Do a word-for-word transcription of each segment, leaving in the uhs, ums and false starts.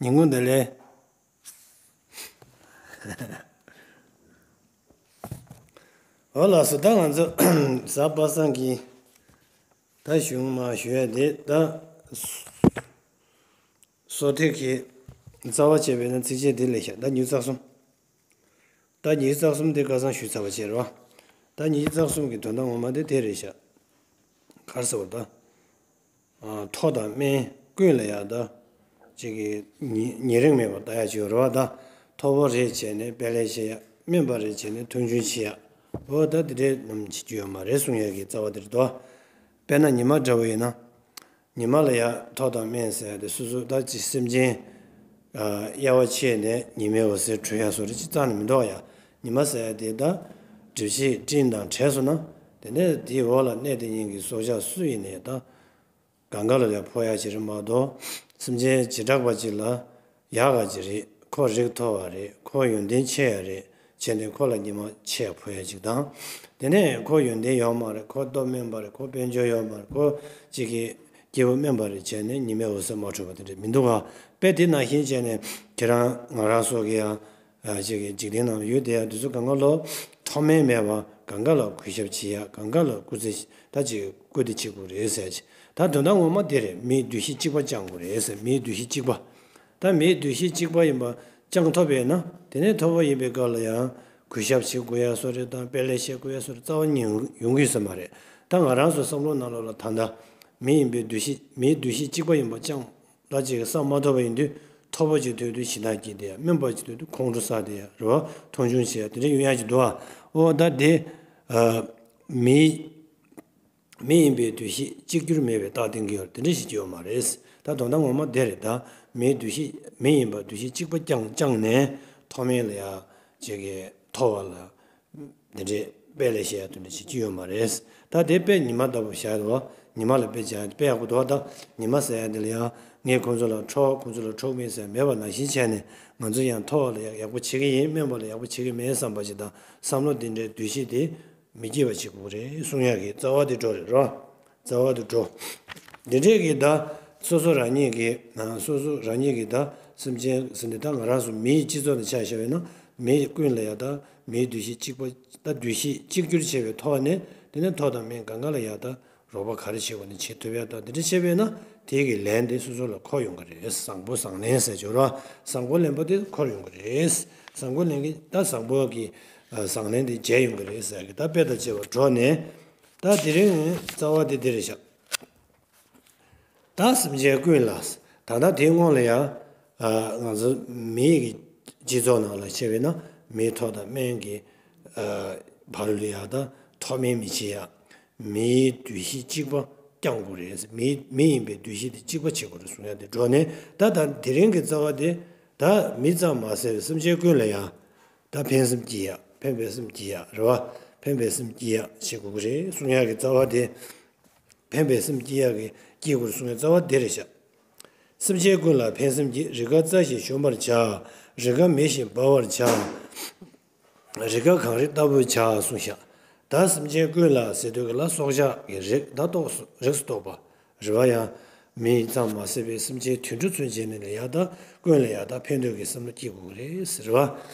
ཉིན་གུང་བདེ་ལེགས། འོ་ལགས་སོ། ད་ང་ཚོ་གཟའ་པ་སངས་ཀྱི་ད་གཞུང་མ་ཞུ་ཡ་དེ་ད། སོ་ཐིག་གི་རྩ་བ་བྱས་པས་ན་ཚིགས་བཅད་འདི་ལས་བཞག་ད་ཉི་ཤུ་རྩ་གསུམ། ད་ཉི་ཤུ་རྩ་གསུམ་དེ་ཁ་སང་ཞུས་ཚར་བ་བྱས་རེད་བ། ད་ཉི་ཤུ་རྩ་གསུམ་གྱི་དོན་དག་ངོ་མ་དེ་དེ་རེད་ཤག་ག་རེ་ཟེར་བ་ད། ཨ། མཐོ་དང་དམན་ཀུན་ལ་ཡང་ད། ཅིག་གི་ཉེ་ཉེ་རིང་མེད་པར་ལྟ་ཡ་ཅིག་ཡོད་རེད་བ་ད། མཐོ་པོ་རེད་བྱས་ནས་དཔེ་ལེགས་བཤད་ཡ། དམན་པ་རེད་བྱས་ནས་མཐོང་ཆུང་བྱེད་ཡ། འོ་ད་དེ་འདྲའི་རྣམས་བྱེད་རྒྱུ་ཡོད་མ་རེད་གསུང་ཡ་གི་རྩ་བ་དེ་རེད་དོ། དཔེར་ན་ཉི་མ་འདྲ་བོ་ཡིན་ན། ཉི་མ་ལ་ཡ་མཐོ་དང་དམན་ཟེར་ཡ་དེ་སོ་སོ་ད་ཅི་སེམས་ཅན། ཨ། དབྱེ་བ་ཕྱེ་ནས་ཉི་མའི་འོད་ཟེར་འཕྲོ་ཡ་སོགས་རེ་ཅིག་རྩ་ནས་མི་འདུག་ཡ། ཉི་མ་ཟེར་ཡ་དེ་ད་སྒྲིབ་བྱེད་སྤྲིན་དང་བྲལ་སོང་ན། དེ་ནས་དེའི་འོག་ལ་གནས་དེ་ཉིད་ཀྱི་སྲོག་ཆགས་སུ་ཡིན་ནའི་ད་གང་ག་ལ་ཡ་འཕོ་ཡ་ཅིག་རེད་མ་གཏོགས། སེམས་ཅན་བྱེ་བྲག་པ་ཅིག་ལ་ཡག་ག་ཅིག་རེད། ཁོ་རིགས་མཐོ་བ་རེད། ཁོ་ཡོན་ཏན་ཆེ་ཡ་རེད་བྱས་ནས་ཁོ་ལ་ཉི་མ་ཆེ་ཡ་འཕོ་ཡ་ཅིག་དང་། དེ་ནས་ཁོ་ཡོན་ཏན་ཡོད་མ་རེད། ཁོ་སྟོབས་དམན་པ་རེད། ཁོ་དཔལ་འབྱོར་ཡོད་མ་རེད། ཁོ་ཅིག་གི་སྐྱེས་བུ་དམན་པ་རེད་བྱས་ནས་ཉི་མའི་འོད་ཟེར་མ་འཕྲོ་བ་དེ་འདྲ་མི་འདུག་ག་དཔེ་དེ་ནང་བཞིན་བྱས་ནས་ཁྱེད་རང་ང་རང་སོགས་ཀྱི་ཡང་། ཨ། ཅིག་གི་འཇིག་རྟེན་ནང་ལ་ཡོད་བསྡད་ཡ་དེ་ཚོ་གང་ག་ལོ་མཐོ་དམན་མེད་པ་གང་ག་ལ་གུས་ཞབས་བྱེད་ཡ། གང་ག་ལ་སྐུ་ཚེ་ད་ཅིག་སྐུ་དེ་བྱེད་དགོས་རེད་ཟེར་ཅིག་ད་དོན་དག་ངོ་མ་དེ་རེད། མིའི་འདུ་ཤེས་གཅིག་པ་བཅང་དགོས་རེད་ཟེར། མིའི་འདུ་ཤེས་གཅིག་པ། ད་མིའི་འདུ་ཤེས་གཅིག་པ་ཡིན་པ་བཅང་ཐུབ་པས་ན། དེ་ནས་མཐོ་པོ་ཡིན་པའི་སྐབས་ལ་ཡང་གུས་ཞབས་བྱེད་དགོས་ཡ་སོགས་རེད་དང་། དཔེ་ལེགས་བཤད་དགོས་ཡ་སོགས་རེད། རྩ་བ་ཉིད་ཡོང་གི་ཡོད་ས་མ་རེད། ད་ང་རང་ཚོ་བསམ་བློ་ནང་ལོགས་ལ་ད་ལྟ་མི་ཡིན་པའི་འདུ་ཤེས། མིའི་འདུ་ཤེས་གཅིག་པ་ཡིན་པ་བཅང་། ད་ཅིག་བསམ་མ་ཐུབ་པ་ཡིན་དུས་མཐོ་པོ་ཅིག་ཐོས་དུས་ཞེ་དྲག་སྐྱིད་དེ་ཡ། དམན་པ་ཅིག་ཐོས་དུས་ཁོང་ཁྲོ་ཟ་དེ་ཡ་རེད་བ། མཐོང་ཆུང་བྱེད་ཡ་དེ་འདྲ་ཡོང་ཡ་ཅིག་འདུག་ཨ། འོ་ད་དེ། ཨ། མི། མི་ཡིན་པའི་འདུ་ཤེས་གཅིག་གྱུར་མེད་པའི་རྟགས་བསྟན་གྱི་ཡོད་རེད། དེ་འདྲ་ཞིག་ཡོད་མ་རེད། ད་དོན་དག་ངོ་མ་དེ་རེད། ད་མིའི་འདུ་ཤེས། མི་ཡིན་པ་འདུ་ཤེས་གཅིག་པ་བཅང་བཅངས་ནས་མཐོ་དམན་ལ་ཡ་ཅིག་གི་མཐོ་བ་ལ། འདི་འདྲའི་དཔེ་ལེགས་བཤད་ཡ་དེ་འདྲ་བྱེད་ཀྱི་ཡོད་མ་རེད། ད་དེ་དཔེ་ཉི་མ་ལྟ་བུ་བཞག་རོགས། ཉི་མ་ལ་དཔེ་བྱ་ཡ་དཔེ་ཡག་པོ་འདུག་ད་ཉི་མ་ཟེར་ཡ་འདི་ལ་ཡང་ངས་ཁོང་ཚོ་ལ་འཕྲོག་ཁོང་ཚོ་ལ་འཕྲོག་མིན་ཟེར་མེད་པ་ནང་བཞིན་བྱས་ནས། ང་ཚོ་ཡང་མཐོ་བ་ལ་ཡག་ཡག་པོ་བྱེད་ཀྱི་ཡིན། དམན་པ་ལ་ཡག་པོ་བྱེད་ཀྱི་མེད་བསམ་པ་ཞིག་དང་། བསམ་བློ་འདི་འདྲའི་འདུ་ཤེས་དེ་མི་སྐྱེ་བ་བྱེད་དགོས་རེད་གསུང་ཡ་གི་རྩ་བ་དེ་འགྲོ་རེད་རོ། རྩ་བ་དེ་འགྲོ། འདི་འདྲས་ཀྱི་ད་སོ་སོ་རང་ཉིད་ཀྱི། ཨ། སོ་སོ་རང་ཉིད་ཀྱི་ད་སེམས་ཅན་ཟེར་ནས། ད་ང་རང་ཚོ་མིའི་སྤྱི་ཚོགས་ནས་ཆ་བཞག་པ་ཡིན་ན། མི་ཀུན་ལ་ཡ་ད་མིའི་འདུ་ཤེས་གཅིག་པ། ད་འདུ་ཤེས་གཅིག་གྱུར་བྱས་པའི་ཐོག་ནས། དེ་ནས་མཐོ་དང་དམན་གང་ག་ལ་ཡ་ད་རོགས་པ་ག་རེ་བྱེད་དགོས་ན་བྱེད་ཐུབ་ཡ། ད་དེ་འདྲ་བྱས་པས་ན་དེ་གི་ལན་དེ་སོ་སོ་ལ་འཁོར་ཡོང་གི་རེད། བཟང་པོ་བཟང་ལན་ཟེར་སྦྱོར་བ། བཟང་པོ་ལེན་པ་དེ་འཁོར་ཡོང་གི་རེད། བཟང་པོ་ལེན་གྱི་ད་བཟང་པོ་གི། ཨ། བཟང་ལན་དེ་འཇལ་ཡོང་གི་རེད་ཟེར་གི། ད་དཔེ་དང་བཅས་པ་འགྲོ་ནས། ད་དེ་རིང་རྩ་བ་དེ་འདི་རེད་ཤག་ད་སེམས་ཅན་ཀུན་ལ། ད་ལྟ་དེའི་སྔོན་ལ་ཡང་། ཨ། ང་ཚོ་མིའི་གི་སྤྱི་ཚོགས་ནང་ལ་བཤད་པས་ན། མིའི་མཐོ་དང་དམན་གྱི། ཨ། བར་ལ་ཡ་ད་མཐོ་དམན་མི་བྱེད་ཡ། མིའི་འདུ་ཤེས་གཅིག་པ་བསྐྱང་དགོས་རེད། མི་མི་ཡིན་པའི་འདུ་ཤེས་དེ་གཅིག་པ་བྱེད་དགོས་རེད་གསུང་ཡ་དེ་འགྲོ་ནས། ད་ད་དེ་རིང་གི་རྩ་བ་དེ། ད་མི་ཙམ་མ་ཟད་པའི་སེམས་ཅན་ཀུན་ལ་ཡང་། ད་ཕན་སེམས་སྐྱེ་ཡ། ཕན་པའི་སེམས་སྐྱེ་ཡ་རེད་བ། ཕན་པའི་སེམས་སྐྱེ་ཡ་བྱེད་དགོས་ཀྱི་རེད་གསུང་ཡ་གི་རྩ་བ་དེ། ཕན་པའི་སེམས་སྐྱེ་ཡག་གི་སྐྱེ་དགོས་གསུངས་པའི་རྩ་བ་འདི་རེད་ཤག་སེམས་ཅན་ཀུན་ལ་ཕན་སེམས་སྐྱེ། རིགས་དགའ་རྩྭ་བཞིན་གཞོམ་པར་བྱ། རིགས་དགའ་མེ་བཞིན་འབར་བར་བྱ། རིགས་དགའ་གངས་རི་ལྟ་བུར་བྱ་གསུངས་ཤག་ད་སེམས་ཅན་ཀུན་ལ་ཟེར་དུས་ཀྱི་ལ་སྲོག་ཆགས་ཀྱི་རིགས་ད་གཏོགས་སུ་རིགས་སུ་གཏོགས་པ་རེད་བ། ཡང་མི་ཙམ་མ་ཟད་པའི་སེམས་ཅན་དུད་འགྲོ་ཚུན་ཆད་ནས་ལ་ཡ་ད་ཀུན་ལ་ཡ་ད་ཕན་འདོད་ཀྱི་བསམ་བློ་སྐྱེ་དགོས་ཀྱི་རེད་ཟེར་བ།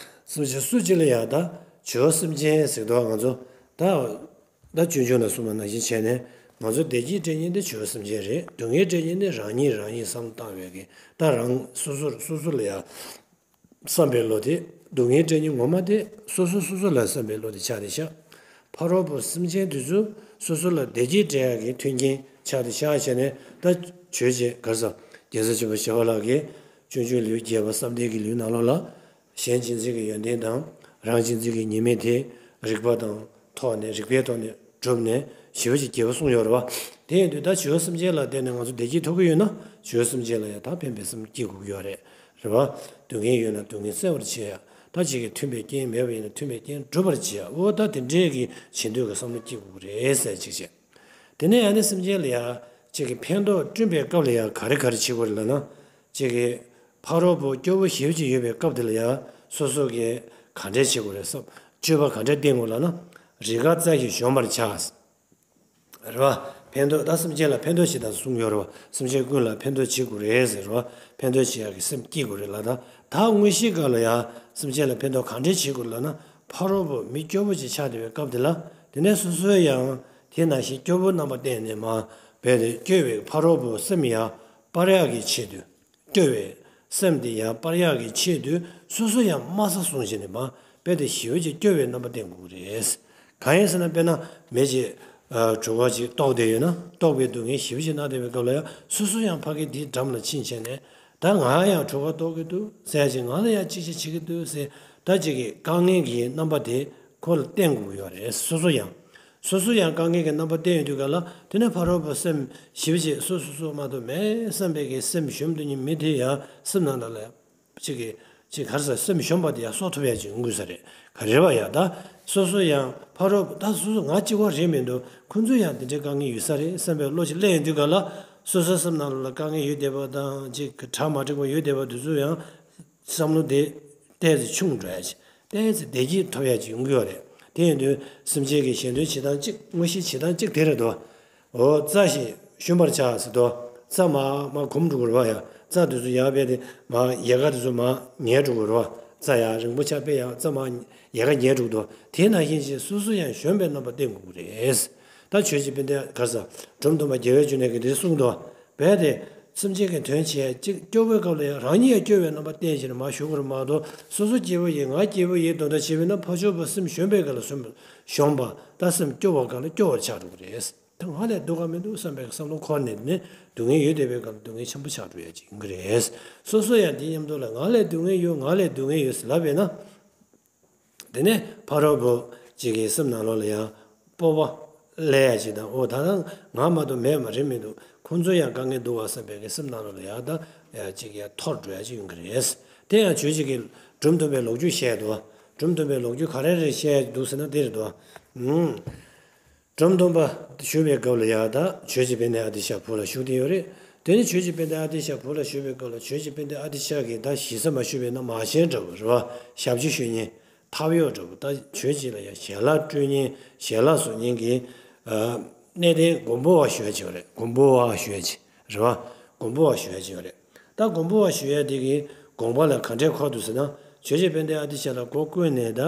སེམས་ཅན་སུ་གཅིག་ལ་ཡ་ད་བྱིའུ་སེམས་ཅན་ཟེར་དུས་ང་ཚོ་ད། ད་སྤྱོད་འཇུག་ན་གསུངས་པ་ནང་བཞིན་བྱས་ནས། ང་ཚོ་བདེ་སྐྱིད་སྤྲད་མཁན་དེ་བྱིའུ་སེམས་ཅན་རེད། སྡུག་བསྔལ་སྤྲད་མཁན་དེ་རང་ཉིད་རང་ཉིད་བསམ་བློ་བཏང་བའི་གི། ད་རང་སོ་སོར་སོ་སོ་ལ་ཡང་བསམ་པའི་བློ་དེ། སྡུག་བསྔལ་སྤྲད་མཁན་ངོ་མ་དེ་སོ་སོ་སོ་སོ་ལ་བསམ་པའི་བློ་དེ་ཆགས་བསྡད་ཤག་ཕ་རོལ་པོ་སེམས་ཅན་དེ་ཚོ་སོ་སོ་ལ་བདེ་སྐྱིད་སྤྲད་ཡག་གི་མཐུན་རྐྱེན་ཆགས་བསྡད་ཤག་བྱས་ནས། ད་ཆོས་བྱེད་ག་རེ་ཟེར། རྒྱལ་སྲས་ཆེན་པོ་ཞི་བ་ལྷ་གིས་སྤྱོད་འཇུག་ལེའུ་བརྒྱད་པ་བསམ་གཏན་གྱི་ལེའུ་ནང་ལོགས་ལ། གཞན་གཅེས་འཛིན་གྱི་ཡོན་ཏན་དང་། རང་གཅེས་འཛིན་གྱི་ཉེས་དམིགས་དེ་རིགས་པ་དང་ཐོག་ནས། རིགས་པའི་ཐོག་ནས་བསྒྲུབས་ནས་ཞི་བ་ཅིག་རྒྱལ་པོ་གསུངས་ཡོད་རེད་བ། དེ་ཡིན་དུས་ད་བྱིའུ་སེམས་ཅན་ལ་བརྟེན་ནས་ང་ཚོ་བདེ་སྐྱིད་ཐོབ་ཀྱི་ཡོད་ན། བྱིའུ་སེམས་ཅན་ལ་ཡང་ད་ཕན་པའི་སེམས་སྐྱེ་དགོས་ཀྱི་ཡོད་རེད། རེད་བ། སྡུག་བསྔལ་ཡོད་ན་སྡུག་བསྔལ་སེལ་བར་བྱེད་ཡ། ད་ཅིག་གི་མཐུན་པའི་རྐྱེན་མེད་པ་ཡིན་ན་མཐུན་པའི་རྐྱེན་སྒྲུབ་པར་བྱེད་ཡ། འོ་ད་དེ་འདྲའི་གི་བྱེད་འདོད་ཀྱི་བསམ་བློ་སྐྱེ་དགོས་ཀྱི་རེད་ཟེར་ཅིག་བྱས། དེ་ནས་ཡང་ན་སེམས་ཅན་ལ་ཡང་ཅིག་གི་ཕན་ཐོགས་བསྐྲུན་པའི་སྐབས་ལ་ཡང་ག་རེ་ག་རེ་བྱེད་དགོས་རེད་ལབ་ན། ཅིག་གི་ཕ་རོལ་པོ་སྐྱོ་བོ་ཞེ་པོ་ཅིག་ཡོད་པའི་སྐབས་དེ་ལ་ཡང་སོ་སོ་གི་ག་འདྲས་བྱེད་དགོས་རེད་བསམ། སྤྱོད་པ་ག་འདྲས་བསྟེན་དགོས་ལབ་ན། རིགས་དགའ་རྩྭ་བཞིན་གཞོམ་པར་བྱ། རེད་བ། ཕན་འདོགས་ད་སེམས་ཅན་ལ་ཕན་འདོགས་བྱེད་དང་གསུངས་ཡོད་རེད་བ། སེམས་ཅན་ཀུན་ལ་ཕན་འདོགས་བྱེད་དགོས་རེད་ཟེར་བ། ཕན་འདོགས་བྱེད་ཡག་གི་སེམས་སྐྱེ་དགོས་རེད་ལ། ད་ད་དངོས་གཞིའི་སྐབས་ལ་ཡང་སེམས་ཅན་ལ་ཕན་འདོགས་གང་འདྲས་བྱེད་དགོས་ལབ་ན། ཕ་རོལ་པོ་མི་སྐྱོ་པོ་ཅིག་ཆགས་བསྡད་པའི་སྐབས་དེ་ལ། དེ་ནས་སོ་སོའི་ཡང་དེ་ནང་བཞིན་སྐྱོ་པོའི་རྣམ་པ་བསྟན་ནས་མ་བས་ཏེ་སྐྱོ་བའི་ཕ་རོལ་པོའི་སེམས་ཡང་སྤར་ཡག་གི་ཆེད་དུ། སྐྱོ་བའི་སེམས་དེ་ཡང་སྤར་ཡག་གི་ཆེད་དུ་སོ་སོ་ཡང་དམའ་ས་བཟུང་བྱས་ནས་མ་རྦད་དེ་ཞེ་པོ་ཅིག་སྐྱོ་བའི་རྣམ་པ་བསྟན་དགོས་ཀྱི་རེད། གང་ཡིན་ཟེར་ན། དཔེར་ན་མི་ཅིག་གྲོད་ཁོག་ཅིག་ལྟོགས་བསྡད་ཡོད་ན། ལྟོགས་པའི་སྡུག་བསྔལ་ཞེ་པོ་ཅིག་མནར་བསྡད་པའི་སྐབས་ལ་ཡང་སོ་སོ་ཡང་ཕ་གི་དེའི་འགྲམ་ལ་ཕྱིན་བྱས་ནས། ད་ང་ཡང་གྲོད་ཁོག་ལྟོགས་ཀྱི་འདུག་ཟེར་ཅིག་ང་ལ་ཡང་ཅིག་ཅིག་བྱེད་ཀྱི་འདུག་ཟེར། ད་ཅིག་གི་དཀའ་ངལ་གྱི་རྣམ་པ་དེ་ཁོ་ལ་བསྟན་དགོས་ཀྱི་ཡོད་རེད། སོ་སོ་ཡང་། སོ་སོ་ཡང་དཀའ་ངལ་གྱི་རྣམ་པ་བསྟན་ཡོང་དུས་ག་ལ། དེ་ནས་ཕ་རོལ་པོ་སེམས་ཞེ་པོ་ཅིག་སོ་སོ་སོ་མ་གཏོགས་མེད་བསམ་པའི་གི་སེམས་ཞུམ་དུ་ཉིད་མི་དེ་ཡང་སེམས་ནང་ལ་ལ་ཅིག་གི་ཅིག་ག་རེ་ཟེར། སེམས་ཞུམ་པ་དེ་ཡང་གསོ་ཐུབ་ཡ་ཅིག་ཡོང་དགོས་ས་རེད། ག་རེ་བ་ཡ། ད་སོ་སོ་ཡང་ཕ་རོལ་ད་སོ་སོ་ང་གཅིག་པོ་རེད་མི་འདུག་ཁོང་ཚོ་ཡང་དེ་འདྲའི་དཀའ་ངལ་ཡོད་ས་རེད་བསམ་པའི་བློ་ཅིག་སླེབས་ཡོང་དུས་ག་ལ། སོ་སོའི་སེམས་ནང་ལ་དཀའ་ངལ་ཡོད་བསྡད་པ་དང་ཅིག་གྲ་མ་འགྲིག་པ་ཡོད་བསྡད་པ་དེ་ཚོ་ཡང་བསམ་བློ་དེ་ཏོག་ཙམ་ཆུང་འགྲོ་ཡ་ཅིག་ཏོག་ཙམ་བདེ་སྐྱིད་ཐོབ་ཡ་ཅིག་ཡོང་གི་ཡོད་རེད། དེ་ཡིན་དུས་སེམས་ཅན་གྱི་གཞན་དོན་བྱེད་སྟངས་གཅིག་དངོས་གཞིའི་བྱེད་སྟངས་གཅིག་དེ་རེད་དོ། འོ་རྩྭ་ཞིག་ཞོན་པར་བྱ་ཟེར་དོ། རྩྭ་མར་མར་གོམས་འགྲོ་གི་རེད་བ་ཡ། རྩྭ་དེ་ཚོ་ཡར་རྦད་དེ་མར་ཡལ་ག་དེ་ཚོ་མར་ཉལ་འགྲོ་གི་རེད་བ། རྩྭ་ཡར་རིང་པོ་ཆགས་པས་ཡང་རྩྭ་མར་ཡལ་ག་ཉལ་འགྲོ་གི་འདུག་དེ་ནང་བཞིན་ཅིག་སོ་སོ་ཡང་ཞོན་པའི་རྣམ་པ་བསྟན་དགོས་ཀྱི་རེད། ད་ཆོས་ཀྱི་དཔེ་དེ་ག་རེ་ཟེར། འབྲོམ་སྟོན་པ་རྒྱལ་བའི་འབྱུང་གནས་ཀྱིས་འདི་གསུངས་འདུག་རྦད་དེ་སེམས་ཅན་གྱི་དོན་བྱེད་ཡ་གཅིག་སྐྱོ་པོའི་སྐབས་ལ་ཡང་རང་ཉིད་ཡང་སྐྱོ་བའི་རྣམ་པ་བསྟན་བྱས་ནས་མར་བཞུགས་དགོས་རེད་མ་གཏོགས། སོ་སོ་སྐྱིད་པོ་ཡིན་ང་སྐྱིད་པོ་ཡིན་མདོག་མདོག་བྱས་པས་ན་ཕར་ཕྱོགས་པ་སེམས་ཞོན་པའི་སྐབས་ལ་སེམས་ཞོན་པ། ད་སེམས་སྐྱོ་བའི་སྐབས་ལ་སྐྱོ་བར་ཆགས་འགྲོ་གི་རེད། ད་ང་ལས་སྡུག་ག་མི་འདུག་བསམ་པའི་བསམ་བློ་འཁོར་ནས་ནི་སྡུག་བསྔལ་ཡོད་བསྡད་པའི་སྐབས་ལ་སྡུག་བསྔལ་ཆེན་པོ་ཆགས་འགྲོ་ཡ་ཅིག་ཡིན་གྱི་རེད། སོ་སོ་ཡང་དེ་མཉམ་དུ་ལ་ང་ལས་སྡུག་བསྔལ་ཡོད་ང་ལས་སྡུག་བསྔལ་ཡོད་ཟེར་ལབ་པས་ན། དེ་ནས་ཕ་རོལ་པོ་གཅིག་གི་སེམས་ནང་ལོགས་ལ་ཡང་སྤོབས་པ་སླེབས་ཡ་ཅིག་དང་། འོ་ད་ང་མ་གཏོགས་མེད་མ་རེད་མི་འདུག་ཁོང་ཚོ་ཡང་དཀའ་ངལ་འདུག་བ་བསམ་པའི་གི་སེམས་ནང་ལོགས་ལ་ཡང་ད་ཡ་གཅིག་ཡང་འཐོར་འགྲོ་ཡ་ཅིག་ཡོང་གི་རེད། དེ་ཡང་ཆོས་ཀྱི་གི་འབྲོམ་སྟོན་པའི་ལོ་རྒྱུས་བཤད་འདུག་འབྲོམ་སྟོན་པའི་ལོ་རྒྱུས་ག་རེ་རེ་བཤད་ཡ་འདུག་ཟེར་ན་དེ་རེད་འདུག་ཨུམ། འབྲོམ་སྟོན་པ་བཞུགས་པའི་སྐབས་ལ་ཡང་ད་ཆོས་རྗེ་དཔལ་ལྡན་ཨ་ཏི་ཤ་བོད་ལ་བཞུགས་བསྡད་ཡོད་རེད། དེ་ནས་ཆོས་རྗེ་དཔལ་ལྡན་ཨ་ཏི་ཤ་བོད་ལ་བཞུགས་པའི་སྐབས་ལ་ཆོས་རྗེ་དཔལ་ལྡན་ཨ་ཏི་ཤ་གིས་ད་ཞེ་ས་མ་ཞུས་པས་ན་མ་ཤེས་འདྲ་བོ་རེད་བ། ཞབས་ཕྱི་ཞུ་མཁན་ཐབས་གཡོག་འདྲ་བོ། ད་ཆོས་རྗེ་ལ་ཡང་ཞལ་ལག་སྤྲོད་མཁན་ཞལ་ལག་བཟོ་མཁན་གྱི་གནས་བརྟན་མགོན་པོ་བ་ཞུ་ཡ་ཅིག་ཡོད་རེད། མགོན་པོ་བ་ཞུ་ཡ་ཅིག་རེད་བ། མགོན་པོ་བ་ཞུ་ཡ་ཅིག་ཡོད་རེད། ད་མགོན་པོ་བ་ཞུ་ཡ་དེ་གི་དགོངས་པ་ལ་ག་འདྲས་འཁོར་འདུག་ཟེར་ན། ཆོས་རྗེ་དཔལ་ལྡན་ཨ་ཏི་ཤ་ལ་སྒོ་ཀུན་ནས་ད་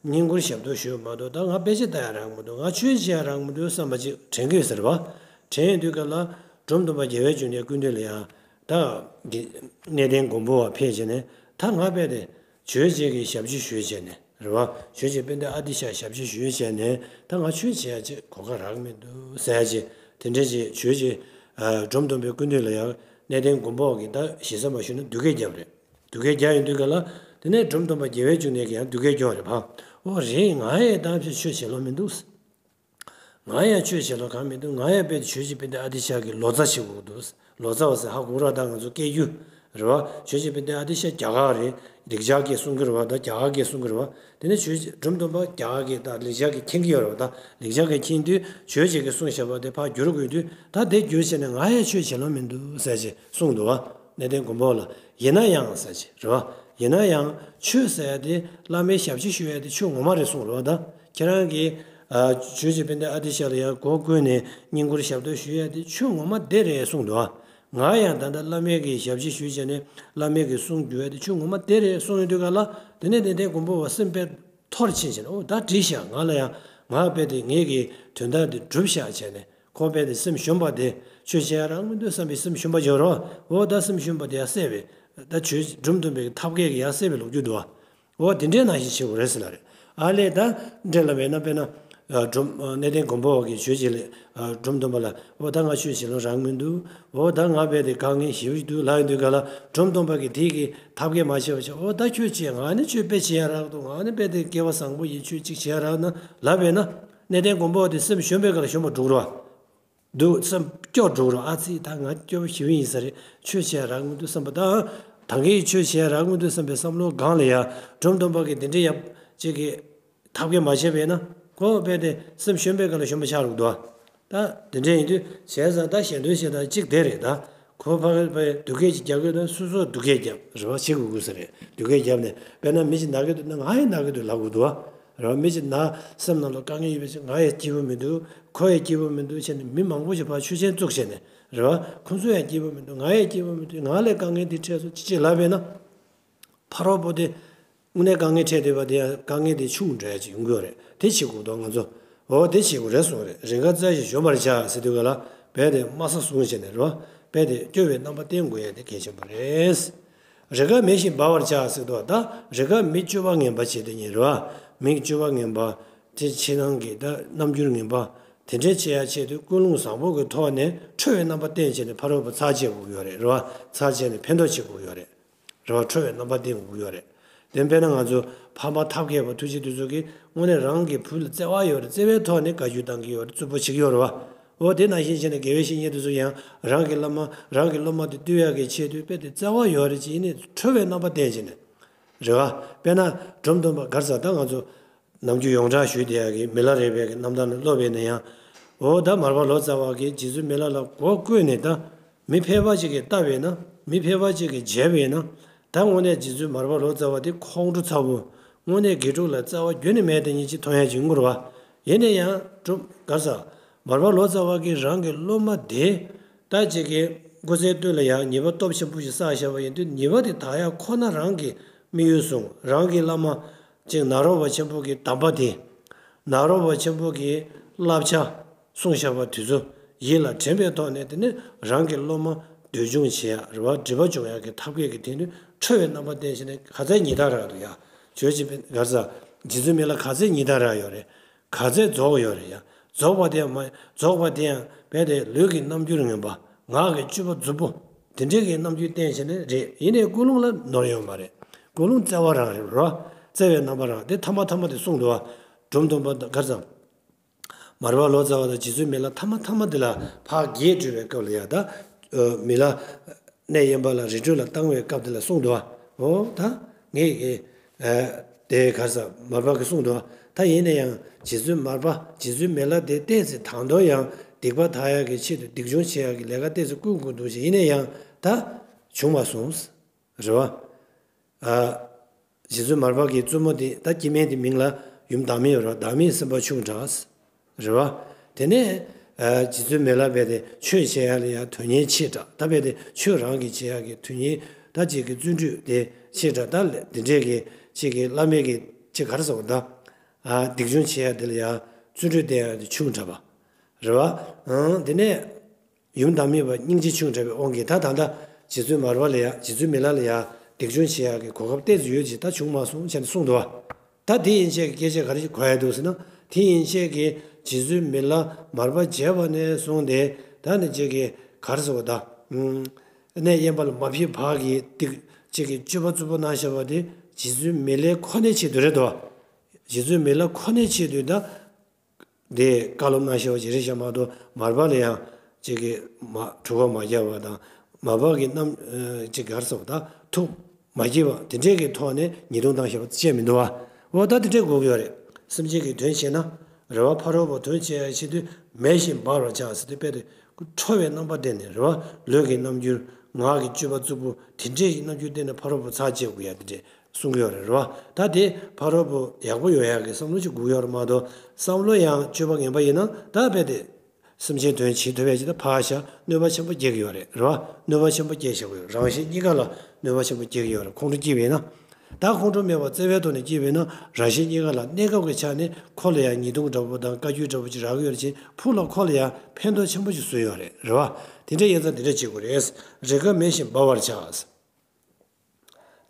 བསྙེན་བཀུར་ཞབས་ཏོག་ཞུ་མ་གཏོགས། ད་ང་དཔེ་ཆ་ལྟ་ཡ་རག་མི་འདུག་ང་ཆོས་བྱེད་ཡ་རག་མི་འདུག་བསམ་པ་ཅིག་དྲན་གྱི་ཡོད་ཟེར་བ། དྲན་ཡོང་དུས་སྐབས་ལ་འབྲོམ་སྟོན་པ་རྒྱལ་བའི་འབྱུང་གནས་སྐུ་མདུན་ལ་ཡང་ད་གི་གནས་བརྟན་མགོན་པོ་བ་ཕེབས་བྱས་ནས། ད་ང་དཔེ་དེ་ཆོས་རྗེ་གི་ཞབས་ཕྱི་ཞུས་བྱས་ནས་རེད་བ། ཆོས་རྗེ་དཔལ་ལྡན་ཨ་ཏི་ཤ་ཞབས་ཕྱི་ཞུས་བྱས་ནས་ད་ང་ཆོས་བྱེད་ཡ་ཅིག་གོ་སྐབས་རག་མི་འདུག་ཟེར་ཡ་ཅིག་དེ་འདྲས་ཅིག་ཆོས་རྗེ་འབྲོམ་སྟོན་པའི་སྐུ་མདུན་ལ་ཡང་གནས་བརྟན་མགོན་པོ་བ་གིས་ད་ཞེ་ས་མ་ཞུས་ན་སྡུག་སྐད་བརྒྱབ་རེད། སྡུག་སྐད་རྒྱག་ཡོང་དུས་སྐབས་ལ། དེ་ནས་འབྲོམ་སྟོན་པ་རྒྱལ་བའི་འབྱུང་གནས་ཀྱིས་ཡང་སྡུག་སྐད་རྒྱག་རེད་བ། འོ་རེད། ང་ཡང་ད་ཆོས་བྱེད་ལོང་མི་འདུག་ང་ཡང་ཆོས་བྱེད་ལོང་གང་མི་འདུག་ང་ཡང་དཔེ་ཆོས་རྗེ་དཔལ་ལྡན་ཨ་ཏི་ཤ་གི་ལོ་ཙཱ་བྱེད་དགོས་འདུག་ལོ་ཙཱ་བ་ཟེར་ཧ་གོ་ར། ད་ང་ཚོ་སྐད་སྒྱུར་རེད་བ། ཆོས་རྗེ་དཔལ་ལྡན་ཨ་ཏི་ཤ་རྒྱ་གར་རེད། ལེགས་སྦྱར་སྐད་གསུང་གི་རེད་བ། ད་རྒྱ་གར་སྐད་གསུང་གི་རེད་བ། དེ་ནས་ཆོས་རྗེ་འབྲོམ་སྟོན་པ་རྒྱ་གར་སྐད་དང་ལེགས་སྦྱར་སྐད་མཁྱེན་གྱི་ཡོད་རེད་བ། ད་ལེགས་སྦྱར་སྐད་མཁྱེན་དུས་ཆོས་རྗེ་གིས་གསུངས་བཞག་པ་དེ་ཕར་བསྒྱུར་དགོས་དུས། ད་དེ་བསྒྱུར་བྱས་ནས་ང་ཡང་ཆོས་བྱེད་ལོང་མི་འདུག་ཟེར་ཅིག་གསུངས་འདུག་བ། གནས་བརྟན་མགོན་པོ་ལ། ཡིན་ན་ཡང་ཟེར་ཅིག་རེད་བ། ཡིན་ན་ཡང་ཆོས་ཟེར་ཡ་དེ་བླ་མའི་ཞབས་ཕྱི་ཞུ་ཡ་དེ་ཆོས་ངོ་མ་རེད་གསུངས་རེད་བ། ད་ཁྱེད་རང་གིས་ཨ་ཆོས་རྗེ་དཔལ་ལྡན་ཨ་ཏི་ཤ་ལ་ཡང་སྒོ་ཀུན་ནས་བསྙེན་བཀུར་ཞབས་ཏོག་ཞུ་ཡ་དེ་ཆོས་ངོ་མ་དེ་རེད་གསུངས་འདུག་བ། ང་ཡང་ད་ལྟ་བླ་མའི་གི་ཞབས་ཕྱི་ཞུས་བྱས་ནས་བླ་མའི་གི་གསུང་བསྒྱུར་ཡ་དེ་ཆོས་ངོ་མ་དེ་རེད་གསུངས་ཡོང་དུས་སྐབས་ལ། དེ་ནས་གནས་བརྟན་མགོན་པོ་བ་སེམས་དཔེ་འཐོར་ཕྱིན་བྱས་ནས། འོ་ད་འགྲིག་ཤག་ང་ལ་ཡང་ང་དཔེ་དེ་ངེད་ཀྱི་དོན་དག་དེ་འགྲུབ་ཤག་བྱས་ནས། ཁོ་དཔེ་དེ་སེམས་ཞུམ་པ་དེ་ཆོས་བྱེད་ཡ་རག་མི་འདུག་བསམ་པའི་སེམས་ཞུམ་པ་འབྱོར་རོ། འོ་ད་སེམས་ཞུམ་པ་དེ་ཡང་སེལ་བའི། ད་ཆོས་འབྲོམ་སྟོན་པའི་ཐབས་མཁས་ཀྱིས་ཡང་སེལ་བའི་ལོ་རྒྱུས་འདུག་བ། འོ་དེ་འདྲའི་ནང་བཞིན་བྱེད་དགོས་རེད་ཟེར་ལ་རེད། ཨ་ལས་ད་འདྲེ་ལ་བས་ན་དཔེར་ན། འབྲོམ་གནས་བརྟན་མགོན་པོ་གིས་ཆོས་རྗེ་ལ། འབྲོམ་སྟོན་པ་ལ། འོ་ད་ང་ཆོས་བྱེད་ལོང་རག་མི་འདུག་འོ་ད་ང་དཔེ་དེ་དཀའ་ངལ་ཞེ་པོ་ཞིག་འདུག་ལབ་ཡོང་དུས་སྐབས་ལ། འབྲོམ་སྟོན་པ་གིས་དེ་གི་ཐབས་མཁས་མ་བྱས་པ་བྱས། འོ་ད་ཁྱོད་བྱེད། ང་ནི་ཆོས་དཔེ་བྱེད་ཡ་རག་འདུག་ང་ནི་དཔེ་དེ་སྐལ་བ་བཟང་པོ་ཡིན། ཆོས་གཅིག་བྱེད་ཡ་རག་ན་ལབ་པས་ན། གནས་བརྟན་མགོན་པོ་དེ་སེམས་ཞུམ་པའི་སྐབས་ལ་ཞུམ་པ་འགྲོ་གི་རེད་བ། འདུག་སེམས་སྐྱོ་འགྲོ་རོགས། ཨ་ཙི་ད་ང་སྐྱོ་པོ་ཞེ་པོ་ཡིན་ས་རེད། ཆོས་བྱེད་ཡ་རག་མི་འདུག་བསམ་པ་དང་། ད་གིན་ཆོས་བྱེད་ཡ་རག་མི་འདུག་བསམ་པའི་བསམ་བློ་སྒང་ལ་ཡ། འབྲོམ་སྟོན་པ་གིས་འདི་འདྲའི་ཡ་ཅིག་གི་ཐབས་མཁས་མ་བྱས་པས་ན། ཁོ་དཔེ་དེ་སེམས་ཞུམ་པའི་སྒང་ལ་ཞུམ་པ་ཆགས་རོགས་འདུག་ད་དེ་འདྲ་ཡིན་དུས་བྱས་ཙང་ད་གཞན་དོན་བྱེད་སྟངས་གཅིག་དེ་རེད། ད་ཁོ་ཕ་གི་ཕ་གི་སྡུག་སྐད་ཅིག་རྒྱག་གི་ཡོད་ན་སོ་སོར་སྡུག་སྐད་རྒྱབ་རེ་བ་བྱེད་དགོས་དགོས་ས་རེད། སྡུག་སྐད་བརྒྱབ་ནས་དཔེར་ན་མི་ཞིག་ན་གི་འདུག་ན་ང་ཡང་ན་གི་འདུག་ལབ་དགོས་འདུག་བ། རེད་བ། མི་གཅིག་ན་སེམས་ནང་ལ་དཀའ་ངལ་ཡོད་པའི་ཕྱིར་ང་ཡང་སྐྱིད་པོ་མི་འདུག་ཁོ་ཡང་སྐྱིད་པོ་མི་འདུག་བྱས་ནས་མི་མང་པོ་ཞིག་ཕར་ཆོས་ཆེན་བཙུགས་བྱས་ནས་རེད་བ། ཁོ་ཚོ་ཡང་སྐྱིད་པོ་མི་འདུག་ང་ཡང་སྐྱིད་པོ་མི་འདུག་ང་ལ་དཀའ་ངལ་འདི་འཕྲད་སོང་ཅི་ཅི་ལབ་པས་ན། ཕ་རོལ་པོ་དེ་དངོས་གནས་དཀའ་ངལ་འཕྲད་བསྡད་པ་དེ་ཡང་དཀའ་ངལ་དེ་ཆུང་འདྲ་ཅིག་ཡོང་གི་ཡོད་རེད། དེ་བྱེད་དགོས་འདུག་ང་ཚོ། འོ་དེ་བྱེད་དགོས་རེད་གསུངས་རེད། རེས་འགའ་རྩ་ཞིག་གཞོམ་པར་བྱ་ཟེར་དུས་ག་ལ་རྦད་དེ་དམའ་ས་བཟུང་བྱས་ནས་རེད་བ། རྦད་དེ་སྐྱོ་བའི་རྣམ་པ་བསྟན་དགོས་ཡ་དེ་གལ་ཆེན་པོ་རེད། རེས་འགའ་མེ་བཞིན་འབར་བར་བྱ་ཟེར་དུས་ད་རེས་འགའ་མི་སྐྱོ་བ་ངན་པ་བྱེད་དེ་ཉིད་རེད་བ། མི་སྐྱོ་བ་ངན་པ་དེ་ཕྱི་ནང་གི་ད་རྣམ་འགྱུར་ངན་པ་དེ་འདྲས་བྱེད་ཡ་ཆེད་དུ་ཀུན་སློང་བཟང་པོ་གི་ཐོག་ནས་ཁྲོ་བའི་རྣམ་པ་བསྟན་བྱས་ནས་ཕ་རོལ་པོ་ཚར་བཅད་དགོས་ཀྱི་ཡོད་རེད་རེད་བ། ཚར་བཅད་ནས་ཕན་ཐོགས་བྱེད་དགོས་ཀྱི་ཡོད་རེད། རེད་བ། ཁྲོ་བའི་རྣམ་པ་བསྟན་དགོས་ཀྱི་ཡོད་རེད། དེ་དཔེར་ན་ང་ཚོ་ཕ་མ་ཐབས་མཁས་པ་ཐུགས་རྗེ་དེ་ཚོ་གིས་དངོས་གནས་རང་གི་བུ་ལ་བརྩེ་བ་ཡོད་རེད། བརྩེ་བའི་ཐོག་ནས་བཀའ་བཀྱོན་བཏང་གི་ཡོད་རེད། རྩུབ་པོ་བྱེད་ཀྱི་ཡོད་རེད་བ། འོ་དེ་ནང་བཞིན་བྱས་ནས་དགེ་བའི་བཤེས་གཉེན་དེ་ཚོ་ཡང་རང་གི་བླ་མ་རང་གི་སློབ་མ་དེ་བཏུལ་ཡག་གི་ཆེད་དུ་དཔེ་དེ་བརྩེ་བ་ཡོད་རེད་ཅེས་ཡིན་ནས་ཁྲོ་བའི་རྣམ་པ་བསྟན་བྱས་ནས་རེད་བ། དཔེར་ན་འབྲོམ་སྟོན་པ་ག་རེ་ཟེར། ད་ང་ཚོ་ནམ་རྒྱུན་ཡོངས་གྲགས་ཞུས་བསྡད་ཡག་གི་མི་ལ་རས་པའི་གི་རྣམ་ཐར་ནས་ཀློག་པ་ཡིན་ན་ཡང་། འོ་ད་མར་པ་ལོ་ཙཱ་བ་གིས་རྗེ་བཙུན་མི་ལ་ལ་མགོ་བསྐོར་ནས་ད་མི་ཕལ་པ་ཅིག་གིས་བལྟས་པ་ཡིན་ན། མི་ཕལ་པ་ཅིག་གིས་མཇལ་བ་ཡིན་ན། ད་དངོས་གནས་རྗེ་བཙུན་མར་པ་ལོ་ཙཱ་བ་དེ་ཁོང་ཁྲོ་ཚ་པོ། དངོས་གནས་དགེ་ཕྲུག་ལ་བརྩེ་བ་རྒྱུན་ནས་མེད་དེ་ཉིད་ཅིག་མཐོང་ཡག་ཅིག་ཡོང་གི་རེད་བ། ཡིན་ན་ཡང་འབྲོམ་ག་རེ་ཟེར། མར་པ་ལོ་ཙཱ་བ་གིས་རང་གི་སློབ་མ་དེ་ད་ཅིག་གི་སྐུ་ཚེ་སྟོད་ལ་ཡང་ཉེས་པ་སྟོབས་ཆེན་པོ་ཞིག་བསགས་བཞག་པ་ཡིན་དུས་ཉེས་པ་དེ་དག་ཡག་ཁོ་ན་རང་གི་དམིགས་ཡུལ་བཟུང་། རང་གི་བླ་མ་ཅིག་ནཱ་རོ་པ་ཆེན་པོ་གི་གདམས་པ་དེ། ནཱ་རོ་པ་ཆེན་པོ་གི་བསླབ་བྱ་གསུངས་བཞག་པ་དེ་ཚོ་ཡིད་ལ་དྲན་པའི་ཐོག་ནས། དེ་ནས་རང་གི་སློབ་མ་འདུལ་སྦྱོང་བྱེད་ཡག་རེད་བ། སྒྲིབ་པ་སྦྱོང་ཡག་གི་ཐབས་མཁས་ཀྱི་དེ་ནི་ཁྲོ་བའི་རྣམ་པ་བསྟན་བྱས་ནས་ག་ཚད་ཉེས་དག་རག་འདུག་ཡ། བརྗོད་ཅིག་ག་རེ་ཟེར། རྗེ་བཙུན་མི་ལ་ག་ཚད་ཉེས་དག་རག་ཡོད་རེད། ག་ཚད་རྫོགས་ཡོད་རེད་ཡ། རྫོགས་པ་དེ་ཡང་མ་རྫོགས་པ་དེ་ཡང་རྦད་དེ་ལུས་ཀྱི་རྣམ་འགྱུར་ངན་པ། ངག་གི་སྤྱོད་པ་རྫུ་པོ། དེ་འདྲའི་གི་རྣམ་འགྱུར་བསྟན་བྱས་ནས་རེད། ཡིན་ནའི་ཀུན་སློང་ལ་ནོར་ཡོད་མ་རེད། ཀུན་སློང་བརྩེ་བ་རང་རེད་རོ། བརྩེ་བའི་རྣམ་པ་རང་དེ་ཐ་མ་ཐ་མ་དེ་གསུངས་འདུག་བ། འབྲོམ་སྟོན་པ་ག་རེ་ཟེར། མར་པ་ལོ་ཙཱ་བ་དང་རྗེ་བཙུན་མི་ལ་ཐ་མ་ཐ་མ་དེ་ལ་ཕར་རྒྱས་སྤྲོས་པའི་སྐབས་ལ་ཡ། ད་མི་ལ་གནས་དབེན་པ་ལ་རི་ཁྲོད་ལ་བཏང་བའི་སྐབས་དེ་ལ་གསུངས་འདུག་བ། འོ་ད་ངས་ཀྱི་དེ་ག་རེ་ཟེར། མར་པ་གིས་གསུངས་འདུག་བ། ད་ཡིན་ན་ཡང་རྗེ་བཙུན་མར་པ་རྗེ་བཙུན་མི་ལ་དེ་ཏོག་ཙམ་དང་དོ་ཡང་སྡིག་པ་དག་ཡག་གི་ཆེད་དུ་སྡིག་སྦྱོང་བྱེད་ཡག་གི་ལས་ཀ་ཏོག་ཙམ་བསྐུལ་དགོས་འདུག་ཅེས། ཡིན་ན་ཡང་ད་བྱུང་མ་སོང་། རེད་བ། ཨ། རྗེ་བཙུན་མར་པ་གི་བཙུན་མོ་དེ་ད་སྐྱེ་དམན་དེ་མིང་ལ་ཡུམ་བདག་མེད་ཡོད་རེད་བ། བདག་མེད་སེམས་དཔའ་ཆུང་དྲགས། རེད་བ། དེ་ནས་ཨ་རྗེ་བཙུན་མི་ལ་རྦད་དེ་ཆོས་བྱེད་ཡག་ལ་ཡང་དོན་གཉེར་ཆེ་དྲགས། ད་རྦད་དེ་ཆོས་རང་གིས་བྱེད་ཡག་གི་དོན་གཉེར་ད་ཅིག་གི་བརྩོན་འགྲུས་དེ་ཆེ་དྲགས། ད་དེ་འདྲས་ཀྱི་ཅིག་གི་བླ་མེད་ཀྱི་ཅིག་ག་རེ་ཟེར་བ། ད་ཨ་སྡིག་སྦྱོང་བྱེད་ཡག་དེ་ལ་ཡང་བརྩོན་འགྲུས་བསྟན་ཡག་དེ་ཆུང་དྲགས་པ། རེད་བ། ཨང་། དེ་ནས། ཡུམ་བདག་མེད་པ་སྙིང་རྗེ་ཆུང་དྲགས་པའི་དབང་གིས་ད་ད་ལྟ་རྗེ་བཙུན་མར་པ་ལ་ཡ། རྗེ་བཙུན་མི་ལ་ལ་ཡ་སྡིག་སྦྱོང་བྱེད་ཡག་གི་གོ་སྐབས་ཏོག་ཙམ་ཡོད་ཅིག་ད་བྱུང་མ་སོང་བྱས་ནས་གསུངས་འདུག་བ། ད་དེ་ཡན་ཆད་ཀྱི་སྐད་ཆ་ག་རེ་ཞིག་གོ་ཡ་འདུག་ཟེར་ན། དེ་ཡན་ཆད་ཀྱི་རྗེ་བཙུན་མི་ལ་མར་པ་མཇལ་བ་ནས་བཟུང་སྟེ་ད་ནི་ཅིག་གི་ག་རེ་ཟེར་བ། ད་གནས་དབེན་པ་ལ་མ་ཕེབས་བར་གྱི་ཏིག་ཅིག་གི་སྤྱོད་པ་རྩུབ་པོ་གནང་བཞག་པ་དེ་རྗེ་བཙུན་མི་ལ་ཁོ་ནའི་ཆེད་དུ་རེད་དོ། རྗེ་བཙུན་མི་ལ་ཁོ་ནའི་ཆེད་དུ་ད། དེ་བཀའ་སློབ་གནང་བཞག་པ་ཅིག་རེད་ཤག་མ་གཏོགས་མར་པ་ལ་ཡང་ཅིག་གི་མ་གྲུ་ཁ་མ་བརྒྱབ་པ་དང་། མར་པ་གི་རྣམ་ཅིག་ག་རེ་ཟེར་བ། ད་ཐུགས་མ་དགྱེས་པ་དེ་འདྲས་ཀྱི་ཐོག་ནས་ཉེས་རྡུང་བཏང་བཞག་པ་ཅིག་མི་འདུག་བ། འོ་ད་དེ་འདྲས་དགོས་ཀྱི་ཡོད་རེད། སེམས་ཅན་གྱི་དོན་བྱེད་ན་རེད་བ། ཕ་རོལ་པོ་དོན་བྱེད་ཡ་ཆེད་དུ་མེ་བཞིན་འབར་བར་བྱ་ཟེར་དུས་དཔེ་དེ་ཁྲོ་བའི་རྣམ་པ་བསྟན་ནས་རེད་བ། ལུས་ཀྱི་རྣམ་འགྱུར། ངག་གི་སྤྱོད་པ་རྩུབ་པོ་དེ་འདྲས་ཀྱི་རྣམ་འགྱུར་བསྟན་ནས་ཕ་རོལ་པོ་ཚར་བཅད་དགོས་ཡ་དེ་འདྲས། གསུང་གི་ཡོད་རེད་རོ། ད་དེ་ཕ་རོལ་པོ་ཡག་པོ་ཡོང་ཡག་གི་བསམ་བློ་ཅིག་དགོས་ཡོད་རེད་མ་གཏོགས། བསམ་བློ་ཡང་སྤྱོད་པ་ངན་པ་ཡིན་ན་ད་རྦད་དེ་སེམས་ཅན་དོན་བྱེད་ཐུབ་ཡག་ཅིག་ད་ཕར་བཞག་གནོད་པ་ཆེན་པོ་སྐྱེལ་གི་ཡོད་རེད་རོ། གནོད་པ་ཆེན་པོ་སྐྱེལ་བཞག་གི་ཡོད། རང་གཞན་གཉིས་ཀ་ལ་གནོད་པ་ཆེན་པོ་སྐྱེལ་གི་ཡོད་རེད། ཁོང་ཁྲོ་སྐྱེས་པ་ཡིན་ན། ད་ཁོང་ཁྲོ་མེད་པར་བརྩེ་བའི་ཐོག་ནས་སྐྱེས་པ་ཡིན་ན་རང་གཞན་གཉིས་ཀ་ལ་གནས་སྐབས་ཀྱི་ཆ་ནས་ཁོ་ལ་ཡང་ཉེས་རྡུང་འདྲ་པོ་དང་བཀའ་བཀྱོན་འདྲ་པོ་ཅིག་རག་གི་ཡོད་རེད་ཅིང་། ཕུགས་ལ་ཁོ་ལ་ཡང་ཕན་ཐོགས་ཆེན་པོ་ཅིག་བཟོས་ཡོད་རེད་རོ། དེ་འདྲ་ཡིན་ཙང་དེ་འདྲ་བྱེད་དགོས་རེད། རེས་འགའ་མེ་བཞིན་འབར་བར་བྱ།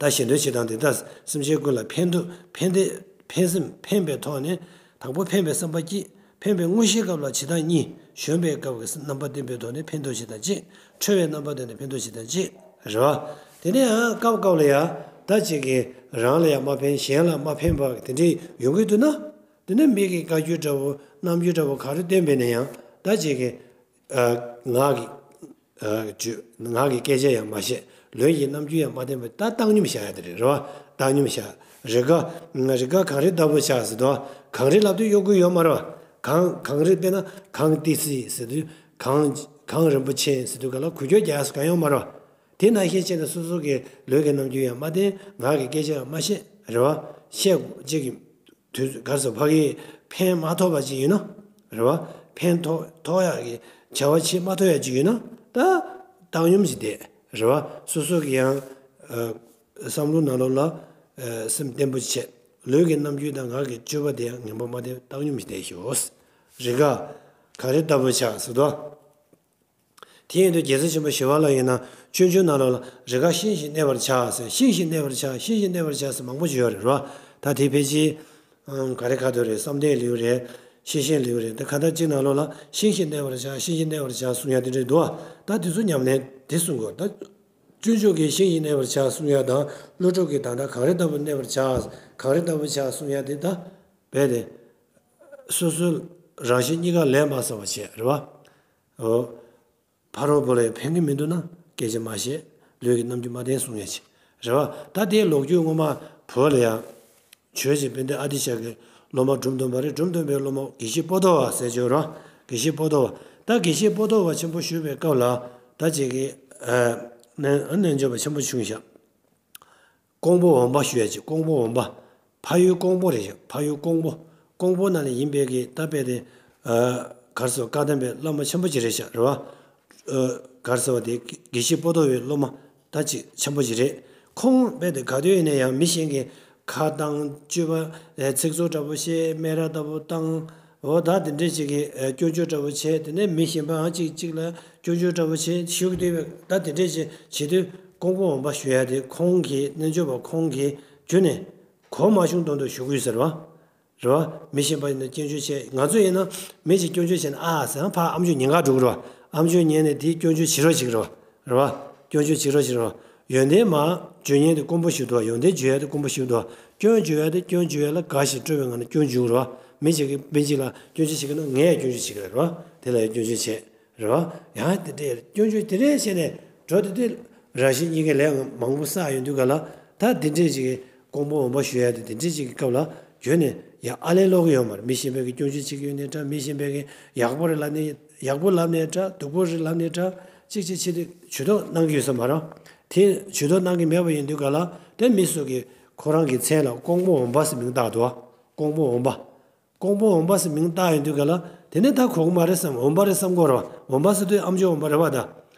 ད་གཞན་དོན་བྱེད་སྟངས་དེ་དག་སེམས་ཅན་ཀུན་ལ་ཕན་ཐོགས། ཕན་བདེ། ཕན་སེམས་ཕན་པའི་ཐོག་ནས། དང་པོ་ཕན་པའི་བསམ་པ་སྐྱེད། ཕན་པའི་དངོས་གཞིའི་སྐབས་ལ་བྱེད་སྟངས་གཉིས། གཞོམ་པའི་སྐབས་ཀྱི་རྣམ་པ་བསྟན་པའི་ཐོག་ནས་ཕན་ཐོགས་བྱེད་སྟངས་གཅིག་ཁྲོ་བའི་རྣམ་པ་བསྟན་ནས་ཕན་ཐོགས་བྱེད་སྟངས་གཅིག་རེད་བ། དེ་ནས་ཡང་སྐབས་སྐབས་ལ་ཡང་ད་ཅིག་གིས་རང་ལ་ཡང་མ་ཕན་གཞན་ལ་མ་ཕན་པ་དེ་འདྲའི་ཡོང་གི་འདུག་ན། དེ་ནས་མི་གིས་བཀའ་བཀྱོན་འདྲ་བོ་རྣམ་འགྱུར་འདྲ་བོ་ག་རེ་སྟོན་པས་ན་ཡང་ད་ཅིག་གིས། ཨ། ངག་གི། ཨ། བརྗོད། ངག་གི་སྐད་ཆ་ཡང་མ་བཤད། ལུས་ཀྱི་རྣམ་འགྱུར་ཡང་མ་བསྟན་པ་ད་བཏང་སྙོམས་བཞག་ཡ་དེ་རེད་རེད་བ། བཏང་སྙོམས་བཞག་རེས་འགའ། རེས་འགའ་གངས་རི་ལྟ་བུར་བྱ་ཟེར་དུས། གངས་རི་ལབ་དུས་གཡོ་འགུལ་ཡོད་མ་རེད་བ། གངས། གངས་རི་དཔེར་ན་གངས་ཏི་སེ་ཟེར་དུས། གངས། གངས་རིན་པོ་ཆེ་ཟེར་དུས་ག་ལ་འགུལ་སྐྱོད་རྒྱག་ཡ་གང་ཡོད་མ་རེད་བ། དེ་ནང་བཞིན་བྱས་ནས་སོ་སོ་གི་ལུས་ཀྱི་རྣམ་འགྱུར་ཡང་མ་བསྟན། ངག་གི་སྐད་ཆ་ཡང་མ་བཤད་རེད་བ། བཤད་དགོས་ཅིག་གི་དུས་ག་རེ་ཟེར། ཕ་གིར་ཕན་མ་ཐོགས་པ་ཅིག་ཡིན་ན་རེད་བ། ཕན་ཐོགས་ཐོགས་ཡག་གི་བྱ་བ་བྱེད་མ་ཐུབ་ཡག་ཅིག་ཡིན་ན་ད་བཏང་སྙོམས་ཤིག་བསྡད་རེད་བ། སོ་སོ་གི་ཡང་ཨ་བསམ་བློ་ནང་ལོགས་ལ་ཨ་སེམས་བརྟན་པོ་བྱས། ལུས་ཀྱི་རྣམ་འགྱུར་དང་ངག་གི་སྤྱོད་པ་དེ་ཡང་ངན་པ་མ་བསྟན། བཏང་སྙོམས་ཤིག་བསྡད་ཤོག། རེས་འགའ་ག་རེ་ལྟ་བུ་ཆགས་ཟེར་དོ། དེ་ཡིན་དུས་རྒྱལ་སྲས་ཆེན་པོ་ཞི་བ་ལྷ་ཡིན་ན་སྤྱོད་འཇུག་ནང་ལོགས་ལ་རེས་འགའ་ཤིང་བཞིན་གནས་པར་བྱ་ཟེར། ཤིང་བཞིན་གནས་པར་བྱ། ཤིང་བཞིན་གནས་པར་བྱ་ཟེར་མང་པོ་ཞིག་ཡོད་རེད་རོ། ད་དེ་ཕལ་ཆེར་ཨང་ག་རེ་ག་དུས་རེད། བསམ་གཏན་ལེའུ་རེད། ཤེས་བཞིན་ལེའུ་རེད། ད་ག་ད་གཅིག་ནང་ལོགས་ལ་ཤིང་བཞིན་གནས་པར་བྱ། ཤིང་བཞིན་གནས་པར་བྱ་གསུང་ཡ་དེ་འདྲ་འདུག་ཨ། ད་དེ་ཚོ་ཉམས་ལེན་དེ་གསུང་དགོས། ད་སྤྱོད་འཇུག་གི་ཤིང་བཞིན་གནས་པར་བྱ་གསུང་ཡ་དང་། ཀླུ་སྒྲུབ་ཀྱི་ད་ལྟ་གང་རེ་ལྟ་བུ་གནས་པར་བྱ། གང་རེ་ལྟ་བུ་བྱ་གསུང་ཡ་དེ་ད་རྦད་དེ་སོ་སོའི་རང་གཤིས་གཉིས་ཀ་ལས་མ་བསགས་པ་བྱས་རེད་བ། འོ། ཕ་རོལ་པོ་ལ་ཡང་ཕན་གྱི་མི་འདུག་ན་སྐད་ཆ་མ་བཤད། ལུས་ཀྱི་རྣམ་འགྱུར་མ་བསྟན་གསུང་ཡ་ཅིག་རེད་བ། ད་དེའི་ལོ་རྒྱུས་སྔོན་མ་བོད་ལ་ཡང་ཇོ་བོ་རྗེ་དཔལ་ལྡན་ཨ་ཏི་ཤ་གི་སློབ་མ་འབྲོམ་སྟོན་པ་རེད། འབྲོམ་སྟོན་པའི་སློབ་མ་དགེ་བཤེས་པོ་ཏོ་བ་ཟེར་ཅིག་ཡོད་རེད་བ། དགེ་བཤེས་པོ་ཏོ་བ། ད་དགེ་བཤེས་པོ་ཏོ་བ་ཆེན་པོ་བཞུགས་པའི་སྐབས་ལ་ད་ཅིག་གི་ཨ་རྣལ་རྣལ་འབྱོར་པ་ཆེན་པོ་བྱུང་ཤག་ཀོང་པོ་འོན་པ་ཞུ་ཡ་ཅིག་ཀོང་པོ་འོན་པ། ཕ་ཡུལ་ཀོང་པོ་རེད་ཤག་ཕ་ཡུལ་ཀོང་པོ། ཀོང་པོ་ནང་ལ་ཡིན་པའི་གི་ད་དཔེ་དེ་ཨ་ག་རེ་ཟེར། བཀའ་གདམས་པའི་བླ་མ་ཆེན་པོ་ཅིག་རེད་ཤག་རེད་བ། ཨ་ག་རེ་ཟེར་བ་དེ་དགེ་བཤེས་པོ་ཏོ་བའི་སློབ་མ་ད་ཅིག་ཆེན་པོ་ཅིག་རེད། ཁོང་དཔེ་དེ་ག་དུས་ཡིན་ན་ཡང་མི་གཞན་གྱི་ཁ་བཏང་། སྤྱོད་པ་ཨ་ཚིག་རྩུབ་འདྲ་པོ་བཤད། སྨད་ར་ལྟ་བུ་བཏང་། འོ་ད་དེ་འདྲས་ཅིག་གི་ཨ་སྐྱོན་བརྗོད་འདྲ་པོ་བྱས། དེ་ནས་མི་གཞན་པའང་གཅིག་གཅིག་ལ་སྐྱོན་བརྗོད་འདྲ་པོ་བྱས། ཞུགས་བསྡད་པའི་ད་དེ་འདྲས་ཅིག་བྱེད་དུས་ཀོང་པོ་འོན་པ་ཞུ་ཡ་དེ་ཁོང་གིས་རྣལ་འབྱོར་པ་ཁོང་གིས་བརྒྱུད་ནས་གོ་མ་བྱུང་དོན་དུ་ཞུ་གི་ཡོད་ཟེར་བ། རེད་བ། མི་གཞན་པ་ཡིན་ན་སྐྱོན་བརྗོད་བྱས། ང་ཚོ་ཡིན་ན་མི་གཅིག་སྐྱོན་བརྗོད་བྱས་ན་ཨ་ཟེར་ཡང་ཕར་ཨམ་ཅོག་ཉན་ག་འགྲོ་གི་རེད་བ། ཨམ་ཅོག་ཉན་ནས་དེའི་སྐྱོན་བརྗོད་བྱེད་རོགས་བྱེད་ཀྱི་རེད་བ། རེད་བ། སྐྱོན་བརྗོད་བྱེད་རོགས་བྱེད་ཀྱི་རེད་བ། ཡོན་ཏན་མ་བརྗོད་མཁན་དེ་དཀོན་པོ་ཞིག་འདུག་བ། ཡོན་ཏན་བརྗོད་ཡ་དེ་དཀོན་པོ་ཞིག་འདུག་བ། སྐྱོན་བརྗོད་ཡ་དེ་སྐྱོན་བརྗོད་ཡ་ལ་དགའ་ཞིང་སྤྲོ་བའི་ངང་ནས་སྐྱོན་འཇུག་རེད་བ། མི་གཅིག་གིས་མི་གཅིག་ལ་སྐྱོན་བརྗོད་བྱེད་ཀྱི་ན་ངས་ཡང་སྐྱོན་བརྗོད་བྱེད་ཀྱི་རེད་བ། དེ་ལ་ཡང་སྐྱོན་བརྗོད་བྱེད། རེད་བ། ཡང་དེ་འདྲའི་སྐྱོན་བརྗོད་དེ་འདྲས་བྱས་ནས་འགྲོ་དེ་དུས་རང་གཤིས་གཉིས་ཀའི་ལས་མང་པོ་བསགས་ཡོང་དུས་ག་ལ། ད་དེ་འདྲས་ཅིག་གི་ཀོང་པོ་འོན་པ་ཞུ་ཡ་དེ་དེ་འདྲས་ཅིག་གི་སྐབས་ལ་བརྒྱུད་ནས་ཡང་ཨ་ལན་སློག་གི་ཡོད་མ་རེད། མི་གཞན་པས་ཀྱི་སྐྱོན་བརྗོད་བྱེད་ཀྱི་ཡོད་ནའི་འདྲ། མི་གཞན་པས་ཀྱི་ཡག་པོ་རེད་ལབ་ནའི་ཡག་པོ་ལབ་ནའི་འདྲ། སྡུག་པོ་རེད་ལབ་ནའི་འདྲ། གཅིག་གཅིག་བྱེད་དུས་ཇུས་གཏོགས་གནང་གི་ཡོད་ས་མ་རེད། དེ་ཇུས་གཏོགས་གནང་གི་མེད་པ་ཡིན་དུས་ག་ལ་དེ་མི་སུ་གིས་ཁོ་རང་གི་མཚན་ལ་ཀོང་པོ་འོན་པ་ཟེར་མིང་བཏགས་འདུག་བ། ཀོང་པོ་འོན་པ། ཀོང་པོ་འོན་པ་ཟེར་མིང་བཏགས་ཡོང་དུས་ག་ལ། དེ་ནས་ད་གོ་གི་མ་རེད་བསམ། འོན་པ་རེད་བསམ་གྱི་ཡོད་རེད་བ། འོན་པ་ཟེར་དུས་ཨམ་ཅོག་འོན་པ་རེད་བ། ད་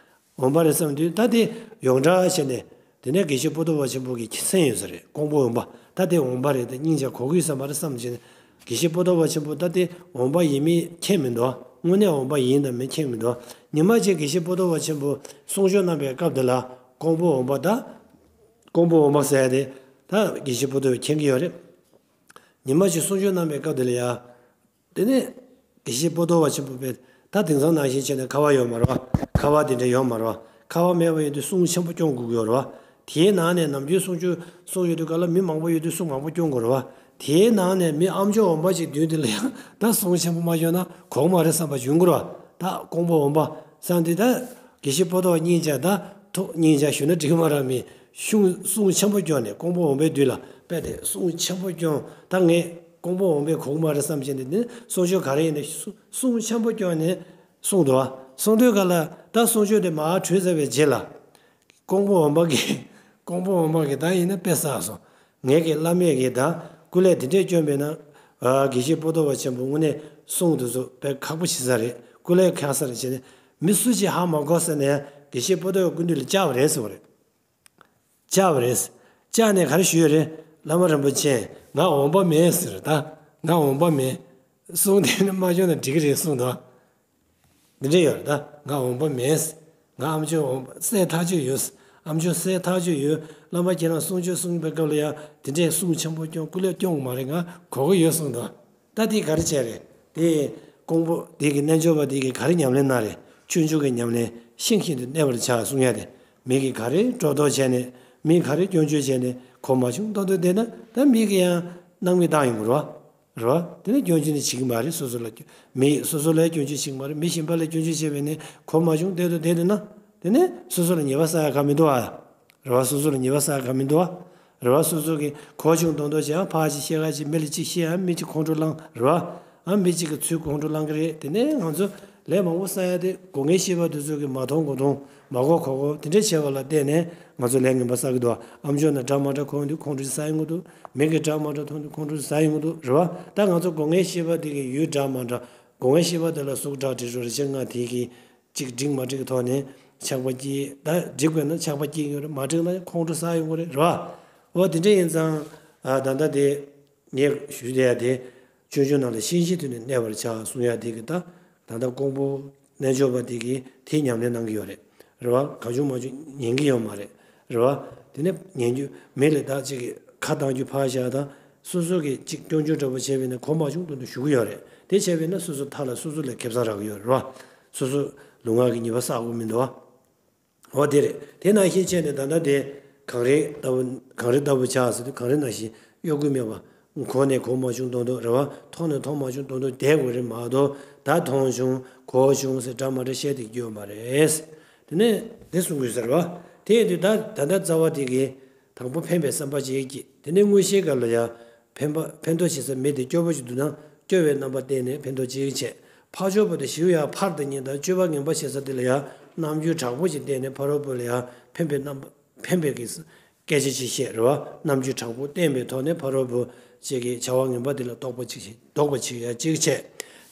འོན་པ་རེད་བསམ་དུས་ད་དེ་ཡོངས་གྲགས་བྱས་ནས། དེ་ནས་དགེ་བཤེས་པོ་ཏོ་བ་ཆེན་པོ་གི་མཚན་ཡོད་ས་རེད། ཀོང་པོ་འོན་པ། ད་དེ་འོན་པ་རེད། དེ་སྙིང་རྗེ་གོ་གི་ཡོད་ས་མ་རེད་བསམ་བྱས་ནས། དགེ་བཤེས་པོ་ཏོ་བ་ཆེན་པོ་ད་དེ་འོན་པ་ཡིན་མིན་མཁྱེན་མི་འདུག་དངོས་གནས་འོན་པ་ཡིན་དང་མིན་མཁྱེན་མི་འདུག་ཉི་མ་གཅིག་དགེ་བཤེས་པོ་ཏོ་བ་ཆེན་པོ་གསུང་ཆོས་གནང་བའི་སྐབས་དེ་ལ་ཀོང་པོ་འོན་པ་ད། ཀོང་པོ་འོན་པ་ཟེར་ཡ་དེ་ད་དགེ་བཤེས་པོ་ཏོ་བས་མཁྱེན་གྱི་ཡོད་རེད། ཉི་མ་གཅིག་གསུང་ཆོས་གནང་བའི་སྐབས་དེ་ལ་ཡ། དེ་ནས་དགེ་བཤེས་པོ་ཏོ་བ་ཆེན་པོ་པས་ད་དེང་སང་ནང་བཞིན་བྱས་ནས་ཁ་པར་ཡོད་མ་རེད་བ། ཁ་པར་དེ་འདྲ་ཡོད་མ་རེད་བ། ཁ་པར་མེད་པ་ཡིན་དུས་གསུང་ཆེན་པོ་སྐྱོང་དགོས་ཀྱི་ཡོད་རེད་བ། དེའི་ནང་ནས་ནམ་རྒྱུན་གསུང་ཆོས་གསུང་ཡོད་དུས་ག་ལ་མི་མང་པོ་ཡོད་དུས་གསུང་མང་པོ་སྐྱོང་དགོས་རེད་བ། དེའི་ནང་ནས་མི་ཨམ་ཅོག་འོན་པ་ཅིག་མདུན་དེ་ལ་ཡང་ད་གསུང་ཆེན་པོ་མ་སྐྱོང་ན་གོ་གི་མ་རེད་བསམ་པ་བྱུང་གི་རེད་བ། ད་ཀོང་པོ་འོན་པ་བསམ་དུས་ད་དགེ་བཤེས་པོ་ཏོ་བ་སྙིང་རྗེ། ད་ཐུགས་སྙིང་རྗེ་ཞུ་ན་འགྲིག་གི་མ་རེད། མི་གསུང་གསུང་ཆེན་པོ་སྐྱོང་ནས་ཀོང་པོ་འོན་པའི་མདུན་ལ་དཔེ་དེ་གསུང་ཆེན་པོ་སྐྱོང་། ད་ངས་ཀོང་པོ་འོན་པའི་གོ་གི་མ་རེད་བསམ་བྱས་ནས་ནི་གསུང་ཆོས་ག་རེ་ཡིན་ནའི་གསུང་གསུང་ཆེན་པོ་སྐྱོང་ནས་གསུངས་འདུག་བ། གསུང་དུས་ག་ལ་ད་གསུང་ཆོས་དེ་མར་གྲོལ་ཚར་བའི་རྗེས་ལ། ཀོང་པོ་འོན་པ་གིས། ཀོང་པོ་འོན་པ་གིས་ད་ཡིན་ན་དཔེ་བསགས་སོང་། ངེད་ཀྱི་བླ་མས་ཀྱིས་ད་སྐུ་ལས་དེ་འདྲས་བསྐྱོན་པས་ན། ཨ་དགེ་བཤེས་པོ་ཏོ་བ་ཆེན་པོ་དངོས་གནས་གསུང་དེ་ཚོ་དཔེ་ཁག་པོ་ཞིག་ས་རེད། སྐུ་ལས་ཁག་ས་རེད་བྱས་ནས་མི་སུ་ཞིག་ཧ་མ་གོ་ས་ནས་དགེ་བཤེས་པོ་ཏོ་བའི་སྐུ་མདུན་ལ་བཅར་བ་རེད་ཟེར་བ་རེད། བཅར་བ་རེད། བཅར་ནས་ག་རེ་ཞུས་ཡོད་རེད། བླ་མ་རིན་པོ་ཆེ། ང་འོན་པ་མེད་ཟེར། ད་ང་འོན་པ་མེད། གསུང་དེ་ནི་མ་སྐྱོང་ན་འགྲིག་གི་རེད་གསུངས་འདུག་འདི་འདྲ་ཡོད་རེད། ད་ང་འོན་པ་མེད། ང་ཨམ་ཅོག་འོན་པ་གསོས་ཐག་ཆོད་ཡོད། ཨམ་ཅོག་གསོས་ཐག་ཆོད་ཡོད། བླ་མ་ཁྱེད་རང་གསུང་ཆོས་གསུང་པའི་སྐབས་ལ་ཡང་དེ་འདྲའི་གསུང་ཆེན་པོ་སྐྱོང་། སྐུ་ལས་སྐྱོང་གི་མ་རེད། ང་གོ་གི་ཡོད་གསུངས་འདུག་ད་དེ་ག་རེ་བྱས་རེད། དེ་ཀོང་པོ་དེ་གི་རྣལ་འབྱོར་པ་དེ་གི་ག་རེ་ཉམས་ལེན་གནང་རེད། སྤྱོད་འཇུག་གི་ཉམས་ལེན། ཤིང་བཞིན་དུ་གནས་པར་བྱ་གསུང་ཡ་དེ། མི་གིས་ག་རེ་སྒྲོ་འདོགས་བྱས་ནས། མིས་ག་རེ་སྐྱོན་བརྗོད་བྱས་ནས་གོ་མ་བྱུང་མདོག་མདོག་བསྡད་ན་ད་མི་གིས་ཡང་སྣང་མེད་བཏང་ཡོང་གི་རེད་བ། རེད་བ། དེ་ནས་སྐྱོན་བརྗོད་ནི་བྱེད་ཀྱི་མ་རེད། སོ་སོ་ལ་སྐྱོ་མི་སོ་སོ་ལ་སྐྱོན་བརྗོད་བྱེད་ཀྱི་མ་རེད། མི་གཞན་པ་ལ་སྐྱོན་བརྗོད་བྱས་པས་ནི་གོ་མ་བྱུང་བསྡད་དུ་བསྡད་དུ་ན། དེ་ནས་སོ་སོ་ལ་ཉེས་པ་བསགས་ཡ་ག་མི་འདུག་ཨ། རེད་བ། སོ་སོ་ལ་ཉེས་པ་བསགས་ཡ་ག་མི་འདུག་ཨ། རེད་བ། སོ་སོ་གིས་གོ་བྱུང་མདོག་མདོག་བྱས། ཨ་ཕར་ཅིག་བཤད། ཁ་ཅིག་མི་ལ་ཅིག་བཤད། ཨ་མི་ཅིག་ཁོང་ཁྲོ་ལངས། རེད་བ། ཨ་མི་ཅིག་གི་ཚུལ་ཁོང་ཁྲོ་ལངས་ཀྱི་རེད། དེ་ནས་ང་ཚོ་ ལས་མང་པོ་བསགས་ཡ་དེ་སྒོ་ལྔའི་ཤེས་པ་དེ་ཚོ་གིས་མ་མཐོང་གོ་མཐོང་མ་གོ་གོ་གོ་དེ་འདྲས་བྱས་པ་ལ་བརྟེན་ནས་ང་ཚོ་ལས་ངན་པ་བསགས་ཀྱི་འདུག་ཨམ་ཅོག་ནང་སྒྲ་མ་འདྲ་གོ་དུས་ཁོང་ཁྲོ་ཟ་ཡོང་གི་འདུག་མིག་གིས་སྒྲ་མ་འདྲ་མཐོང་དུས་ཁོང་ཁྲོ་ཟ་ཡོང་གི་འདུག་རེད་བ། ད་ང་ཚོ་སྒོ་ལྔའི་ཤེས་པ་དེ་གིས་ཡུལ་སྒྲ་མ་འདྲ་སྒོ་ལྔའི་ཤེས་པ་དེ་ལ་གཟུགས་སྒྲ་དྲི་རོ་རེག་བྱ་ལྔ་དེ་གིས་གཅིག་འགྲིག་མ་འགྲིག་གི་ཐོག་ནས་ཆགས་པ་སྐྱེ། ད་འགྲིག་དགོས་ན་ཆགས་པ་སྐྱེ་ཡོང་རེད། མ་འགྲིག་ན་ཁོང་ཁྲོ་ཟ་ཡོང་གི་རེད། རེད་བ། འོ་དེ་འདྲ་ཡིན་ཙང་ཨ་ད་ལྟ་དེ་ངས་ཞུ་བསྡད་ཡ་དེ་སྤྱོད་འཇུག་ནང་ལ་ཤེས་བཞིན་དུ་ནི་གནས་པར་བྱ་གསུང་ཡ་དེ་གི་ད་ད་ལྟ་ཀོང་པོ་རྣལ་འབྱོར་པ་དེ་གིས་དེ་ཉམས་ལེན་གནང་གི་ཡོད་རེད། རེད་བ། གང་བྱུང་མང་བྱུང་ཉན་གི་ཡོད་མ་རེད། རེད་བ། དེ་ནས་ཉན་རྒྱུ་མི་ལ་ད་ཅིག་གི་ཁ་བཏང་རྒྱུ་ཕར་བཞག་ད་སོ་སོ་གིས་ཅིག་སྐྱོན་བརྗོད་འདྲ་པོ་བྱས་པས་ན་གོ་མ་བྱུང་དོན་དུ་ཞུ་གི་ཡོད་རེད། དེ་བྱས་པས་ན་སོ་སོ་མཐའ་ལ་སོ་སོ་ལ་ཁེ་བཟང་རག་གི་ཡོད་རེད་བ། སོ་སོ་ལུས་ངག་གི་ཉེས་པ་བསགས་དགོས་མི་འདུག་བ། འོ་དེ་རེད། དེ་ནང་བཞིན་བྱས་ནས་ད་ལྟ་དེ་གངས་རི་ལྟ་བུ་གངས་རི་ལྟ་བུ་ཆགས་ཟེར་དུས་གངས་རི་ནང་བཞིན་གཡོ་འགུལ་མེད་པ། གོ་ནས་གོ་མ་བྱུང་དོན་དུ་རེད་བ། མཐོང་ནས་མཐོང་མ་བྱུང་དོན་དུ་བསྡད་དགོས་རེད་མ་གཏོགས་ད་མཐོང་བྱུང་གོ་བྱུང་ཟེར་སྒྲ་མ་འདྲ་བཤད་དེ་རྒྱུ་ཡོད་མ་རེད། དེ་ནས་དེ་གསུང་དགོས་ཟེར་བ། དེ་ཡིན་དུས་ད་ད་ལྟ་རྩ་བ་དེ་གིས་དང་པོ་ཕན་པའི་བསམ་པ་ཅིག་སྐྱེས། དེ་ནས་དངོས་གཞིའི་སྐབས་ལ་ཡང་ཕན་པ་ཕན་ཐོགས་བྱེད་ས་མི་དེ་སྐྱོ་པོ་ཞིག་འདུག་ན་སྐྱོ་བའི་རྣམ་པ་བསྟན་ནས་ཕན་ཐོགས་ཅིག་བྱས། ཕར་ཕྱོགས་པ་དེ་ཞེ་པོ་ཡང་ཕར་དང་གཉིས་དང་སྤྱོད་པ་ངན་པ་བྱེད་ས་དེ་ལ་ཡང་རྣམ་འགྱུར་དྲག་པོ་ཞིག་བསྟན་ནས་ཕ་རོལ་པོ་ལ་ཡང་ཕན་པའི་རྣམ་པ་ཕན་པའི་གི་སྐད་ཆ་ཅིག་བཤད་རེད་བ། རྣམ་འགྱུར་དྲག་པོ་བསྟན་པའི་ཐོག་ནས་ཕ་རོལ་པོ་ཅིག་གི་བྱ་བ་ངན་པ་དེ་ལ་ལྡོག་པ་ཅིག་བྱེད་ལྡོག་པ་ཅིག་ཡང་ཅིག་བྱས།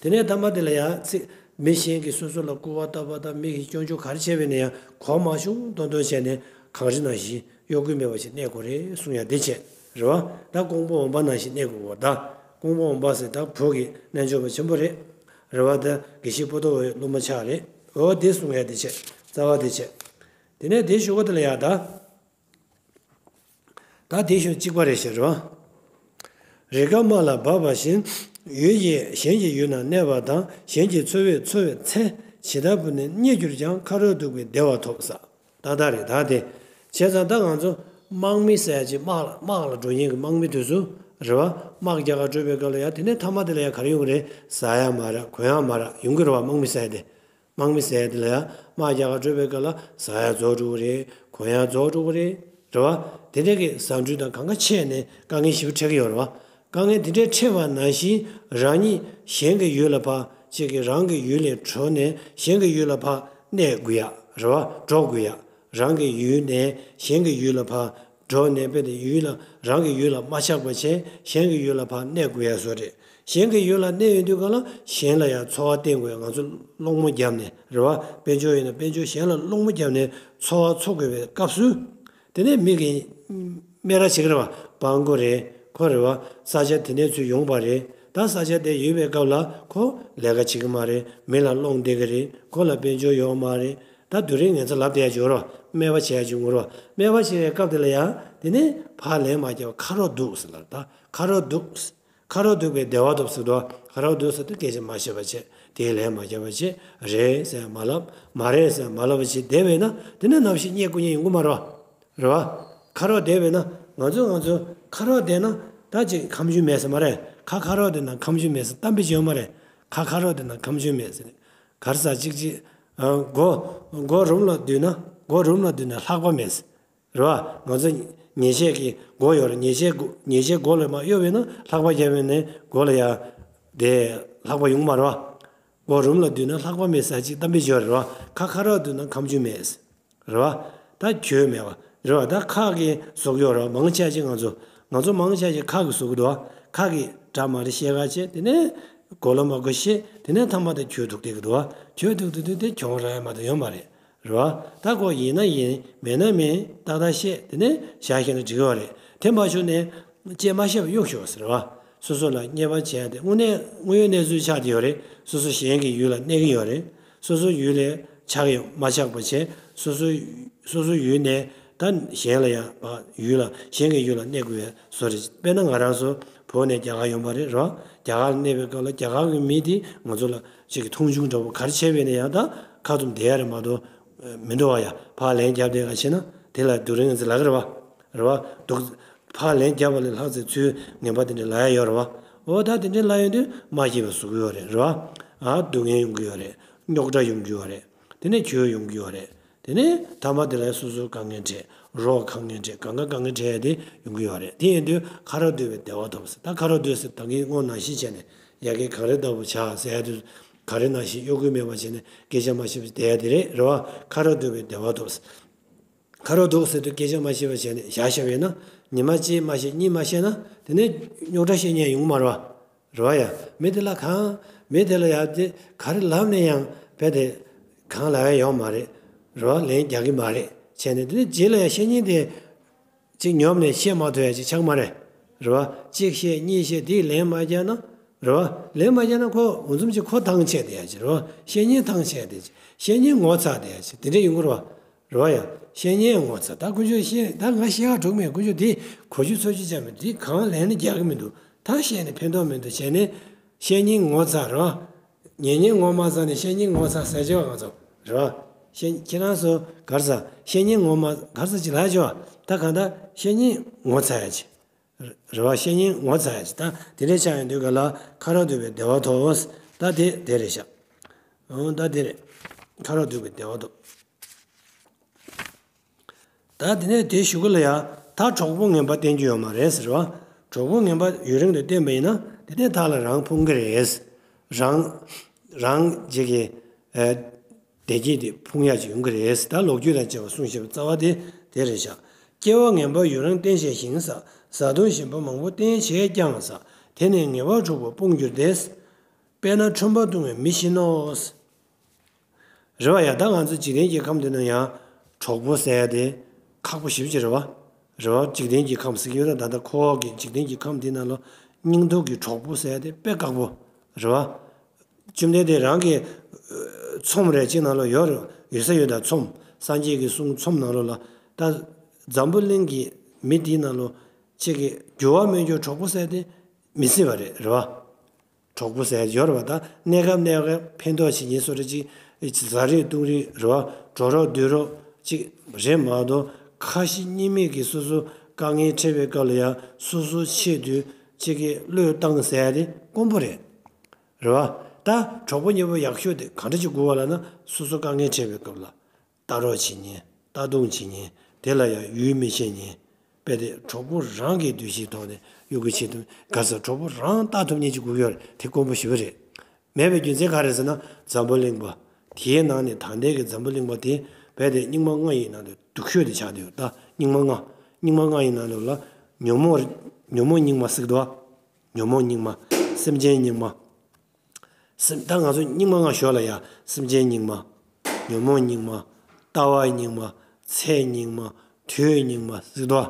དེ་ནས་ཐ་མ་དེ་ལ་ཡང་ཚིག་མི་གཞན་གྱིས་སོ་སོ་ལ་སྐུར་བ་བཏབ་པ་དང་མི་གིས་སྐྱོན་བརྗོད་ག་རེ་བྱས་པས་ན་ཡང་གོ་མ་བྱུང་དོན་དུ་བྱས་ནས་གངས་རི་ནང་བཞིན་གཡོ་འགུལ་མེད་པ་ཞིག་གནས་དགོས་རེད་གསུང་ཡ་དེ་བྱས་རེད་བ། ད་ཀོང་པོ་འོད་འབར་ནང་བཞིན་གནས་དགོས་པ། ད་ཀོང་པོ་འོད་འབར་ཟེར་ད་བོད་ཀྱི་རྣལ་འབྱོར་པ་ཆེན་པོ་རེད། རེད་བ། ད་དགེ་བཤེས་པོ་ཏོ་བའི་སློབ་མ་ཆགས་རེད། འོ་དེ་གསུང་ཡ་དེ་བྱས། རྩ་བ་དེ་བྱས། དེ་ནས་དེ་ཞུ་ག་དེ་ལ་ཡ་ད། ད་དེ་ཞུ་གཅིག་པ་རེད་ཤག་རེད་བ། རེས་འགའ་རྨ་ལ་བབས་པ་བཞིན། ཡུལ་གྱི་གཞན་གྱི་ཡུལ་ན་གནས་པ་དང་གཞན་གྱི་འཚོ་བས་འཚོ་བའི་ཚེ་ཇི་ལྟ་བུ་ནས་རྙེད་གྱུར་ཀྱང་ཁ་རོག་སྡུག་པའི་བདེ་བ་ཐོབ་ས། ཏག་ཏག་རེད། ད་དེ་བྱས་ཙང་ད་ང་ཚོ་དམག་མི་ཟེར་ཡ་ཅིག་དམག་ལ་དམག་ལ་འགྲོ་མཁན་གྱི་དམག་མི་དེ་ཚོ་རེད་བ། དམག་རྒྱག་ག་འགྲོ་བའི་སྐབས་ལ་ཡ་དེ་ནས་ཐ་མ་དེ་ལ་ཡ་ག་རེ་ཡོང་གི་རེད། ཟ་ཡ་མ་རག་གོན་ཡ་མ་རག་ཡོང་གི་རེད་བ། དམག་མི་ཟེར་ཡ་དེ། དམག་མི་ཟེར་ཡ་དེ་ལ་ཡ་དམག་རྒྱག་ག་འགྲོ་བའི་སྐབས་ལ་ཟ་ཡ་རྫོགས་འགྲོ་གི་རེད། གོན་ཡ་རྫོགས་འགྲོ་གི་རེད། རེད་བ། དེ་འདྲ་གི་ཟ་འབྲུ་དང་གང་ག་ཆད་ནས་དཀའ་ངལ་ཞེ་པོ་འཕྲད་ཀྱི་ཡོད་རེད་བ། དཀའ་ངལ་དེ་འདྲ་འཕྲད་པ་ནང་བཞིན་རང་ཉིད་གཞན་གྱི་ཡུལ་ལ་ཕར་གཅིག་གིས་རང་གི་ཡུལ་ལས་བྲོས་ནས་གཞན་གྱི་ཡུལ་ལ་ཕར་གནས་དགོས་ཡ་རེད་བ། འགྲོ་དགོས་ཡ། རང་གི་ཡུལ་ནས་གཞན་གྱི་ཡུལ་ལ་ཕར་འགྲོ་ནས་དཔེ་དེ་ཡུལ་ལ་རང་གི་ཡུལ་ལ་མ་ཆགས་པ་བྱས་གཞན་གྱི་ཡུལ་ལ་ཕར་གནས་དགོས་ཡ་བཟོ་རེད། གཞན་གྱི་ཡུལ་ལ་གནས་ཡོང་དུས་གང་ལ་གཞན་ལ་ཡང་འཚོ་བ་བརྟེན་དགོས་ཡ། ང་ཚོ་སློང་མོ་བརྒྱབ་ནས་རེད་བ། དཔལ་འབྱོར་ཡིན་ན་དཔལ་འབྱོར་གཞན་ལ་སློང་མོ་བརྒྱབ་ནས་འཚོ་བ་འཚོ་དགོས་པའི་སྐབས་སུ། དེ་ནས་མི་གིས་སྨད་ར་བྱེད་ཀྱི་རེད་བ། སྤྲང་པོ་རེད་ཁོ་རེད་བ། ས་ཆ་དེ་ནས་ཚུར་ཡོང་པ་རེད། ད་ས་ཆ་དེ་ཡོད་པའི་སྐབས་ལ་ཁོ་ལས་ཀ་བྱེད་ཀྱི་མ་རེད། མི་ལ་སློང་བསྡད་ཀྱི་རེད། ཁོ་ལ་དཔལ་འབྱོར་ཡོད་མ་རེད། ད་དེ་རིང་ངེད་ཚོ་ལབ་བསྡད་ཡ་ཅིག་ཡོད་རེད་བ། སྨད་པ་བྱེད་ཡ་ཅིག་ཡོད་རེད་བ། སྨད་པ་བྱེད་པའི་སྐབས་དེ་ལ་ཡང་དེ་ནས་ཕར་ལན་མ་རྒྱབ་ཁ་རོག་འདུག་ཟེར་ལབ། ད་ཁ་རོག་འདུག་ཁ་རོག་སྡུག་པའི་བདེ་བ་ཐོབ་ཟེར་དོ། ཁ་རོག་འདུག་ཟེར་དུས་སྐད་ཆ་མ་བཤད་པ་བྱས། དེའི་ལན་མ་རྒྱབ་པ་བྱས། རེད་ཟེར་མ་ལབ། མ་རེད་ཟེར་མ་ལབ་པ་བྱས་བསྡད་པས་ན་དེ་ནས་ནམ་ཞིག་རྙེད་དགོས་མཁན་ཡོང་གི་མ་རེད་བ། རེད་བ། ཁ་རོག་བསྡད་པས་ན་ང་ཚོ་ང་ཚོ་ཁ་རོག་བསྡད་ན་ད་ཅིག་ཁ་མཆུ་མེད་ཟེར་མ་རེད། ཁ་ཁ་རོག་བསྡད་ན་ཁ་མཆུ་མེད་ཟེར་གཏམ་དཔེ་ཅིག་ཡོད་མ་རེད། ཁ་ཁ་རོག་བསྡད་ན་ཁ་མཆུ་མེད་ཟེར། གར་ས་ཅིག་ཅིག་ཨ། སྒོ་སྒོ་རུམ་ལ་བསྡུས་ན་སྒོ་རུམ་ལ་བསྡུས་ན་ལྷགས་པ་མེད་ཟེར། རེད་བ། ང་ཚོ་ཉལ་ཆས་ཀྱི་སྒོ་ཡོད་རེད། ཉལ་ཆས་སྒོ་ཉལ་ཆས་སྒོ་ལ་མར་གཡོབ་པས་ན་ལྷགས་པ་བརྒྱབ་པས་ནས་སྒོ་ལ་ཡ་དེ་ལྷགས་པ་ཡོང་གི་མ་རེད་བ། སྒོ་རུམ་ལ་བསྡུས་ན་ལྷགས་པ་མེད་ཟེར་ཅིག་གཏམ་དཔེ་ཅིག་ཡོད་རེད་བ། ཁ་ཁ་རོག་བསྡུས་ན་ཁ་མཆུ་མེད། རེད་བ། ད་གྱོད་མེད་བ། རེད་བ། ད་ཁ་གིས་བཟོ་གི་ཡོད་རེད་བ། མང་ཆེ་ཅིག་ང་ཚོ་ང་ཚོ་མང་ཆེ་ཅིག་ཁ་གིས་བཟོ་གི་འདུག་བ། ཁ་གིས་འདྲ་མ་འདྲ་བཤད་ག་བྱས། དེ་ནས་གོ་ལ་མ་གོ་བཤད། དེ་ནས་མཐའ་མ་ད་གྱོད་ཐུག་བསྡད་ཀྱི་འདུག་བ། གྱོད་ཐུག་དུས་དུས་དེ་གྱོང་རག་ཡ་མ་གཏོགས་ཡོད་མ་རེད། རེད་བ། ད་ཁོ་ཡིན་ན་ཡིན། མེད་ན་མེད། ཏག་ཏག་བཤད། དེ་ནས་བཞག་ཤེས་ན་འགྲིག་གི་ཡོད་རེད། དེ་མ་བྱུང་ནས་ཅིག་མ་བཤད་པ་གཡུག་ཞོག་ཟེར་བ། སོ་སོ་ལ་བརྙས་པ་བྱས་ཏེ་དངོས་གནས་དངོས་ཡོད་གནས་ཚུལ་ཆགས་བསྡད་ཡོད་རེད། སོ་སོ་གཞན་གྱི་ཡུལ་ལ་གནས་ཀྱི་ཡོད་རེད། སོ་སོ་ཡུལ་ལས་ཆགས་ཡོད་མ་ཆགས་པ་བྱས། སོ་སོ་སོ་སོ་ཡུལ་ནས་ད་གཞན་ལ་ཡང་ཡུལ་ལ་གཞན་གྱི་ཡུལ་ལ་གནས་དགོས་པའི་བཟོ་རེད། དཔེར་ན་ང་རང་ཚོ་བོད་ནས་རྒྱ་གར་ཡོང་པ་རེད། རེད་བ། རྒྱ་གར་ལ་གནས་པའི་སྐབས་ལ་རྒྱ་གར་གྱི་མི་དེ་ང་ཚོ་ལ་ཅིག་གི་མཐོང་ཆུང་འདྲ་པོ་ག་རེ་བྱས་པས་ན་ཡང་ད་ཁ་བཙུམ་བསྡད་ཡ་རེད་མ་གཏོགས་མི་འདུག་བ། ཡ་ཕར་ལན་རྒྱབ་བསྡད་ག་བྱས་ན་དེ་ལ་སྡུག་རུས་ང་ཚོ་ལབ་ཀྱི་རེད་བ། རེད་བ། སྡུག་ཕར་ལན་རྒྱབ་པ་ལས་ལྷག་ཙམ་ཚུར་ངན་པ་དེ་འདྲ་ལབ་ཡ་ཡོད་རེད་བ། འོ་ད་དེ་འདྲ་ལབ་ཡོང་དུས་མ་སྐྱིད་པ་བཟོ་གི་ཡོད་རེད། རེད་བ། ཨ་སྡུག་བསྔལ་ཡོང་གི་ཡོད་རེད། རྙོག་དྲ་ཡོང་གི་ཡོད་རེད། དེ་ནས་གྱོད་ཡོང་གི་ཡོད་རེད། དེ་ནས་ཐ་མ་དེ་ལ་སོ་སོའི་དཀའ་ངལ་འཕྲད། རོགས་དཀའ་ངལ་འཕྲད། གང་ག་དཀའ་ངལ་འཕྲད་ཡ་དེ་ཡོང་གི་ཡོད་རེད། དེ་ཡིན་དུས་ཁ་རོག་སྡུག་པའི་བདེ་བ་ཐོབ་ཟེར། ད་ཁ་རོག་སྡུག་ཟེར་ད་གིན་སྔོན་ནང་བཞིན་བྱས་ནས་ཡ་གི་གངས་རི་ལྟ་བུ་བྱ་ཟེར་ཡ་དེ་ ག་རེ་ནང་བཞིན་གཡོ་འགུལ་མེད་པ་བྱས་ནས་སྐད་ཆ་མ་བཤད་པ་བསྡད་ཡ་དེ་རེད། རེད་བ། ཁ་ར་སྡུག་པའི་བདེ་བ་འདུག་ཁ་ར་སྡུག་ཟེར་དུས་སྐད་ཆ་མ་བཤད་པ་བྱས་ནས་བཞག་བཞག་པ་ཡིན་ན། ཉི་མ་གཅིག་མ་བཤད་གཉིས་མ་བཤད་ན་དེ་ནས་རྙོག་དྲ་བཤད་མཁན་ཡོང་གི་མ་རེད་བ། རེད་བ་ཡ། མི་དེ་ལ་གང་། མི་དེ་ལ་ཡ་དེ་ག་རེ་ལབ་ནས་ཡང་རྦད་དེ་གང་ལབ་ཡ་ཡོད་མ་རེད། རེད་བ། ལན་རྒྱག་གི་མ་རེད། བྱས་ནས་དེ་ནས་རྗེས་ལ་ཡ་བཤད་མཁན་དེ་ཅིག་ཉོབ་ནས་བཤད་མ་ཐུབ་ཡ་ཅིག་ཆགས་མ་རེད། རེད་བ། གཅིག་བཤད་གཉིས་བཤད་དེས་ལན་མ་རྒྱག་ན། རེད་བ། ལན་མ་རྒྱག་ན་ཁོ་འུ་ཚུམ་ཅིག་ཁོ་ཐང་ཆད་བསྡད་ཡ་ཅིག་རེད་བ། བཤད་མཁན་ཐང་ཆད་བསྡད་ཅིག་བཤད་མཁན་ངོ་ཚ་བསྡད་ཡ་ཅིག་དེ་འདྲ་ཡོང་གི་རེད་བ། རེད་བ་ཡ། བཤད་མཁན་ངོ་ཚ། ད་ཁོ་ཚོས་བཤད། ད་ང་བཤད་ཡག་འགྲོ་གི་མེད། ཁོ་ཚོས་དེ་གོ་རྒྱུ་ཚོར་རྒྱུ་ཅང་མེད། དེ་གང་ལན་ནི་རྒྱག་གི་མི་འདུག་ད་བཤད་ནས་ཕན་ཐོགས་མི་འདུག་བྱས་ནས་བཤད་མཁན་ངོ་ཚ་རེད་བ། ཉན་མཁན་ངོ་མ་ཚ་ནས་བཤད་མཁན་ངོ་ཚ་ཟེར་བྱས་པ་ང་ཚོ་རེད་བ། བཤད། ཁྱེད་རང་ཚོ་ག་རེ་ཟ། བཤད་མཁན་ངོ་མ་ག་རེ་ཟ་ཅིག་ལབ་བྱས་པ། ད་གང་ལྟར་བཤད་མཁན་ངོ་ཚ་ཡ་ཅིག་རེད་བ། བཤད་མཁན་ངོ་ཚ་ཡ་ཅིག་ད་དེ་འདྲའི་ཆགས་ཡོང་དུས་ག་ལ་ཁ་ར་སྡུག་པའི་བདེ་བ་ཐོབ། ད་དེ་དེ་རེད་ཤག་འོ་ད་དེ་རེད། ཁ་ར་སྡུག་པའི་བདེ་བ་ཐོབ། ད་དེ་ནས་དེ་གཞུག་གུ་ལ་ཡ། ད་གྲོགས་པོ་ངན་པ་བསྟེན་རྒྱུ་ཡོད་མ་རེད་ཟེར་བ། གྲོགས་པོ་ངན་པ་ཡུན་རིང་དུ་བསྟེན་པ་ཡིན་ན་དེ་ནས་ད་ལ་རང་ཕུང་གི་རེད། རང་རང་ཅིག་གི་ཨ་བདེ་སྐྱིད་དེ་ཕུང་ཡ་ཅིག་ཡོང་གི་རེད། ད་ལོ་རྒྱུས་དང་བཅས་པ་གསུངས་བཞག་པའི་རྩ་བ་དེ་དེ་རེད་ཤག་སྐྱེ་བ་ངན་པ་ཡུན་རིང་བསྟེན་བྱས་ཤིང་། བཟའ་བཏུང་ཞིམ་པ་མང་པོ་བསྟེན་བྱས་ཀྱང་། བཟའ་དེ་ནི་ངེས་པར་འཁྲུགས་པ་སྤོང་འགྱུར་ཏེ། དཔེར་ན་ཁྲོན་པ་བཏུང་བའི་མི་བཞིན་ནོ། རེད་བ་ཡ། ད་ང་ཚོ་འཇིག་རྟེན་གྱི་ཁམས་འདི་ན་ཡང་གྲོགས་པོ་ཟེར་ཡ་དེ་ཁག་པོ་ཞེ་པོ་ཅིག་རེད་བ། རེད་བ། འཇིག་རྟེན་གྱི་ཁམས་ཟེར་གྱི་ཡོད་ན་ད་ལྟ་ཁོ་གི་འཇིག་རྟེན་གྱི་ཁམས་འདི་ན་ལོ་སྙིང་སྡུག་གི་གྲོགས་པོ་ཟེར་ཡ་དེ་དཔེ་ཁག་པོ་རེད་བ། བཅོམ་ལྡན་འདས་རང་གི་ཚོམས་རེ་གཅིག་ནང་ལོ་ཡོད་རེད། ཡོད་ས་ཡོད། ད་ཚོམས། སངས་རྒྱས་ཀྱི་གསུང་ཚོམས་ནང་ལོ་ལ་ད་འཛམ་བུ་གླིང་གི་མི་འདི་ནང་ལོ་ཅིག་གི་འགྱུར་བ་མེད་རྒྱུ་གྲོགས་པོ་ཟེར་ཡ་དེ་མི་སྲིད་པ་རེད། རེད་བ། གྲོགས་པོ་ཟེར་ཡོད་རེད་བ། ད་གནས་སྐབས་གནས་སྐབས་ཕན་ཐོགས་བྱེད་ཉེན་བཟོ་འདྲ་ཅིག་བཟའ་རིགས་བཏུང་རིགས་རེད་བ། འགྲོ་རོགས་སྡོད་རོགས་ཅིག་རེད་མ་གཏོགས། ཁ་ཞེ་གཉིས་མེད་ཀྱིས་སོ་སོ་དཀའ་ངལ་འཕྲད་པའི་སྐབས་ལ་ཡང་སོ་སོའི་ཆེད་དུ་ཅིག་གི་བློས་བཏང་ཟེར་ཡ་དེ་དཀོན་པོ་རེད། རེད་བ། ད་གྲོགས་པོ་གཉེན་པོ་ཡག་ཤོས་དེ་གང་འདྲ་ཅིག་དགོས་པ་ལབ་ན། སོ་སོ་དཀའ་ངལ་འཕྲད་པའི་སྐབས་ལ། ལྟ་རོགས་བྱེད་ཉེན། ལྟ་རྡུང་བྱེད་ཉེན། དེ་ལ་ཡང་ཡུལ་མི་ཤེས་ཉེན། དཔེ་དེ་གྲོགས་པོ་རང་གི་འདུ་ཤེས་ཐོག་ནས་གཡོ་འགུལ་བྱེད་ཐུབ། ག་ས་གྲོགས་པོ་རང་ལྟ་ཐུབ་ཉེན་ཅིག་དགོས་ཡོད་རེད། དེ་དཀོན་པོ་ཞེ་པོ་རེད། མེད་པའི་རྒྱུ་མཚན་ག་རེ་ཟེར་ན། འཛམ་བུ་གླིང་པ། དེའི་ནང་ནས་ད་ལྟའི་གི་འཛམ་བུ་གླིང་པ་དེ་རྦད་དེ་སྙིགས་མ་ལྔ་ཡི་ནང་དུ་སྡུག་ཤོས་དེ་ཆགས་བསྡད་ཡོད། ད་སྙིགས་མ་ལྔ། སྙིགས་མ་ལྔ་ཡི་ནང་དུ་ལ་ཉོན་མོངས། ཉོན་མོངས་སྙིགས་མ་ཟེར་གི་འདུག་བ། ཉོན་མོངས་སྙིགས་མ། སེམས་ཅན་སྙིགས་མ། སེམས། ད་ང་ཚོ་སྙིགས་མ་ལྔ་ཞོག་ལ་ཡ། སེམས་ཅན་སྙིགས་མ། ཉོན་མོངས་སྙིགས་མ། ལྟ་བ་སྙིགས་མ། ཚེ་སྙིགས་མ། དུས་སྙིགས་མ་ཟེར་དོ།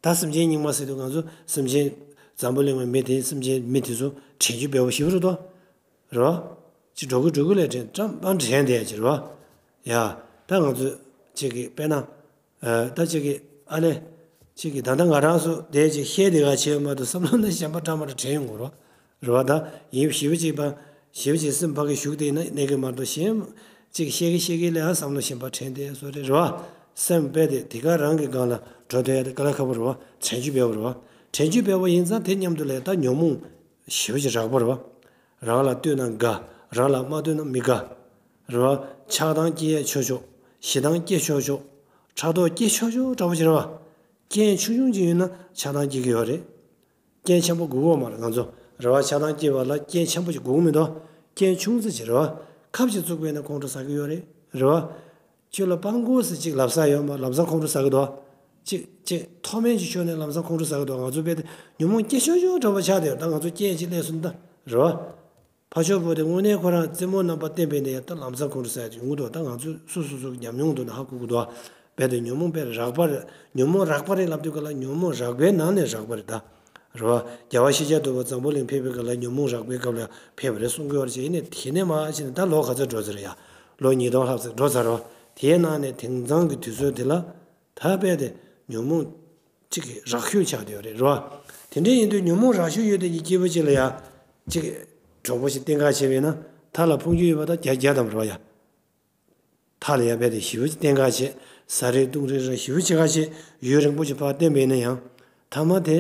ད་སེམས་ཅན་སྙིགས་མ་ཟེར་དུས་ང་ཚོ་སེམས་ཅན། འཛམ་བུ་གླིང་པའི་མི་དེ། སེམས་ཅན་མི་དེ་ཚོ་དྲན་རྒྱུ་འབེལ་པོ་ཞེ་པོ་རེད་དོ། རེད་བ། ཅིག་འགྲོ་གི་འགྲོ་གི་ལས་དྲན། ཀྲམ་པ་དྲན་བསྡད་ཀྱི་རེད་བ། ཡ། ད་ང་ཚོ་ཅིག་གི་དཔེར་ན། ཨ། ད་ཅིག་གི་ཨ་ལས། ཅིག་གི་ད་ལྟ་ང་རང་ཚོ་དེ་ཅིག་བཤད་དེ་ག་བྱས་མ་གཏོགས་བསམ་བློ་ནི་གཞན་པ་འདྲ་མ་འདྲ་དྲན་ཡོང་གི་རེད་བ། རེད་བ། ད་ཡིན་ཞེ་པོ་ཅིག་པ། ཞེ་པོ་ཅིག་སེམས་ཕ་གི་ཞུགས་དེ་ན་གནས་གི་མ་གཏོགས། གཞན་ཅིག་བཤད་གི་བཤད་གི་ལས་ཨ་བསམ་བློ་གཞན་པ་དྲན་དེ་བཟོ་རེད། རེད་བ། སེམས་དཔེ་དེ་དེ་ག་རང་གི་སྒང་ལ་འགྲོ་ཐུབ་ཡ་དེ་དཀའ་ལས་ཁག་པོ་རེད་བ། དྲན་རྒྱུ་འབེལ་པོ་རེད་བ། དྲན་རྒྱུ་འབེལ་པོ་ཡིན་ཙང་དེ་མཉམ་དུ་ལས་ད་ཉོན་མོངས་ཞེ་པོ་ཅིག་རགས་པ་རེད་བ། རང་ལ་ལྟོས་ན་དགའ། རང་ལ་མ་ལྟོས་ན་མི་དགའ། རེད་བ། ཆགས་སྡང་སྐྱེ་ཡ་ཆོག་ཆོག་ཞེ་སྡང་སྐྱེ་ཆོག་ཆོག་ཕྲག་དོག་སྐྱེ་ཆོག་ཆོག་འདྲ་པོ་ཅིག་རེད་བ། རྐྱེན་ཆུང་ཆུང་ཅིག་ཡོད་ན་ཆགས་སྡང་སྐྱེ་གི་ཡོད་རེད། རྐྱེན་ཆེན་པོ་དགོས་ཀྱི་ཡོད་མ་རེད། ང་ཚོ་རེད་བ། ཆགས་སྡང་སྐྱེ་བ་ལ་རྐྱེན་ཆེན་པོ་ཅིག་དགོས་ཀྱི་མི་འདུག་རྐྱེན་ཆུང་ཙག་ཅིག་རེད་བ། ཁབ་ཅིག་བཙུགས་པས་ན་ཁོང་ཁྲོ་ཟ་གི་ཡོད་རེད། རེད་བ། ཁྱོད་ལ་སྤྲང་པོ་ཟེར་ཅིག་ལབ་ས་ཡོད་མ། ལམ་སང་ཁོང་ཁྲོ་ཟ་གི་འདུག་ཅིག་ཅིག་མཐོ་དམན་ཅིག་ཤོར་ནས་ལམ་སང་ཁོང་ཁྲོ་ཟ་གི་འདུག་ང་ཚོ་དཔེ་དེ་ཉོན་མོངས་སྐྱེ་ཆོག་ཆོག་འདྲ་པོ་ཆགས་བསྡད་ཡོད། ད་ང་ཚོ་རྐྱེན་ཅིག་སླེབས་སོང་ད། རེད་བ། ཕ་ཤོར་བུ་དེ་དངོས་གནས་ཁོ་རང་རྩེད་མོ་རྣམ་པ་བསྟན་པའི་ནས་ད་ལམ་སང་ཁོང་ཁྲོ་ཟ་ཡ་ཅིག་ཡོང་གི་འདུག་ད་ང་ཚོས་སོ་སོ་སོ་གི་ཉམས་མྱོང་དུ་ན་ཧ་གོ་གི་འདུག་རྦད་དེ་ཉོན་མོངས་དཔེ་རགས་པ་རེད། ཉོན་མོངས་རགས་པ་རེད་ལབ་དུས་ག་ལ་ཉོན་མོངས་རགས་པའི་ནང་ནས་རགས་པ་རེད་ད། རེད་བ། རྒྱལ་བ་ཤཱཀྱ་ཐུབ་པ་འཛམ་བུ་གླིང་ཕེབས་པའི་སྐབས་ལ་ཉོན་མོངས་རགས་པའི་སྐབས་ལ་ཕེབས་པ་རེད་གསུང་གི་ཡོད་རེད་ཅེས། ཡིན་ནའི་དེ་ནས་མར་ཕྱིན་ནས་ད་ལོ་ག་ཚོད་འགྲོ་ཚར་ཡ། ལོ་ཉིས་སྟོང་ལྷག་ཙམ་འགྲོ་ཚར་རེད་བ། དེའི་ནང་ནས་དེང་སང་གི་དུས་ཚོད་དེ་ལ་ད་རྦད་དེ་ཉོན་མོངས་ཅིག་གི་རགས་ཤོས་ཆགས་བསྡད་ཡོད་རེད། རེད་བ། དེ་འདྲ་ཡིན་དུས་ཉོན་མོངས་རགས་ཤོས་ཡོད་དེ་གི་སྐྱེས་བུ་ཅིག་ལ་ཡ་ཅིག་གྲོགས་པོ་ཞིག་བསྟེན་ག་བྱས་པས་ན་མཐའ་ལ་ཕུང་རྒྱུ་ཡོད་པ་ད་བརྒྱ་བརྒྱ་ཙམ་རེད་བ་ཡ། མཐའ་ལ་ཡ་རྦད་དེ་ཞེ་པོ་ཅིག་བསྟེན་ག་བྱས། བཟའ་རིགས་བཏུང་རིགས་ར་ཞེ་པོ་ཅིག་ག་བྱས། ཡུན་རིང་པོ་ཅིག་ཕར་བསྟེན་པས་ན་ཡང་། མཐའ་མ་དེ་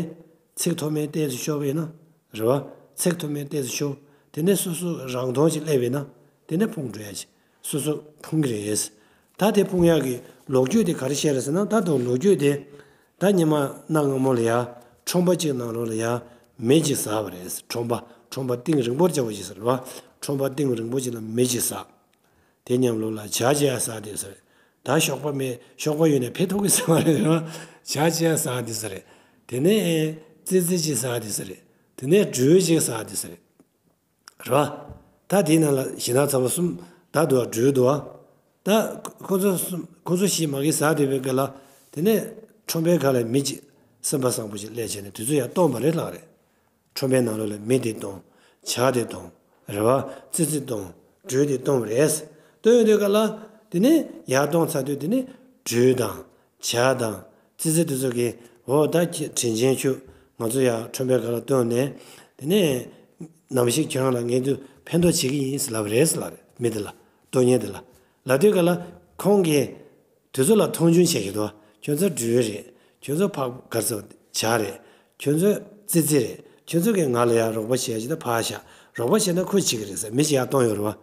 ཚིག་མཐོ་དམན་ཏོག་ཙམ་ཤོར་བས་ན། རེད་བ། ཚིག་མཐོ་དམན་ཏོག་ཙམ་ཤོར། དེ་ནས་སོ་སོ་རང་མཐོང་ཅིག་སླེབས་པས་ན། དེ་ནས་ཕུང་འགྲོ་ཡ་ཅིག་སོ་སོ་ཕུང་གི་རེད། ད་དེ་ཕུང་ཡག་གི་ལོ་རྒྱུས་དེ་ག་རེ་བཤད་རེད་ཟེར་ན། ད་དུང་ལོ་རྒྱུས་དེ། ད་ཉི་མ་གནའ་སྔ་མོ་ལ་ཡ་ཁྲོམ་པ་གཅིག་ནང་ལོགས་ལ་ཡ་མི་གཅིག་ཟ་བ་རེད། ཁྲོམ་པ། ཁྲོམ་པ་གཏིང་རིང་པོར་བྱ་བ་ཞིག་ཟེར་བ། ཁྲོམ་པ་གཏིང་རིང་པོ་ཅིག་ལ་མི་ཅིག་ཟག་དེ་མཉམ་ལོགས་ལ་ཇ་བྱས་ཟག་དེ་ཟེར། ད་ཞོགས་པ་མེད་ཞོགས་པ་ཡོད་ནས་ཕེབས་ཐུབ་ཀྱི་ཟེར་བ་རེད་རོ། ཇ་བྱས་ཟག་དེ་ཟེར། དེ་ནས་ཙི་ཙི་ཅིག་ཟག་དེ་ཟེར། དེ་ནས་སྦྲུལ་ཅིག་ཟག་དེ་ཟེར། རེད་བ། ད་དེའི་ནང་ལ་ཞེ་སྡང་ཚ་པོ་གསུམ་ད་འདུག་བ་སྦྲུལ་འདུག་བ། ད་ཁོ་ཚོ་གསུམ་ཁོ་ཚོ་བཞི་མ་གི་ཟག་བསྡད་པའི་སྐབས་ལ། དེ་ནས་ཁྲོམ་པའི་ཁ་ལ་མི་གཅིག་སེམས་པ་བཟང་པོ་ཞིག་སླེབས་བྱས་ནས་དུས་ཚོད་ཡར་སྟོང་པ་རེད་ལགས་རེད། ཁྲོམ་པའི་ནང་ལོགས་ལ་མི་དེ་གཏོང་། ཇ་དེ་གཏོང་། རེད་བ། ཙི་ཙི་གཏོང་། སྦྲུལ་དེ་གཏོང་རེད། གཏོང་ཡོང་དུས་སྐབས་ལ། དེ་ནས་ཡར་གཏོང་ཚར་དུས་དེ་ནས་སྦྲུལ་དང་། ཇ་དང་། ཙི་ཙི་དེ་ཚོ་གིས་འོ་ད་ཁྱེད་དྲིན་ཆེན་ཁྱོད་ང་ཚོ་ཡར་ཁྲོམ་པའི་ཁ་ལ་བཏོན་ནས། དེ་ནས་ནམ་ཞིག་ཁྱོད་རང་ལ་ངས་དུ་ཕན་ཐོགས་བྱེད་ཀྱི་ཡིན་ཟེར་ལབ་རེད་ཟེར་ལབ་རེད་མི་དེ་ལ། སྟོན་མཁན་དེ་ལ། ལབ་དུས་སྐབས་ལ་ཁོང་གིས་དེ་ཚོ་ལ་མཐོང་ཆུང་བྱེད་ཀྱི་འདུག་ཁྱོད་ཚོ་སྦྲུལ་རེད། ཁྱོད་ཚོ་ཕག་ག་རེ་ཟེར་ཇ་རེད། ཁྱོད་ཚོ་ཙི་ཙི་རེད། ཁྱོད་ཚོ་གིས་ང་ལ་ཡར་རོགས་པ་བྱེད་ཡ་ཅིག་ད་ཕར་བཞག་རོགས་པ་བྱས་ན་ཁོས་བྱེད་ཀྱི་རེད་ཟེར་མི་ཞིག་ཡར་གཏོང་ཡོད་རེད་བ།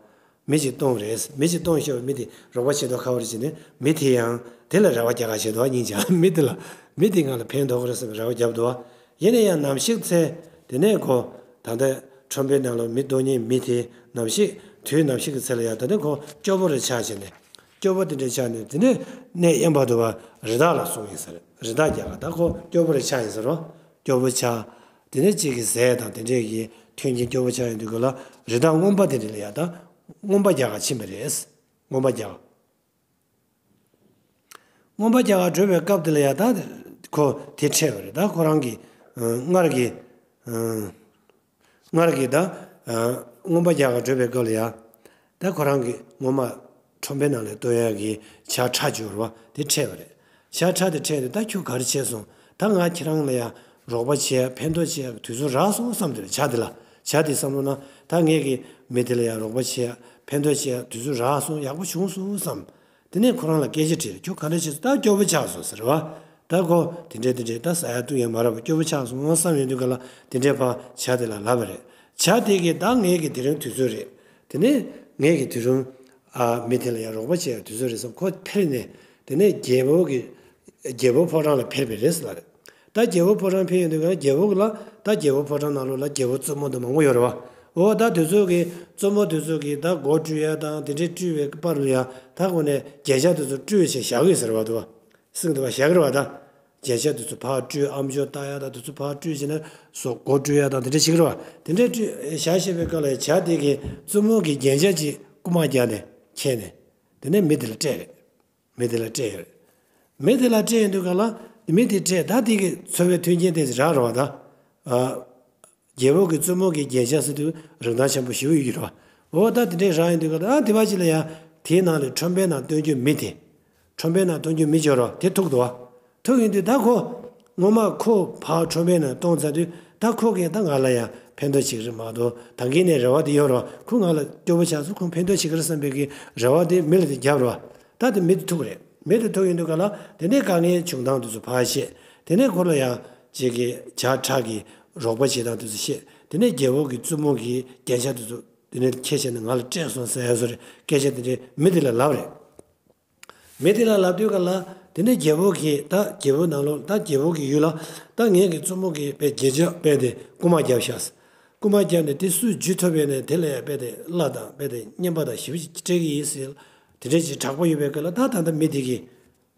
མི་གཅིག་གཏོང་རེད། མི་གཅིག་གཏོང་ཤོར་བ་མི་དེ་རོགས་པ་བྱེད་མདོག་ཁ་པོ་རེ་བྱས་ནས་མི་དེ་ཡང་དེ་ལ་རེ་བ་རྒྱག་ག་བྱེད་མདོག་སྙིང་རྗེ་མི་དེ་ལ། མི་དེ་ང་ལ་ཕན་ཐོགས་རེད་བསམ་པའི་རེ་བ་རྒྱབ་འདུག་བ། ཡིན་ན་ཡང་ནམ་ཞིག་ཚེ། དེ་ནས་ཁོ། ད་ལྟ་ཁྲོམ་པའི་ནང་ལ་མི་གཏོང་མཁན་མི་དེ་ནམ་ཞིག་དུས་ནམ་ཞིག་གི་ཚེ་ལ་ཡང་ད་ལྟ་ཁོ་སྐྱོ་པོ་རེ་ཆགས་བྱས་ནས། སྐྱོ་པོ་དེ་འདྲ་ཆགས་ནས་དེ་ནས་གནས་དབེན་པ་དུ་བ་རི་དྭགས་ལ་སོང་ཡིན་ཟེར། རི་དྭགས་རྒྱག་ག་ད་ཁོ་སྐྱོ་པོ་རེ་ཆགས་ཡིན་ཟེར་རོ། སྐྱོ་པོ་ཆགས། དེ་ནས་གཅིག་གི་ཟས་དང་དེ་འདྲས་ཀྱི་མཐུན་རྐྱེན་སྐྱོ་པོ་ཆགས་ཡོང་དུས་སྐབས་ལ་རི་དྭགས་རྔོན་པ་དེ་འདྲས་ལ་ཡ་ད་རྔོན་པ་རྒྱག་ག་ཕྱིན་པ་རེད། རྔོན་པ་རྒྱག་རྔོན་པ་རྒྱག་ག་འགྲོ་བའི་སྐབས་དེ་ལ་ཡ་ད་ཁོ་དེ་འཕྲད་པ་རེད། ད་ཁོ་རང་གི་སྔར་གྱི་སྔར་གྱི་ད་རྔོན་པ་རྒྱག་ག་འགྲོ་བའི་སྐབས་ལ་ཡ། ད་ཁོ་རང་གི་སྔོན་མ་ཁྲོམ་པའི་ནང་ལ་བཏོན་ཡག་གི་ཇ་ཁྲག་སྦྱོར་བ་དེ་འཕྲད་པ་རེད། ཇ་ཁྲག་དེ་འཕྲད་དུས་ད་ཁྱོད་ག་རེ་བྱས་སོང་། ད་ང་ཁྱེད་རང་ལ་ཡ་རོགས་པ་བྱས་ཕན་ཐོགས་བྱས་དུས་ཚོད་རག་སོང་བསམ་དེ་ཇ་དེ་ལ་ཇ་དེ་བསམ་བློ་ན་ད་ངས་ཀྱི་མི་དེ་ལ་ཡ་རོགས་པ་བྱས་ཕན་ཐོགས་བྱས་དུས་ཚོད་རག་སོང་ཡག་པོ་བྱུང་སོང་བསམ། དེ་ནས་ཁོ་རང་ལ་སྐད་ཆ་དྲིས། ཁྱོད་ག་འདྲ་བྱས་སོང་། ད་སྐྱོ་པོ་ཆགས་སོང་ཟེར་བ། ད་ཁོ་དེ་འདྲས་དེ་འདྲས་ད་ཟ་ཡ་བཏུང་ཡ་མ་རག་པ་སྐྱོ་པོ་ཆགས་སོང་བསམ་ཡོང་དུས་ག་ལ་དེ་འདྲས་ཕར་ཇ་དེ་ལ་ལབ་པ་རེད། ཇ་དེ་གིས་ད་ངའི་གི་དེ་རིང་དུས་ཚོད་རེད། དེ་ནས་ངའི་གི་དེ་རིང་ཨ་མི་དེ་ལ་ཡང་རོགས་པ་བྱེད་ཡ་དུས་ཚོད་རེད་བསམ་ཁོ་ཕེབས་ནས་དེ་ནས་རྒྱལ་པོ་གི་རྒྱལ་པོ་ཕོ་བྲང་ལ་ཕེབས་པ་རེད་ཟེར་ལབ་རེད། ད་རྒྱལ་པོ་ཕོ་བྲང་ཕེབས་ཡོང་དུས་ག་ལ་རྒྱལ་པོ་ལ་ད་རྒྱལ་པོ་ཕོ་བྲང་ནང་ལོགས་ལ་རྒྱལ་པོ་བཙུན་མོ་དང་མང་པོ་ཡོད་རེད་བ། འོ་ད་དེ་ཚོ་གི་བཙུན་མོ་དེ་ཚོ་གི་ད་སྒོ་བཀྲུ་ཡ་དང་དེ་འདྲས་བཀྲུ་བའི་བར་ལ་ཡ་ད་ཁོ་ནས་རྒྱན་ཆ་དེ་ཚོ་བཀྲུས་བྱས་བཞག་གི་ཟེར་བ་འདུག་བ། སྲིང་དུ་བ་བཞག་གི་རེད་བ་ད། རྒྱན་ཆ་དེ་ཚོ་ཕར་བཀྲུས་ཨམ་ཅོག་ལྟ་ཡ་དང་དེ་ཚོ་ཕར་བཀྲུས་བྱས་ནས་སོ་སྒོ་བཀྲུ་ཡ་དང་དེ་འདྲས་བྱེད་ཀྱི་རེད་བ། དེ་འདྲས་བཀྲུས་བཞག་བཞག་པའི་སྐབས་ལ་ཇ་དེ་གི་བཙུན་མོ་གི་རྒྱན་ཆ་ཅིག་རྐུ་མ་རྒྱག་ནས་ཁྱེར་ནས་དེ་ནས་མི་དེ་ལ་སྤྲད་རེད། མི་དེ་ལ་སྤྲད་ཡོད་རེད། མི་དེ་ལ་སྤྲད་ཡོང་དུས་ག་ལ་མི་དེ་སྤྲད་ད་དེ་གི་འཚོ་བའི་མཐུན་རྐྱེན་དེ་རག་རེད་བ་ད། རྒྱལ་པོ་གི་བཙུན་མོ་གི་རྒྱན་ཆ་ཟེར་དུས་རིན་ཐང་ཆེན་པོ་ཞེ་པོ་ཡོད་ཀྱི་རེད་བ། འོ་ད་དེ་འདྲས་རག་ཡོང་དུས་ག་ལ་ཨ་དེ་བ་ཅིག་ལ་ཡ་དེའི་ནང་ལ་ཁྲོམ་པའི་ནང་སྟོན་རྒྱུ་མི་དེ། ཁྲོམ་པའི་ནང་སྟོན་རྒྱུ་མི་འབྱོར་བ་དེ་ཐུག་འདུག་བ། ཐུག་ཡོང་དུས་ད་ཁོ། སྔོན་མ་ཁོ་ཕར་ཁྲོམ་པའི་ནང་གཏོང་ཚར་དུས་ད་ཁོ་གིས་ད་ང་ལ་ཡང་ཕན་ཐོགས་བྱེད་ཀྱི་རེད་མ་གཏོགས་ད་གིན་ནས་རེ་བ་དེ་ཡོད་རེད་བ། ཁོ་ང་ལ་སྐྱོ་པོ་ཆགས་སོང་ཁོ་ཕན་ཐོགས་བྱེད་ཀྱི་རེད་བསམ་པའི་གི་རེ་བ་དེ་མི་ལ་དེ་བརྒྱབ་རེད་བ། ད་དེ་མི་དེ་ཐུག་རེད། མི་དེ་ཐུག་ཡོང་དུས་ག་ལ་དེ་ནས་དཀའ་ངལ་བྱུང་སྟངས་དེ་ཚོ་ཕར་བཤད། དེ་ནས་ཁོ་ལ་ཡང་ཅིག་གི་ཇ་ཁྲག་གི་རོགས་པ་བྱེད་སྟངས་དེ་ཚོ་བཤད། དེ་ནས་རྒྱལ་པོ་གི་བཙུན་མོ་གི་རྒྱན་ཆ་དེ་ཚོ་དེ་ནས་ཁྱེད་བྱས་ནས་ང་ལ་སྤྲད་སོང་ཟེར་ཡ་བཟོ་རེད་སྐད་ཆ་དེ་འདྲས་མི་དེ་ལ་ལབ་རེད། མི་དེ་ལ་ལབ་དུས་ག་ལ་དེ་ནས་རྒྱལ་པོ་གིས་ད་རྒྱལ་པོ་ནང་ལོགས་ད་རྒྱལ་པོ་གི་ཡུལ་ལ་ད་ངེད་ཀྱི་བཙུན་མོ་གིས་དཔེ་རྒྱན་ཆ་དཔེ་དེ་རྐུ་མ་བརྒྱབ་ཤག་རྐུ་མ་བརྒྱབ་ནས་དེ་སུས་འཇུ་ཐུབ་པས་ནས་དེ་ལ་ཡ་དཔེ་དེ་གླ་དང་དཔེ་དེ་རྔན་པ་དང་ཞིབ་ཅིག་སྤྲད་ཀྱི་ཡིན་ཟེར། དེ་འདྲས་ཅིག་དྲག་པོ་ཡོད་པའི་སྐབས་ལ་ད་ད་ལྟ་མི་དེ་གིས་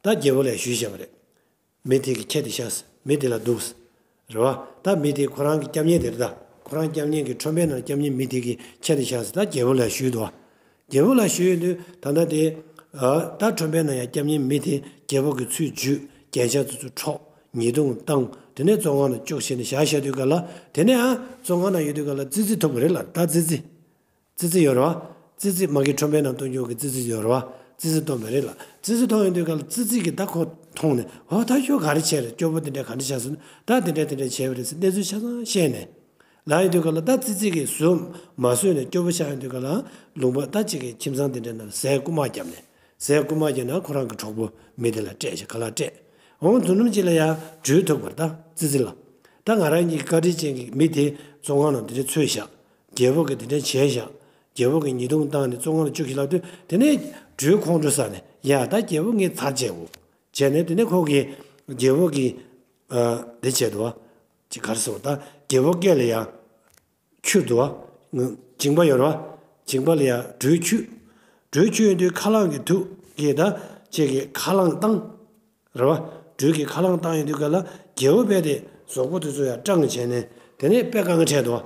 ད་རྒྱལ་པོ་ལ་ཞུས་བཞག་པ་རེད། མི་དེ་གིས་ཁྱེད་དེ་ཤག་ཟེར་མི་དེ་ལ་འདུག་ཟེར། རེད་བ། ད་མི་དེ་ཁོ་རང་གི་སྐྱབས་གནས་དེ་རེད་ད། ཁོ་རང་སྐྱབས་གནས་ཀྱི་ཁྲོམ་པའི་ནང་སྐྱབས་གནས་མི་དེ་གིས་ཁྱེད་དེ་ཤག་ཟེར་ད་རྒྱལ་པོ་ལ་ཞུས་འདུག་བ། རྒྱལ་པོ་ལ་ཞུས་ཡོད་དུས་ད་ལྟ་དེ། ད་ཁྲོམ་པའི་ནང་ཡང་སྐྱབས་གནས་མི་དེ་རྒྱལ་པོ་གི་ཚུར་འཇུས་རྒྱན་ཆ་དེ་ཚོ་འཕྲོག་ཉེས་རྡུང་བཏང་དེ་ནས་བཙོན་ཁང་ནང་བཅུག་བྱས་ནས་བཞག་བཞག་དུས་ག་ལ་དེ་ནས་ཨ་བཙོན་ཁང་ནང་ཡོད་དུས་ག་ལ་ཙི་ཙི་ཐུག་པ་རེད་ལ་ད་ཙི་ཙི། ཙི་ཙི་ཡོད་རེད་བ། ཙི་ཙི་མ་གི་ཁྲོམ་པའི་ནང་སྟོན་རྒྱུ་གི་ཙི་ཙི་ཡོད་རེད་བ། ཙི་ཙི་སྟོན་པ་རེད་ལ། ཙི་ཙི་མཐོང་ཡོང་དུས་ག་ལ་ཙི་ཙི་གིས་ད་ཁོ་མཐོང་ནས་འོ་ད་ཁྱོད་ག་རེ་བྱས་རེད་སྐྱོ་པོ་དེ་འདྲས་ག་འདྲ་བྱས་སོང་ད་དེ་འདྲས་དེ་འདྲས་བྱས་པ་རེད་ཟེར་གནས་ཚུལ་ཆ་ཚང་བཤད་ནས། ལབ་ཡོང་དུས་ག་ལ་ད་ཙི་ཙི་གིས་ཟུར་མ་བཟོད་ནས་སྐྱོ་པོ་ཆགས་ཡོང་དུས་ག་ལ་ལུང་པ་ད་ཅིག་གི་ཁྱིམ་ཚང་དེ་འདྲས་ནང་ཟས་རྐུ་མ་བརྒྱབ་ནས་ཟས་རྐུ་མ་བརྒྱབ་ན་ཁོ་རང་གི་གྲོགས་པོ་མི་དེ་ལ་སྤྲད་ཞེས་ག་ལ་སྤྲད། འོང་དུ་ནུམ་ཅིག་ལ་ཡང་སྦྲུལ་ཐུག་པར་ད་ཙི་ཙི་ལ། ད་ང་རང་གཉིས་ཀྱི་བཀའ་དྲིན་ཅན་གྱི་མི་དེ་བཙོན་ཁང་ནང་དེ་འདྲས་ཚུད་བཞག་རྒྱལ་པོ་གིས་དེ་འདྲས་བྱས་བཞག་རྒྱལ་པོ་གིས་ཉེས་རྡུང་བཏང་ནས་བཙོན་ཁང་ལ་བཅུག་ཞིག་ལབ་དུས་དེ་ནས་སྦྲུལ་ཁོང་ཁྲོ་ཟ་ནས་ཡ་ད་རྒྱལ་པོ་ངས་ཚར་བཅད་དགོས་བྱས་ནས་དེ་ནས་ཁོ་གིས་རྒྱལ་པོ་གིས་དེ་བྱས་འདུག་བ། ཅི་ག་རེ་ཟེར་བ་ད་རྒྱལ་པོ་སྐད་ལ་ཡ་ཁྱུར་འདུག་བ། མཇིང་པ་ཡོད་རེད་ མཇིང་པ་ལ་ཡང་སྦྲུལ་འཁྱུད། སྦྲུལ་འཁྱུད་ཡོང་དུས་ཁ་རླངས་ཀྱི་དུག་གིས་ད་ཅིག་གིས་ཁ་རླངས་བཏང་། རེད་བ། སྦྲུལ་གྱིས་ཁ་རླངས་བཏང་ཡོང་དུས་ག་ལ་རྒྱལ་པོ་རྦད་དེ་ཟོག་པོ་དེ་ཚོ་ཡང་སྐྲངས་བྱས་ནས་དེ་ནས་དཔེ་དཀའ་ངལ་འཕྲད་འདུག་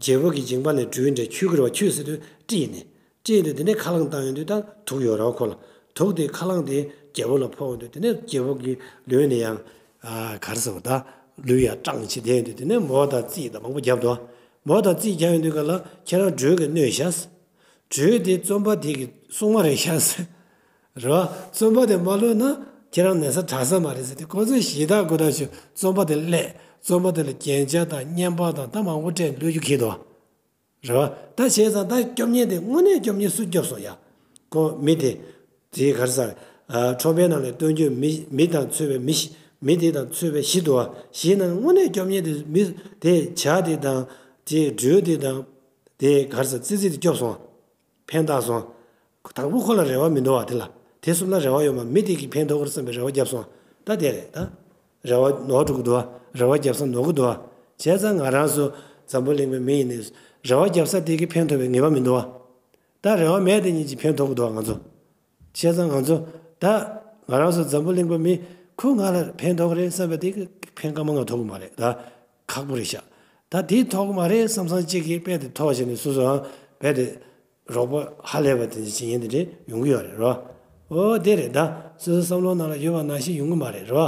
རྒྱལ་པོ་གི་མཇིང་པ་ནས་སྦྲུལ་འདྲ་འཁྱུད་ཀྱི་རེད་བ། འཁྱུད་ཟེར་དུས་དཀྲིས་ནས། དཀྲིས་ཏེ་དེ་ནས་ཁ་རླངས་བཏང་ཡོང་དུས་ད་དུག་ཡོད་རེད་བ་ཁོ་ལ། དུག་དེ་ཁ་རླངས་དེ་རྒྱལ་པོ་ལ་ཕོག་ཡོང་དུས་དེ་ནས་རྒྱལ་པོ་གི་ལུས་ནས་ཡང་། ཨ། ག་རེ་ཟེར་བ། ད་ལུས་ཡང་སྐྲངས་བྱས་བསྡད་ཡོང་དུས་དེ་ནས་མོ་དང་རྩིས་དང་མང་པོ་བརྒྱབ་འདུག་མོ་དང་རྩིས་བརྒྱབ་ཡོང་དུས་ག་ལ་ཁྱེད་རང་སྦྲུལ་གྱིས་གནོད་ཤག་སྦྲུལ་དེ་བཙོན་པ་དེ་གི་སྲུང་མ་རེད་ཤག་ཟེར། རེད་བ། བཙོན་པ་དེ་མ་ལོག་ན་ཁྱེད་རང་ན་ཚ་དྲག་ས་མ་རེད་ཟེར་ཏེ། ཁོ་ཚོས་ཞེ་དྲག་དགོད་བྲོ་བྱས། བཙོན་པ་དེ་སླེབས། བཙོན་པ་དེ་ལ་རྒྱན་ཆ་དང་བརྙན་པར་དང་ད་མང་པོ་སྤྲད་ནས་གློད་རྒྱུ་འཁེལ་འདུག་རེད་བ། ད་བྱས་ཙང་ད་སྐྱོབ་མཁན་དེ་དངོས་གནས་སྐྱོབ་མཁན་སུ་སྐྱོབ་སོང་ཡ། ཁོ་མི་དེ། དེ་ག་རེ་ཟེར། ཨ། ཁྲོན་པའི་ནང་ལ་སྟོན་རྒྱུ་མི་མི་དང་མཚུངས་པའི་མི་ཞིག་མི་དེ་དང་མཚུངས་པའི་བཞི་འདུག་བ། བཞི་ནང་དངོས་གནས་སྐྱོབ་མཁན་དེ་མི་དེ་བྱ་དེ་དང་། དེ་སྦྲུལ་དེ་དང་། དེ་ག་རེ་ཟེར། ཙི་ཙི་དེ་སྐྱོབ་སོང་། ཕན་བཏགས་སོང་། དང་པོ་ཁོ་ལ་རེ་བ་མི་འདུག་བ། དེ་ལ་དེ་གསུམ་ལ་རེ་བ་ཡོད་མ། མི་དེ་གིས་ཕན་ཐོགས་ཀྱི་རེད་བསམ་པའི་རེ་བ་བརྒྱབ་སོང་། ད་དེ་རེད་ད། རེ་བ་ནོར་འགྲོ་གི་འདུག་བ། རེ་བ་བརྒྱབ་ས་ནོར་གི་འདུག་བ། བྱས་ཙང་ང་རང་ཚོ་འཛམ་བུ་གླིང་པའི་མི་ཡིན་ནའི་རེ་བ་བརྒྱབ་ས་དེ་གིས་ཕན་ཐོགས་པའི་ངེས་པ་མི་འདུག་བ། ད་རེ་བ་མེད་དེ་ཉིད་ཀྱིས་ཕན་ཐོགས་གི་འདུག་བ་ང་ཚོ། བྱས་ཙང་ང་ཚོ་ད་ང་རང་ཚོ་འཛམ་བུ་གླིང་པའི་མི་ཁོ་ང་ལ་ཕན་ཐོགས་ཀྱི་རེད་བསམ་པའི་དེ་གིས་ཕན་སྐར་མ་ལྔ་ཐོགས་གི་མ་རེད་ད། ཁག་པོ་རེད་ཤག་ད་དེ་ཐོགས་ཀྱི་མ་རེད་བསམ་བསམ་གཅིག་གིས་དཔེ་དེ་ཐོགས་བྱས་ནས་སོ་སོའང་དཔེ་དེ། རོགས་པ་ཧ་ལས་པ་དེ་འདྲ་བྱེད་མཁན་དེ་འདྲ་ཡོང་གི་ཡོད་རེད་རོ། ཨོ་དེ་རེད་ད། སོ་སོའི་བསམ་བློ་ནང་ལ་ཡོད་པ་ནང་བཞིན་ཡོང་གི་མ་རེད་རོ།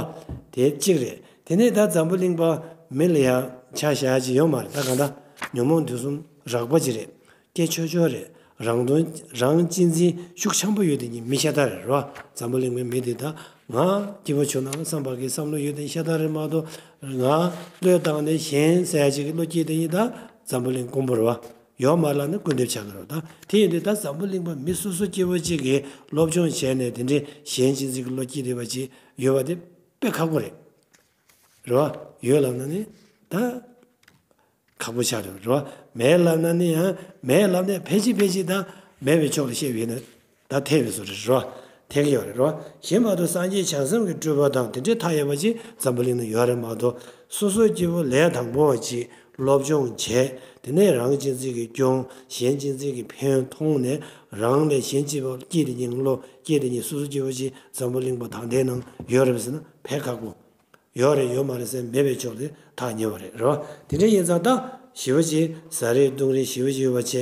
དེ་གཅིག་རེད། དེ་ནས་ད་འཛམ་བུ་གླིང་པ་མི་ལ་ཡང་ཆ་བཞག་ཅིག་ཡོད་མ་རེད་ད། གང་ལྟར་ཉོན་མོངས་དུག་གསུམ་རགས་པ་ཅིག་རེད། སྐྱེ་ཆོག་ཆོག་རེད། རང་དོན་རང་གཅེས་འཛིན་ཤུགས་ཆེན་པོ་ཡོད་དེ་ཉིད་མི་ཤ་སྟག་རེད་རོ། འཛམ་བུ་གླིང་པའི་མི་དེ་ད་ང་སྐྱིད་པོ་བྱུང་ན་བསམ་པ་གི་བསམ་བློ་ཡོད་དེ་ཤ་སྟག་རེད་མ་གཏོགས། ང་བློས་བཏང་ནས་གཞན་ཟེར་ཡ་ཅིག་གི་བློ་སྐྱེས་དེ་ཉིད་ད་འཛམ་བུ་གླིང་དཀོན་པོ་རེད་བ། ཡོད་མ་ལབ་ན་སྐུར་འདེབས་ཆགས་ཀྱི་རེད་ད། དེ་ཡིན་དུས་ད་འཛམ་བུ་གླིང་པ་མི་སོ་སོ་སྐྱེ་བོ་གཅིག་གིས་སློབ་སྦྱོང་བྱས་ནས་དེ་འདྲའི་གཞན་གཅེས་འཛིན་གྱི་བློ་སྐྱེས་བསྡད་པ་ཅིག་ཡོད་པ་དེ་དཔེ་ཁག་པོ་རེད། རེད་བ། ཡོད་ལབ་ན་ནི་ད་ཁག་པོ་ཆགས་འགྲོ་རེད་བ། མེད་ལབ་ན་ནི་ཡང་མེད་ལབ་ནས་ཕལ་ཆེར་ཕལ་ཆེར་ད་མེད་པའི་ཕྱོགས་ལ་བཤད་པ་ཡིན་ན། ད་འཐད་པའི་བཟོ་རེད་རོ། འཐད་ཀྱི་ཡོད་རེད་རོ། གཞན་མ་གཏོགས་སངས་རྒྱས་བྱང་སེམས་ཀྱི་སྤྲུལ་པ་དང་དེ་འདྲའི་མཐའ་ཡས་པ་ཅིག་འཛམ་བུ་གླིང་ན་ཡོད་རེད་མ་གཏོགས། སོ་སོའི་སྐྱེ་བོ་ལས་དང་པོ་བ་ཅིག་སློབ་སྦྱོང་བྱས། དེ་ནས་རང་གཅེས་འཛིན་གྱི་སྐྱོང་། གཞན་གཅེས་འཛིན་གྱི་ཕན་མཐོང་ནས་རང་ལས་གཞན་གཅེས་པ་སྐྱེས་དེ་ཉིད་བློ་སྐྱེས་དེ་ཉིད་སོ་སོ་སྐྱེ་བོ་ཅིག་འཛམ་བུ་གླིང་པ་དང་དེའི་ནང་ཡོད་རེད་ཟེར་ན་ཕལ་ཁག་པོ། ཡོད་རེད་ཡོད་མ་རེད་ཟེར་མེད་པའི་ཕྱོགས་དེ་ཐག་ཉེ་བ་རེད་རོ། དེ་འདྲ་ཡིན་ཙང་ད་ཞི་བ་ཅིག་བཟའ་རིགས་བཏུང་རིགས་ཞི་བ་ཅིག་ཡོད་པ་བྱས་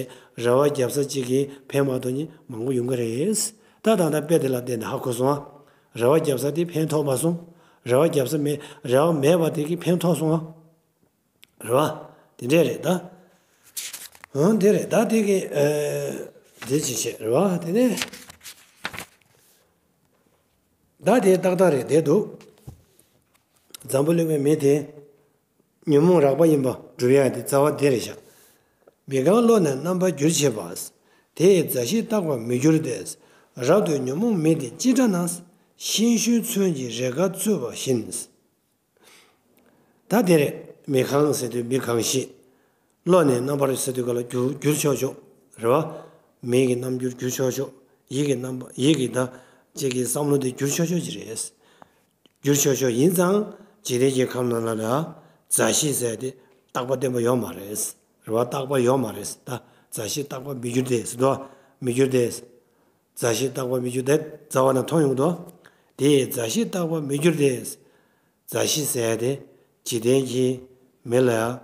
རེ་བ་རྒྱབ་ས་གཅིག་གིས་ཕན་མ་ཐོགས་མཁན་མང་པོ་ཡོང་གི་རེད། ད་ད་ལྟ་དཔེ་དེ་ལ་བལྟས་ནས་ཧ་གོ་སོང་ཨ། རེ་བ་རྒྱབ་ས་དེ་ཕན་ཐོགས་མ་སོང་། རེ་བ་རྒྱབ་ས་མེད་རེ་བ་མེད་པ་དེ་གིས་ཕན་ཐོགས་སོང་ཨ། རེད་བ། དེ་འདྲས་རེད་ད། འོ་དེ་རེད་ད་དེ་གི་ཨ། དེ་ཅི་བྱེད་རེད་བ་དེ་ནས། ད་དེ་ཏག་ཏག་རེད་བསྡད་འདུག་འཛམ་བུ་གླིང་པའི་མི་དེ། ཉོན་མོངས་རགས་པ་ཡིན་པ་སྒྲུབ་ཡ་དེ་རྩ་བ་དེ་རེད་ཤག་མི་གང་བློ་ནི་རྣམ་པར་འགྱུར་བྱེད་པ། དེ་ཡི་མཛའ་བཤེས་རྟག་པར་མི་འགྱུར་ཏེ། རབ་ཏུ་ཉོན་མོངས་མི་དེ་ཅི་འདྲ་ན། ཤིང་ཤུན་ཚོན་གྱིས་རེས་འགའ་གཙོས་པ་བཞིན། ད་དེ་རེད། མི་གང་ཟེར་དུས་མི་གང་ཞིག་བློ་ནི་རྣམ་པར་ཟེར་དུས་ག་ལ་འགྱུར་འགྱུར་ཆོག་ཆོག་རེད་བ། མིག་གི་རྣམ་འགྱུར་འགྱུར་ཆོག་ཆོག་ཡིད་ཀྱི་རྣམ་པ་ཡིད་ཀྱི་ད་ཅིག་གི་བསམ་བློ་དེ་འགྱུར་ཆོག་ཆོག་ཅིག་རེད། འགྱུར་ཆོག་ཆོག་ཡིན་ཙང་འཇིག་རྟེན་གྱི་ཁམས་ནང་ལ་ལ་མཛའ་བཤེས་ཟེར་དེ་རྟག་པ་བརྟན་པོ་ཡོད་མ་རེད། རེད་བ། རྟག་པ་ཡོད་མ་རེད་ད། མཛའ་བཤེས་རྟག་པ་མི་འགྱུར་ཏེ་ཟེར་དོ། མི་འགྱུར་ཏེ། མཛའ་བཤེས་རྟག་པ་མི་འགྱུར་ཏེ་རྩ་བ་ནས་མཐོང་ཡོང་དོ། དེ་མཛའ་བཤེས་རྟག་པ་མི་འགྱུར་ཏེ། མཛའ་བཤེས་ཟེར་ཡ་དེ་འཇིག་རྟེན་གྱི་མི་ལ་ཡང་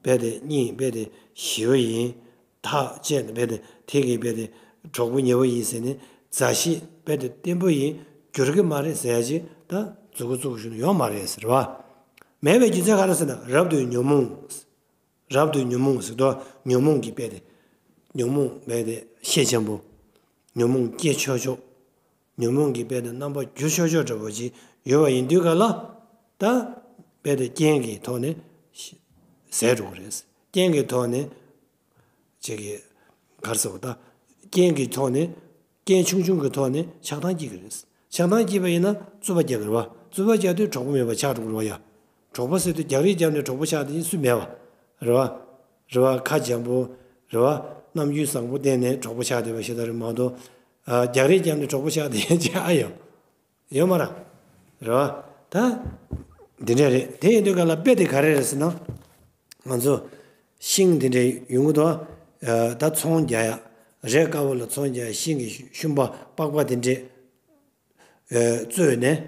རྦད་དེ་སྙིང་རྦད་དེ་ཞི་བ་ཡིན། ཐག་བཅད་ནས་རྦད་དེ་དེ་གི་རྦད་དེ་གྲོགས་པོ་ཉེ་བོ་ཡིན་ཟེར་ནས་མཛའ་བཤེས་རྦད་དེ་བརྟན་པོ་ཡིན། འགྱུར་གི་མ་རེད་ཟེར་ཡ་ཅིག་ད་མཛུབ་གུ་བཙུགས་ཞུ་ན་ཡོང་མ་རེད་ཟེར་བ། མེད་པའི་རྒྱུ་མཚན་ག་རེ་ཟེར་ན་རབ་ཏུ་ཉོན་མོངས། རབ་ཏུ་ཉོན་མོངས་ཟེར་དུས་ཉོན་མོངས་ཀྱི་རྦད་དེ། ཉོན་མོངས་རྦད་དེ་ཤས་ཆེན་པོ། ཉོན་མོངས་སྐྱེ་ཆོག་ཆོག་ཉོན་མོངས་ཀྱི་རྦད་དེ་རྣམ་པ་འགྱུར་ཆོག་ཆོག་འདྲ་པོ་ཅིག་ཡོད་པ་ཡིན་དུས་ག་ལ། ད་རྦད་དེ་རྐྱེན་གྱི་ཐོག་ནས་ཟད་འགྲོ་གི་རེད། རྐྱེན་གྱི་ཐོག་ནས་ཅིག་གི་ག་རེ་ཟེར་བ་ད། རྐྱེན་གྱི་ཐོག་ནས། རྐྱེན་ཆུང་ཆུང་གི་ཐོག་ནས་ཆགས་སྡང་སྐྱེ་གི་རེད། ཆགས་སྡང་སྐྱེས་པ་ཡིན་ན་རྩུབ་པ་རྒྱག་གི་རེད་བ། རྩུབ་པ་རྒྱག་དུས་གྲོགས་པོ་མེད་པ་ཆགས་འགྲོ་གི་རེད་བ་ཡ། གྲོགས་པོ་ཟེར་དུས་རྒྱག་རེས་བརྒྱབ་ནས་གྲོགས་པོ་ཆགས་དེ་སུ་མེད་བ། རེད་བ། རེད་བ། ཁ་འཇམ་པོ། རེད་བ། རྣམ་འགྱུར་བཟང་པོ་བསྟན་ནས་གྲོགས་པོ་ཆགས་བསྡད་པ་ཞིག་ད་རེད་མ་གཏོགས། ཨ། རྒྱག་རེས་བརྒྱབ་ནས་གྲོགས་པོ་ཆགས་བསྡད་ཡ་ཅིག་ཨ་ཡོད། ཡོད་མ་རེད། རེད་བ། ད། འདི་འདྲ་རེད། དེ་ཡིན་དུས་ག་ལ་དཔེ་དེ་ག་རེ་རེད་ཟེར་ན། ང་ཚོ་ཤིང་འདི་འདྲ་ཡོང་གི་འདུག་ད་ཚོང་རྒྱག་ཡ། རས་དཀར་པོ་ལ་ཚོང་རྒྱག་ཡ། ཤིང་གི་ཤུན་པ་པགས་པ་དེ་འདྲས་བཙོས་ནས་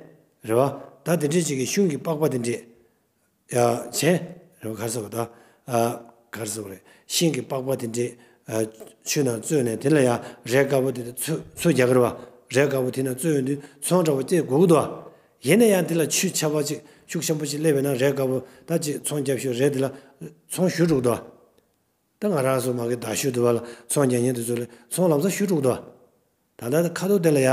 རེད་བ། ད་དེ་འདྲས་ཅིག་གི་ཤིང་གི་པགས་པ་དེ་འདྲས། ཡ་བྱས། རེད་བ། ག་རེ་ཟེར་བ་ད། ཨ། ག་རེ་ཟེར་བ་རེད། ཤིང་གི་པགས་པ་དེ་འདྲས། ཨ། ཆུ་ནང་བཙོས་ནས་དེ་ལ་ཡ་རས་དཀར་པོ་དེ་དེ་ཚོས་ཚོས་རྒྱག་གི་རེད་བ། རས་དཀར་པོ་དེ་ནང་བཙོས་ཡོང་དུས་ཚོང་འདྲ་པོ་སྐྱེ་དགོས་ཀྱི་འདུག་བ། ཡིན་ན་ཡང་དེ་ལ་ཆུ་ཆར་པ་ཅིག་ཤུགས་ཆེན་པོ་ཅིག་སླེབས་པས་ན་རས་དཀར་པོ་ད་ཅིག་ཚོང་རྒྱབ་ཤོག་རས་དེ་ལ་ཚོང་ཞུ་འགྲོ་གི་འདུག་བ། ད་ང་རང་ཚོ་མ་གི་མདའ་གཞུ་དུ་བ་ལ་ཚོང་རྒྱག་མཁན་དེ་ཚོ་ལ་ཚོང་ལམ་སང་ཞུ་འགྲོ་གི་འདུག་བ། ད་ལྟ་ཁ་ཐུག་དེ་ལ་ཡ་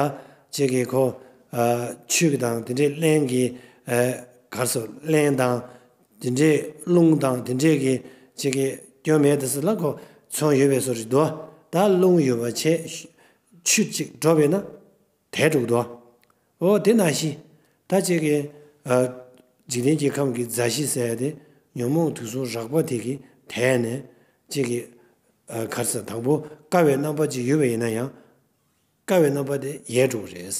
ཅིག་གི་ཁོ། ཨ། ཆུ་གི་དང་དེ་འདྲའི་རླན་གྱི། ཨ། ག་རེ་ཟེར། རླན་དང་། དེ་འདྲའི་རླུང་དང་དེ་འདྲའི་གི་ཅིག་གི་སྐྱོན་མེད་དུ་སུ་ལ་ཁོ་ཚོང་ཡོད་པའི་བཟོ་ཞིག་འདུག་ད་རླུང་ཡོད་པ་བྱས། ཆུ་ཅིག་འགྲོ་བས་ན་དེ་འགྲོ་གི་འདུག་འོ་དེ་ནང་བཞིན་ད་ཅིག་གི། ཨ། འཇིག་རྟེན་གྱི་ཁམས་ཀྱི་མཛའ་བཤེས་ཟེར་ཡ་དེ་ཉོན་མོངས་དུག་གསུམ་རགས་པ་དེ་གི་དེད་ནས་ཅིག་གི། ཨ། ག་རེ་ཟེར། དང་པོ་དཀར་བའི་རྣམ་པ་ཅིག་ཡོད་པ་ཡིན་ན་ཡང་། དཀར་བའི་རྣམ་པ་དེ་ཡལ་འགྲོ་གི་རེད།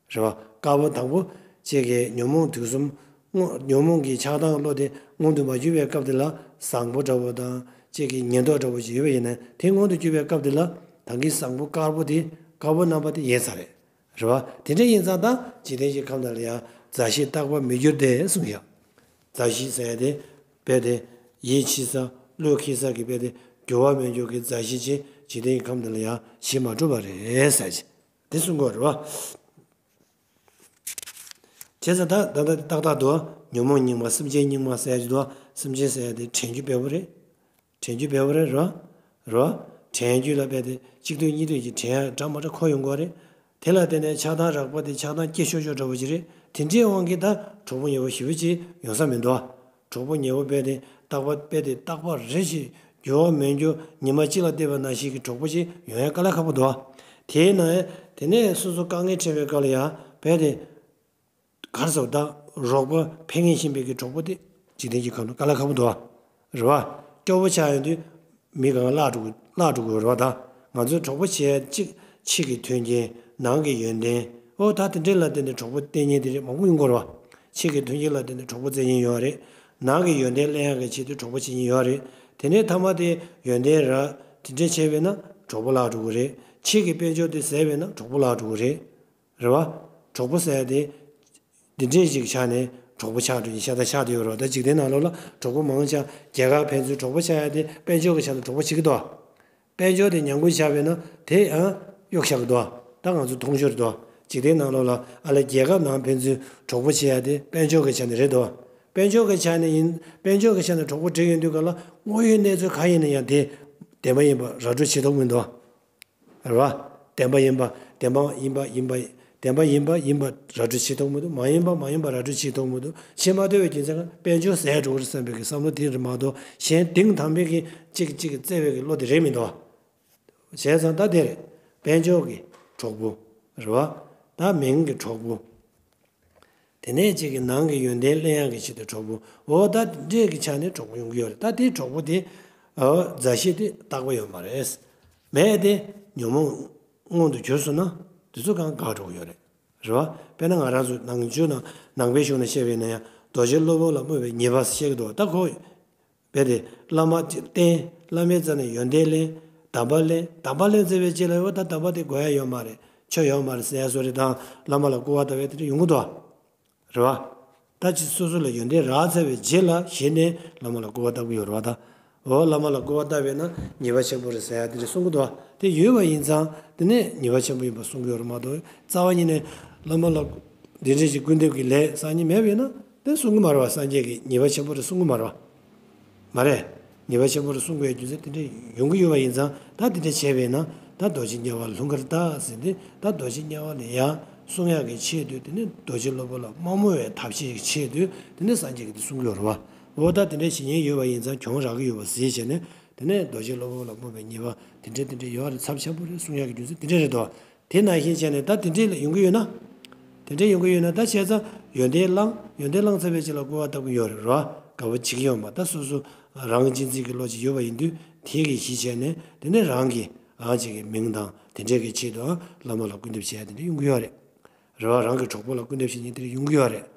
རེད་བ། དཀར་པོ་དང་པོ་ཅིག་གི་ཉོན་མོངས་དུག་གསུམ། སྔོ། ཉོན་མོངས་ཀྱི་ཆགས་སྡང་བློ་དེ་མངོན་དུ་མ་གྱུར་པའི་སྐབས་དེ་ལ་བཟང་པོ་འདྲ་པོ་དང་ཅིག་གི་ཉེན་རྟོག་འདྲ་པོ་ཅིག་ཡོད་པ་ཡིན་ན་དེ་མངོན་དུ་གྱུར་པའི་སྐབས་དེ་ལ་ད་གིན་བཟང་པོ་དཀར་པོ་དེ། དཀར་པོ་རྣམ་པ་དེ་ཡལ་ཚར་རེད། རེད་བ། དེ་འདྲ་ཡིན་ཙང་ད་འཇིག་རྟེན་གྱི་ཁམས་དེ་ལ་ཡང་མཛའ་བཤེས་རྟག་པར་མི་འགྱུར་ཏེ་གསུངས་ཡོད། མཛའ་བཤེས་ཟེར་ཡ་དེ་རྦད་དེ་ཡིད་ཆེས་ས། བློ་འཁེལ་ས་གི་རྦད་དེ་འགྱུར་བ་མི་འགྱུར་གྱི་མཛའ་བཤེས་ཅིག་འཇིག་རྟེན་གྱི་ཁམས་འདི་ལ་ཡང་བྱེད་མ་གྲུབ་པ་རེད་ཟེར་གྱི། དེ་གསུང་གི་ཡོད་རེད་བ། བྱས་ཙང་ད་ད་ལྟ་ཏག་ཏག་ཏུ་ཉོན་མོངས་སྙིགས་མ། སེམས་ཅན་སྙིགས་མ་ཟེར་ཡ་ཅིག་འདུག་སེམས་ཅན་ཟེར་ཡ་དེ་དྲན་རྒྱུ་འབེལ་པོ་རེད། དྲན་རྒྱུ་འབེལ་པོ་རེད། རེད་བ། རེད་བ། དྲན་རྒྱུ་ལ་རྦད་དེ་གཅིག་ཐོས་གཉིས་ཐོས་ཀྱི་དྲན་ཡ་འདྲ་མ་འདྲ་འཁོར་ཡོང་གི་རེད། དེ་ལ་བརྟེན་ནས་ཆགས་སྡང་རགས་པ་དེ་ཆགས་སྡང་སྐྱེ་ཤོར་ཤོར་འདྲ་པོ་ཅིག་རེད། དེ་འདྲའི་དབང་གིས་ད་གྲོགས་པོ་ཉེ་བོ་ཞེ་པོ་ཅིག་ཡོང་ས་མི་འདུག་བ། གྲོགས་པོ་ཉེ་བོ་རྦད་དེ་རྟག་པ་རྦད་དེ་རྟག་པ་རེ་ཞིག་འགྱུར་བ་མི་འགྱུར་ཉི་མ་གཅིག་ལ་བལྟས་པ་ནང་བཞིན་གྱི་གྲོགས་པོ་ཅིག་ཡོང་ཡ་དཀའ་ལས་ཁག་པོ་འདུག་བ། དེས་ན་དེ་ནས་སོ་སོ་དཀའ་ངལ་འཕྲད་པའི་སྐབས་ལ་ཡང་རྦད་དེ། ག་རེ་ཟེར་བ་ད། རོགས་པ་ཕན་ངེས་ཤེས་པའི་གི་གྲོགས་པོ་དེ་འཇིག་རྟེན་གྱི་ཁམས་ལ་དཀའ་ལས་ཁག་པོ་འདུག་བ། རེད་བ། སྐྱོ་པོ་ཆགས་ཡོང་དུས་མི་གང་བརླག་འགྲོ་གི། བརླག་འགྲོ་གི་རེད་བ་ད། ང་ཚོའི་གྲོགས་པོ་བྱེད་ཡ་གཅིག་ཕྱི་གི་མཐུན་རྐྱེན། ནང་གི་ཡོན་ཏན། ཨོ་ད་དེ་འདྲས་ལ་བརྟེན་ནས་གྲོགས་པོ་བསྟེན་མཁན་དེ་རིགས་མང་པོ་ཡོང་གི་རེད་བ། ཕྱི་གི་མཐུན་རྐྱེན་ལ་བརྟེན་ནས་གྲོགས་པོ་བཙལ་མཁན་ཡོད་རེད། ནང་གི་ཡོན་ཏན་གླེང་ཡག་གི་ཆེད་དུ་གྲོགས་པོ་བྱེད་མཁན་ཡོད་རེད། དེ་ནས་མཐའ་མ་དེ་ཡོན་ཏན་རག་དེ་འདྲས་བྱས་པས་ན་གྲོགས་པོ་བརླག་འགྲོ་གི་རེད། ཕྱི་གི་དཔལ་འབྱོར་དེ་ཟད་པས་ན་གྲོགས་པོ་བརླག་འགྲོ་གི་རེད། རེད་བ། གྲོགས་པོ་ཟེར་ཡ་དེ། འདི་འདྲས་ཅིག་ཆགས་ནས་གྲོགས་པོ་ཆགས་འགྲོ་མཁན་ཤ་སྟག་ཆགས་བསྡད་ཡོད་རེད་བ། ད་འཇིག་རྟེན་ནང་ལོགས་ལ་གྲོགས་པོ་མང་ཆེ་རྒྱལ་ཁབ་ཕན་ཚུན་གྲོགས་པོ་ཆགས་ཡ་དེ་དཔལ་འབྱོར་གྱི་ཆ་ནས་གྲོགས་པོ་བྱེད་ཀྱི་འདུག་དཔལ་འབྱོར་དེ་ཉམས་རྒུད་ཆགས་པས་ན་དེ་ཡང་གཡོག་བཞག་གི་འདུག་ད་ང་ཚོ་མཐོང་ཆོས་རེད་དོ། འཇིག་རྟེན་ནང་ལོགས་ལ་ཨ་ལས་རྒྱལ་ཁབ་ནང་ཕན་ཚུན་གྲོགས་པོ་བྱེད་ཡ་དེ་དཔལ་འབྱོར་གྱི་ཆ་ནས་རེད་དོ། དཔལ་འབྱོར་གྱི་ཆ་ནས་ཡིན། དཔལ་འབྱོར་གྱི་ཆ་ནས་གྲོགས་པོ་བསྒྲིགས་ཡོང་དུས་ག་ལ་དངོས་ཡོད་གནས་ཚུལ་ག་ཡིན་ན་ཡང་དེ་བདེན་པ་ཡིན་པ་ར་སྤྲོད་བྱེད་ཐུབ་མི་འདུག་རེད་བ། བདེན་པ་ཡིན་པ། བདེན་པ་ཡིན་པ་ཡིན་པ། བདེན་པ་ཡིན་པ་ཡིན་པ་ར་སྤྲོད་བྱེད་ཐུབ་མི་འདུག་མ་ཡིན་པ་མ་ཡིན་པ་ར་སྤྲོད་བྱེད་ཐུབ་མི་འདུག་བྱེད་མ་ཐུབ་པའི་རྒྱུ་མཚན་ལ་དཔལ་འབྱོར་ཟད་འགྲོ་གི་རེད་བསམ་པའི་གི་བསམ་བློ་དེ་རེད་མ་གཏོགས་གཞན་དེང་དང་པའི་གི་གཅིག་གཅིག་གི་བརྩེ་བའི་གི་བློ་དེ་རེད་མི་འདུག་བྱས་ཙང་ད་དེ་རེད། དཔལ་འབྱོར་གི་གྲོགས་པོ། རེད་བ། ད་མིང་གི་གྲོགས་པོ། དེ་ནས་གཅིག་གི་ནང་གི་ཡོན་ཏན་གླེང་ཡག་གི་ཆེད་དུ་གྲོགས་པོ། འོ་ད་འདྲས་ཀྱི་ཆ་ནས་གྲོགས་པོ་ཡོང་གི་ཡོད་རེད། ད་དེའི་གྲོགས་པོ་དེ། ཨོ་མཛའ་བཤེས་དེ་རྟག་པ་ཡོད་མ་རེད། མེད་དེ་ཉོན་མོངས་མངོན་དུ་གྱུར་སོང་ན་དེ་ཚོ་གང་དགག་འགྲོ་གི་ཡོད་རེད། རེད་བ། དཔེར་ན་ང་རང་ཚོ་ནང་ཆོས་ནང་ནང་པའི་གཞུང་ནང་བཤད་པ་ཡིན་ན་ཡང་རྡོ་རྗེ་སློབ་དཔོན་ལ་སྨོད་པའི་ཉེས་པ་བཤད་ཀྱི་འདུག་ད་ཁོ། རྦད་དེ་བླ་མ་བསྟེན། བླ་མའི་རྩ་ནས་ཡོན་ཏན་ལེན། གདམས་པ་ལེན། གདམས་པ་ལེན་ཚར་བའི་རྗེས་ལ་ཡོད་ད་གདམས་པ་དེ་དགོས་ཡ་ཡོད་མ་རེད། ཆོ་ཡོད་མ་རེད་ཟེར་ཡ་བཟོ་རེད་དང་བླ་མ་ལ་སྐུར་བ་བཏབ་ཡ་དེ་འདྲ་ཡོང་གི་འདུག་རེད་བ། ད་ཅི་སོ་སོ་ལ་ཡོན་ཏན་རག་ཚར་བའི་རྗེས་ལ་གཞི་ནས་བླ་མ་ལ་སྐུར་བ་བཏབ་ཀྱི་ཡོད་རེད་བ་ད། འོ་བླ་མ་ལ་སྐུར་བ་བཏབ་པས་ན་ཉེས་པ་ཆེན་པོ་རེད་ཟེར་ཡ་དེ་འདྲ་གསུང་གི་འདུག་བ། དེ་ཡོད་པ་ཡིན་ཙང་དེ་ནས་ཉེས་པ་ཆེན་པོ་ཡིན་པ་གསུང་གི་ཡོད་རེད་མ་གཏོགས་རྩ་བ་ཉིད་ནས་བླ་མ་ལ་འདི་འདྲ་ཞིག་སྐུར་འདེབས་ཀྱི་ལས་བསགས་མཁན་མེད་པས་ན་དེ་གསུང་གི་མ་རེད་བ། སངས་རྒྱས་ཀྱིས་ཉེས་པ་ཆེན་པོ་རེད་གསུང་གི་མ་རེད་བ། མ་རེད། ཉེས་པ་ཆེན་པོ་རེད་གསུང་དགོས་རྒྱུ་མཚན་དེ་འདྲ་ཡོང་གི་ཡོད་པ་ཡིན་ཙང་ད་དེ་འདྲ་བྱས་པས་ན་ད་རྡོ་རྗེ་དམྱལ་བ་ལྷུང་ཁར་ལྟ་ཟེར་ཏེ་ད་རྡོ་རྗེ་དམྱལ་བ་ལ་ཡང་སྲུང་ཡག་གི་ཆེད་དུ་དེ་ནས་རྡོ་རྗེ་སློབ་དཔོན་ལ་མ་སྨོད་པའི་ཐབས་ཤེས་ཀྱི་ཆེད་དུ་དེ་ནས་སངས་རྒྱས་ཀྱིས་དེ་གསུང་གི་ཡོད་རེད་བ། འོ་ད་དེ་འདྲ་བྱེད་ཉེན་ཡོད་པ་ཡིན་ཙང་གྱོང་རག་གི་ཡོད་པ་གཟིགས་བྱས་ནས་དེ་ནས་རྡོ་རྗེ་སློབ་དཔོན་ལ་སྨོད་པའི་ཉེས་པ་དེ་འདྲ་དེ་འདྲ་ཡོད་རེད། ཚབས་ཆེན་པོ་རེད་གསུང་ཡག་གི་རྒྱུ་མཚན་དེ་འདྲ་རེད་དོ། དེ་ནང་བཞིན་བྱས་ནས་ད་དེ་འདྲས་ལ་ཡོང་གི་ཡོད་ན། དེ་འདྲས་ཡོང་གི་ཡོད་ན་ད་བྱས་ཙང་ཡོན་ཏན་བླངས། ཡོན་ཏན་བླངས་ཚར་བའི་རྗེས་ལ་སྐུར་བ་བཏབ་ཀྱི་ཡོད་རེད་རོ། དགའ་བོ་བྱེད་ཀྱི་ཡོད་མ་ད་སོ་སོ་རང་གཅེས་འཛིན་གྱི་བློ་ཅིག་ཡོད་པ་ཡིན་དུས་དེ་གི་གཞི་བྱས་ནས་དེ་ནས་རང་གི་ཨ་ཅིག་གི་མིང་དང་དེ་འདྲས་ཀྱི་ཆེད་དུའང་བླ་མ་ལ་སྐུར་འདེབས་བྱས་དེ་འདྲས་ཡོང་གི་ཡོད་རེད། རེད་བ། རང་གི་གྲོགས་པོ་ལ་སྐུར་འདེབས་བྱེད་མཁན་དེ་འདྲས་ཡོང་གི་ཡོད་རེད།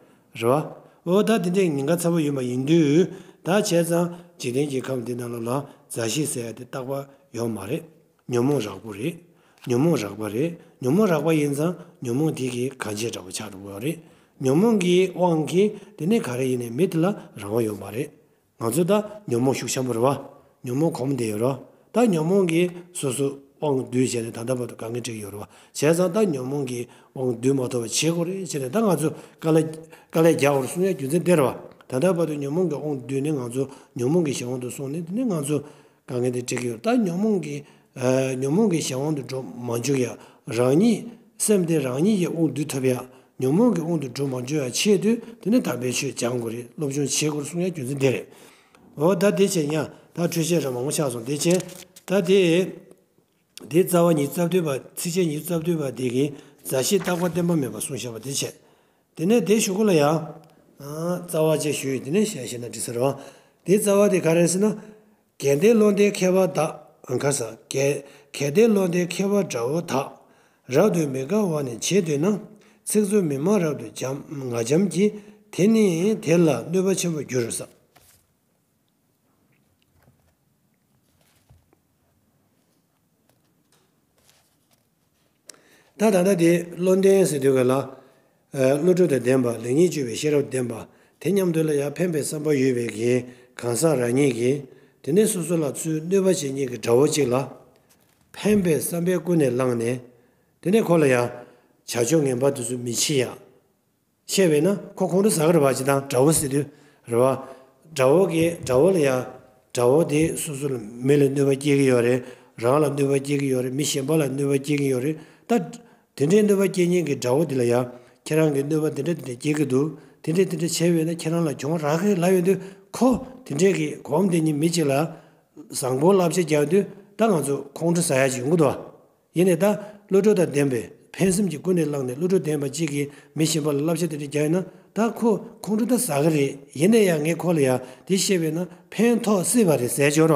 རེད་བ། འོ་ད་དེ་འདྲས་ཉེན་ཁ་ཚ་བོ་ཡོད་མ་ཡིན་དུས་ད་བྱས་ཙང་འཇིག་རྟེན་གྱི་ཁམས་འདི་ནང་ལོགས་ལ་མཛའ་བཤེས་ཟེར་ཡ་དེ་རྟག་པ་ ཡོད་མ་རེད། ཉོན་མོངས་རགས་པོ་རེད། ཉོན་མོངས་རགས་པ་རེད། ཉོན་མོངས་རགས་པ་ཡིན་ཙང་ཉོན་མོངས་དེ་གི་གང་བྱེད་འདྲ་པོ་ཆགས་འགྲོ་གི་ཡོད་རེད། ཉོན་མོངས་ཀྱི་དབང་གིས་དེ་ནས་ག་རེ་ཡིན་ནའི་མི་དེ་ལ་རང་དབང་ཡོད་མ་རེད། ང་ཚོ་ད་ཉོན་མོངས་ཤུགས་ཆེན་པོ་རེད་བ། ཉོན་མོངས་གོམས་བསྡད་ཡོད་རེད་བ། ད་ཉོན་མོངས་ཀྱིས་སོ་སོ་དབང་བསྡུས་བྱས་ནས་ད་ལྟ་བར་དུ་དཀའ་ངལ་འཕྲད་ཀྱི་ཡོད་རེད་བ། བྱས་ཙང་ད་ཉོན་མོངས་ཀྱིས་དབང་བསྡུ་མ་ཐུབ་པ་བྱེད་དགོས་རེད་བྱས་ནས་ད་ང་ཚོ་དཀའ་ལས་དཀའ་ལས་རྒྱག་དགོས་རེད་གསུང་ཡ་རྒྱུ་མཚན་དེ་རེད་བ། ད་ལྟ་བར་དུ་ཉོན་མོངས་ཀྱིས་དབང་བསྡུས་ནས་ང་ཚོ་ཉོན་མོངས་ཀྱི་གཞན་དབང་དུ་སོང་ནས་དེ་ནས་ང་ཚོ་དཀའ་ངལ་དེ་འཕྲད་ཀྱི་ཡོད། ད་ཉོན་མོངས་ཀྱི་ཨ་ཉོན་མོངས་ཀྱི་གཞན་དབང་དུ་འགྲོ་མ་འཇུག་ཡ། རང་ཉིད་སེམས་དེ་རང་ཉིད་ཀྱིས་དབང་བསྡུ་ཐུབ་ཡ། ཉོན་མོངས་ཀྱི་དབང་དུ་འགྲོ་མ་འཇུག་ཡ་ཆེད་དུ་དེ་ནི་དམ་པའི་ཆོས་སྦྱང་དགོས་རེད། སློབ་སྦྱོང་བྱེད་དགོས་རེད་གསུང་ཡ་རྒྱུ་མཚན་དེ་རེད། འོ་ད་དེ་བྱས་ཡང་ད་འཕྲོས་བཤད་ར་མང་པོ་ཆགས་སོང་དེ་བྱས་ད་དེ། དེ་རྩ་བ་ཉི་ཤུ་རྩ་བདུན་པ་ཚིགས་བཅད་ཉི་ཤུ་རྩ་བདུན་པ་དེ་གི་མཛའ་བཤེས་རྟག་པ་བརྟན་པ་མེད་པ་གསུངས་བཞག་པ་དེ་བྱས། དེ་ནས་དེ་གཞུག་གུ་ལ་ཡང་། རྩ་བ་བཅས་ཞུས་དེ་ནས་བཤད་བཤད་ན་འགྲིག་ས་རེད་བ། དེ་རྩ་བ་དེ་ག་རེ་ཟེར་ན། གལ་ཏེ་བློ་ལྡན་མཁས་པ་དག་ག་ས་གལ་གལ་ཏེ་བློ་ལྡན་མཁས་པ་འདྲ་བོ་དག་རབ་ཏུ་མི་དགའ་བ་ནི་བྱེད་འདོད་ན། ཚིག་རྩུབ་མི་སྨྲ་རབ་ཏུ་འཇམ་ངག་འཇམ་གྱིས། དེ་ནི་དེ་ལ་གནོད་པ་ཆེན་པོར་འགྱུར་རོ་ཟེར། ད་ད་ལྟ་དེ་བློ་ལྡན་ཟེར་དུས་ག་ལ། བློ་གྲོས་དང་ལྡན་པ་ལེགས་ཉེས་དཔྱོད་པའི་ཤེས་རབ་ལྡན་པ་དེ་མཉམ་དུ་ལ་ཡང་ཕན་པའི་བསམ་པ་ཡོད་པའི་གི་གང་ཟག་རང་ཉིད་ཀྱིས་དེ་ནས་སོ་སོ་ལ་ཚུར་གནོད་པ་བྱེད་མཁན་གྱི་དགྲ་བོ་གཅིག་ལ་ཕན་པའི་བསམ་པས་ཀུན་ནས་བསླངས་ནས་དེ་ནས་ཁོ་ལ་ཡང་བྱ་སྤྱོད་ངན་པ་དེ་ཚོ་མི་བྱེད་ཡ། བཤད་པས་ན་ཁོ་ཁོང་ཁྲོ་ཟ་གི་རེད་བ། ཅི་དང་དགྲ་བོ་ཟེར་དུས་རེད་བ། དགྲ་བོ་གིས་དགྲ་བོ་ལ་ཡང་དགྲ་བོ་དེ་སོ་སོ་ལ་མི་ལ་གནོད་པ་སྐྱེལ་གི་ཡོད་རེད། རང་ལ་གནོད་པ་སྐྱེལ་གི་ཡོད་རེད། མི་གཞན་པ་ལ་གནོད་པ་སྐྱེལ་གི་ཡོད་རེད། ད་དེ་འདྲའི་གནོད་པ་སྐྱེལ་མཁན་གྱི་དགྲ་བོ་དེ་ལ་ཡང་ཁྱེད་རང་གིས་གནོད་པ་དེ་འདྲ་དེ་འདྲ་སྐྱེལ་གི་འདུག་དེ་འདྲ་དེ་འདྲ་བྱས་པས་ན་ཁྱེད་རང་ལ་གྱོང་རག་གི་ལབ་ཡོང་དུས་ཁོ་དེ་འདྲས་ཀྱི་གོམས་དེ་ཉིད་མི་གཅིག་ལ་བཟང་པོ་བསླབ་བྱ་རྒྱག་དུས་ད་ང་ཚོ་ཁོང་ཁྲོ་ཟ་ཡ་ཅིག་ཡོང་གི་འདུག་བ། ཡིན་ནའི་ད་བློ་གྲོས་དང་ལྡན་པའི་ཕན་སེམས་ཀྱིས་ཀུན་ནས་བསླངས་ནས་བློ་གྲོས་ལྡན་པ་གཅིག་གིས་མི་གཞན་པ་ལ་བསླབ་བྱ་དེ་འདྲ་རྒྱག་ཡོད་ན་ད་ཁོ་ཁོང་ཁྲོ་ད་ཟ་གི་རེད། ཡིན་ན་ཡང་ངས་ཁོ་ལ་ཡང་དེ་བཤད་པས་ན་ཕན་ཐོགས་སྲིད་པ་རེད་ཟེར་འབྱོར་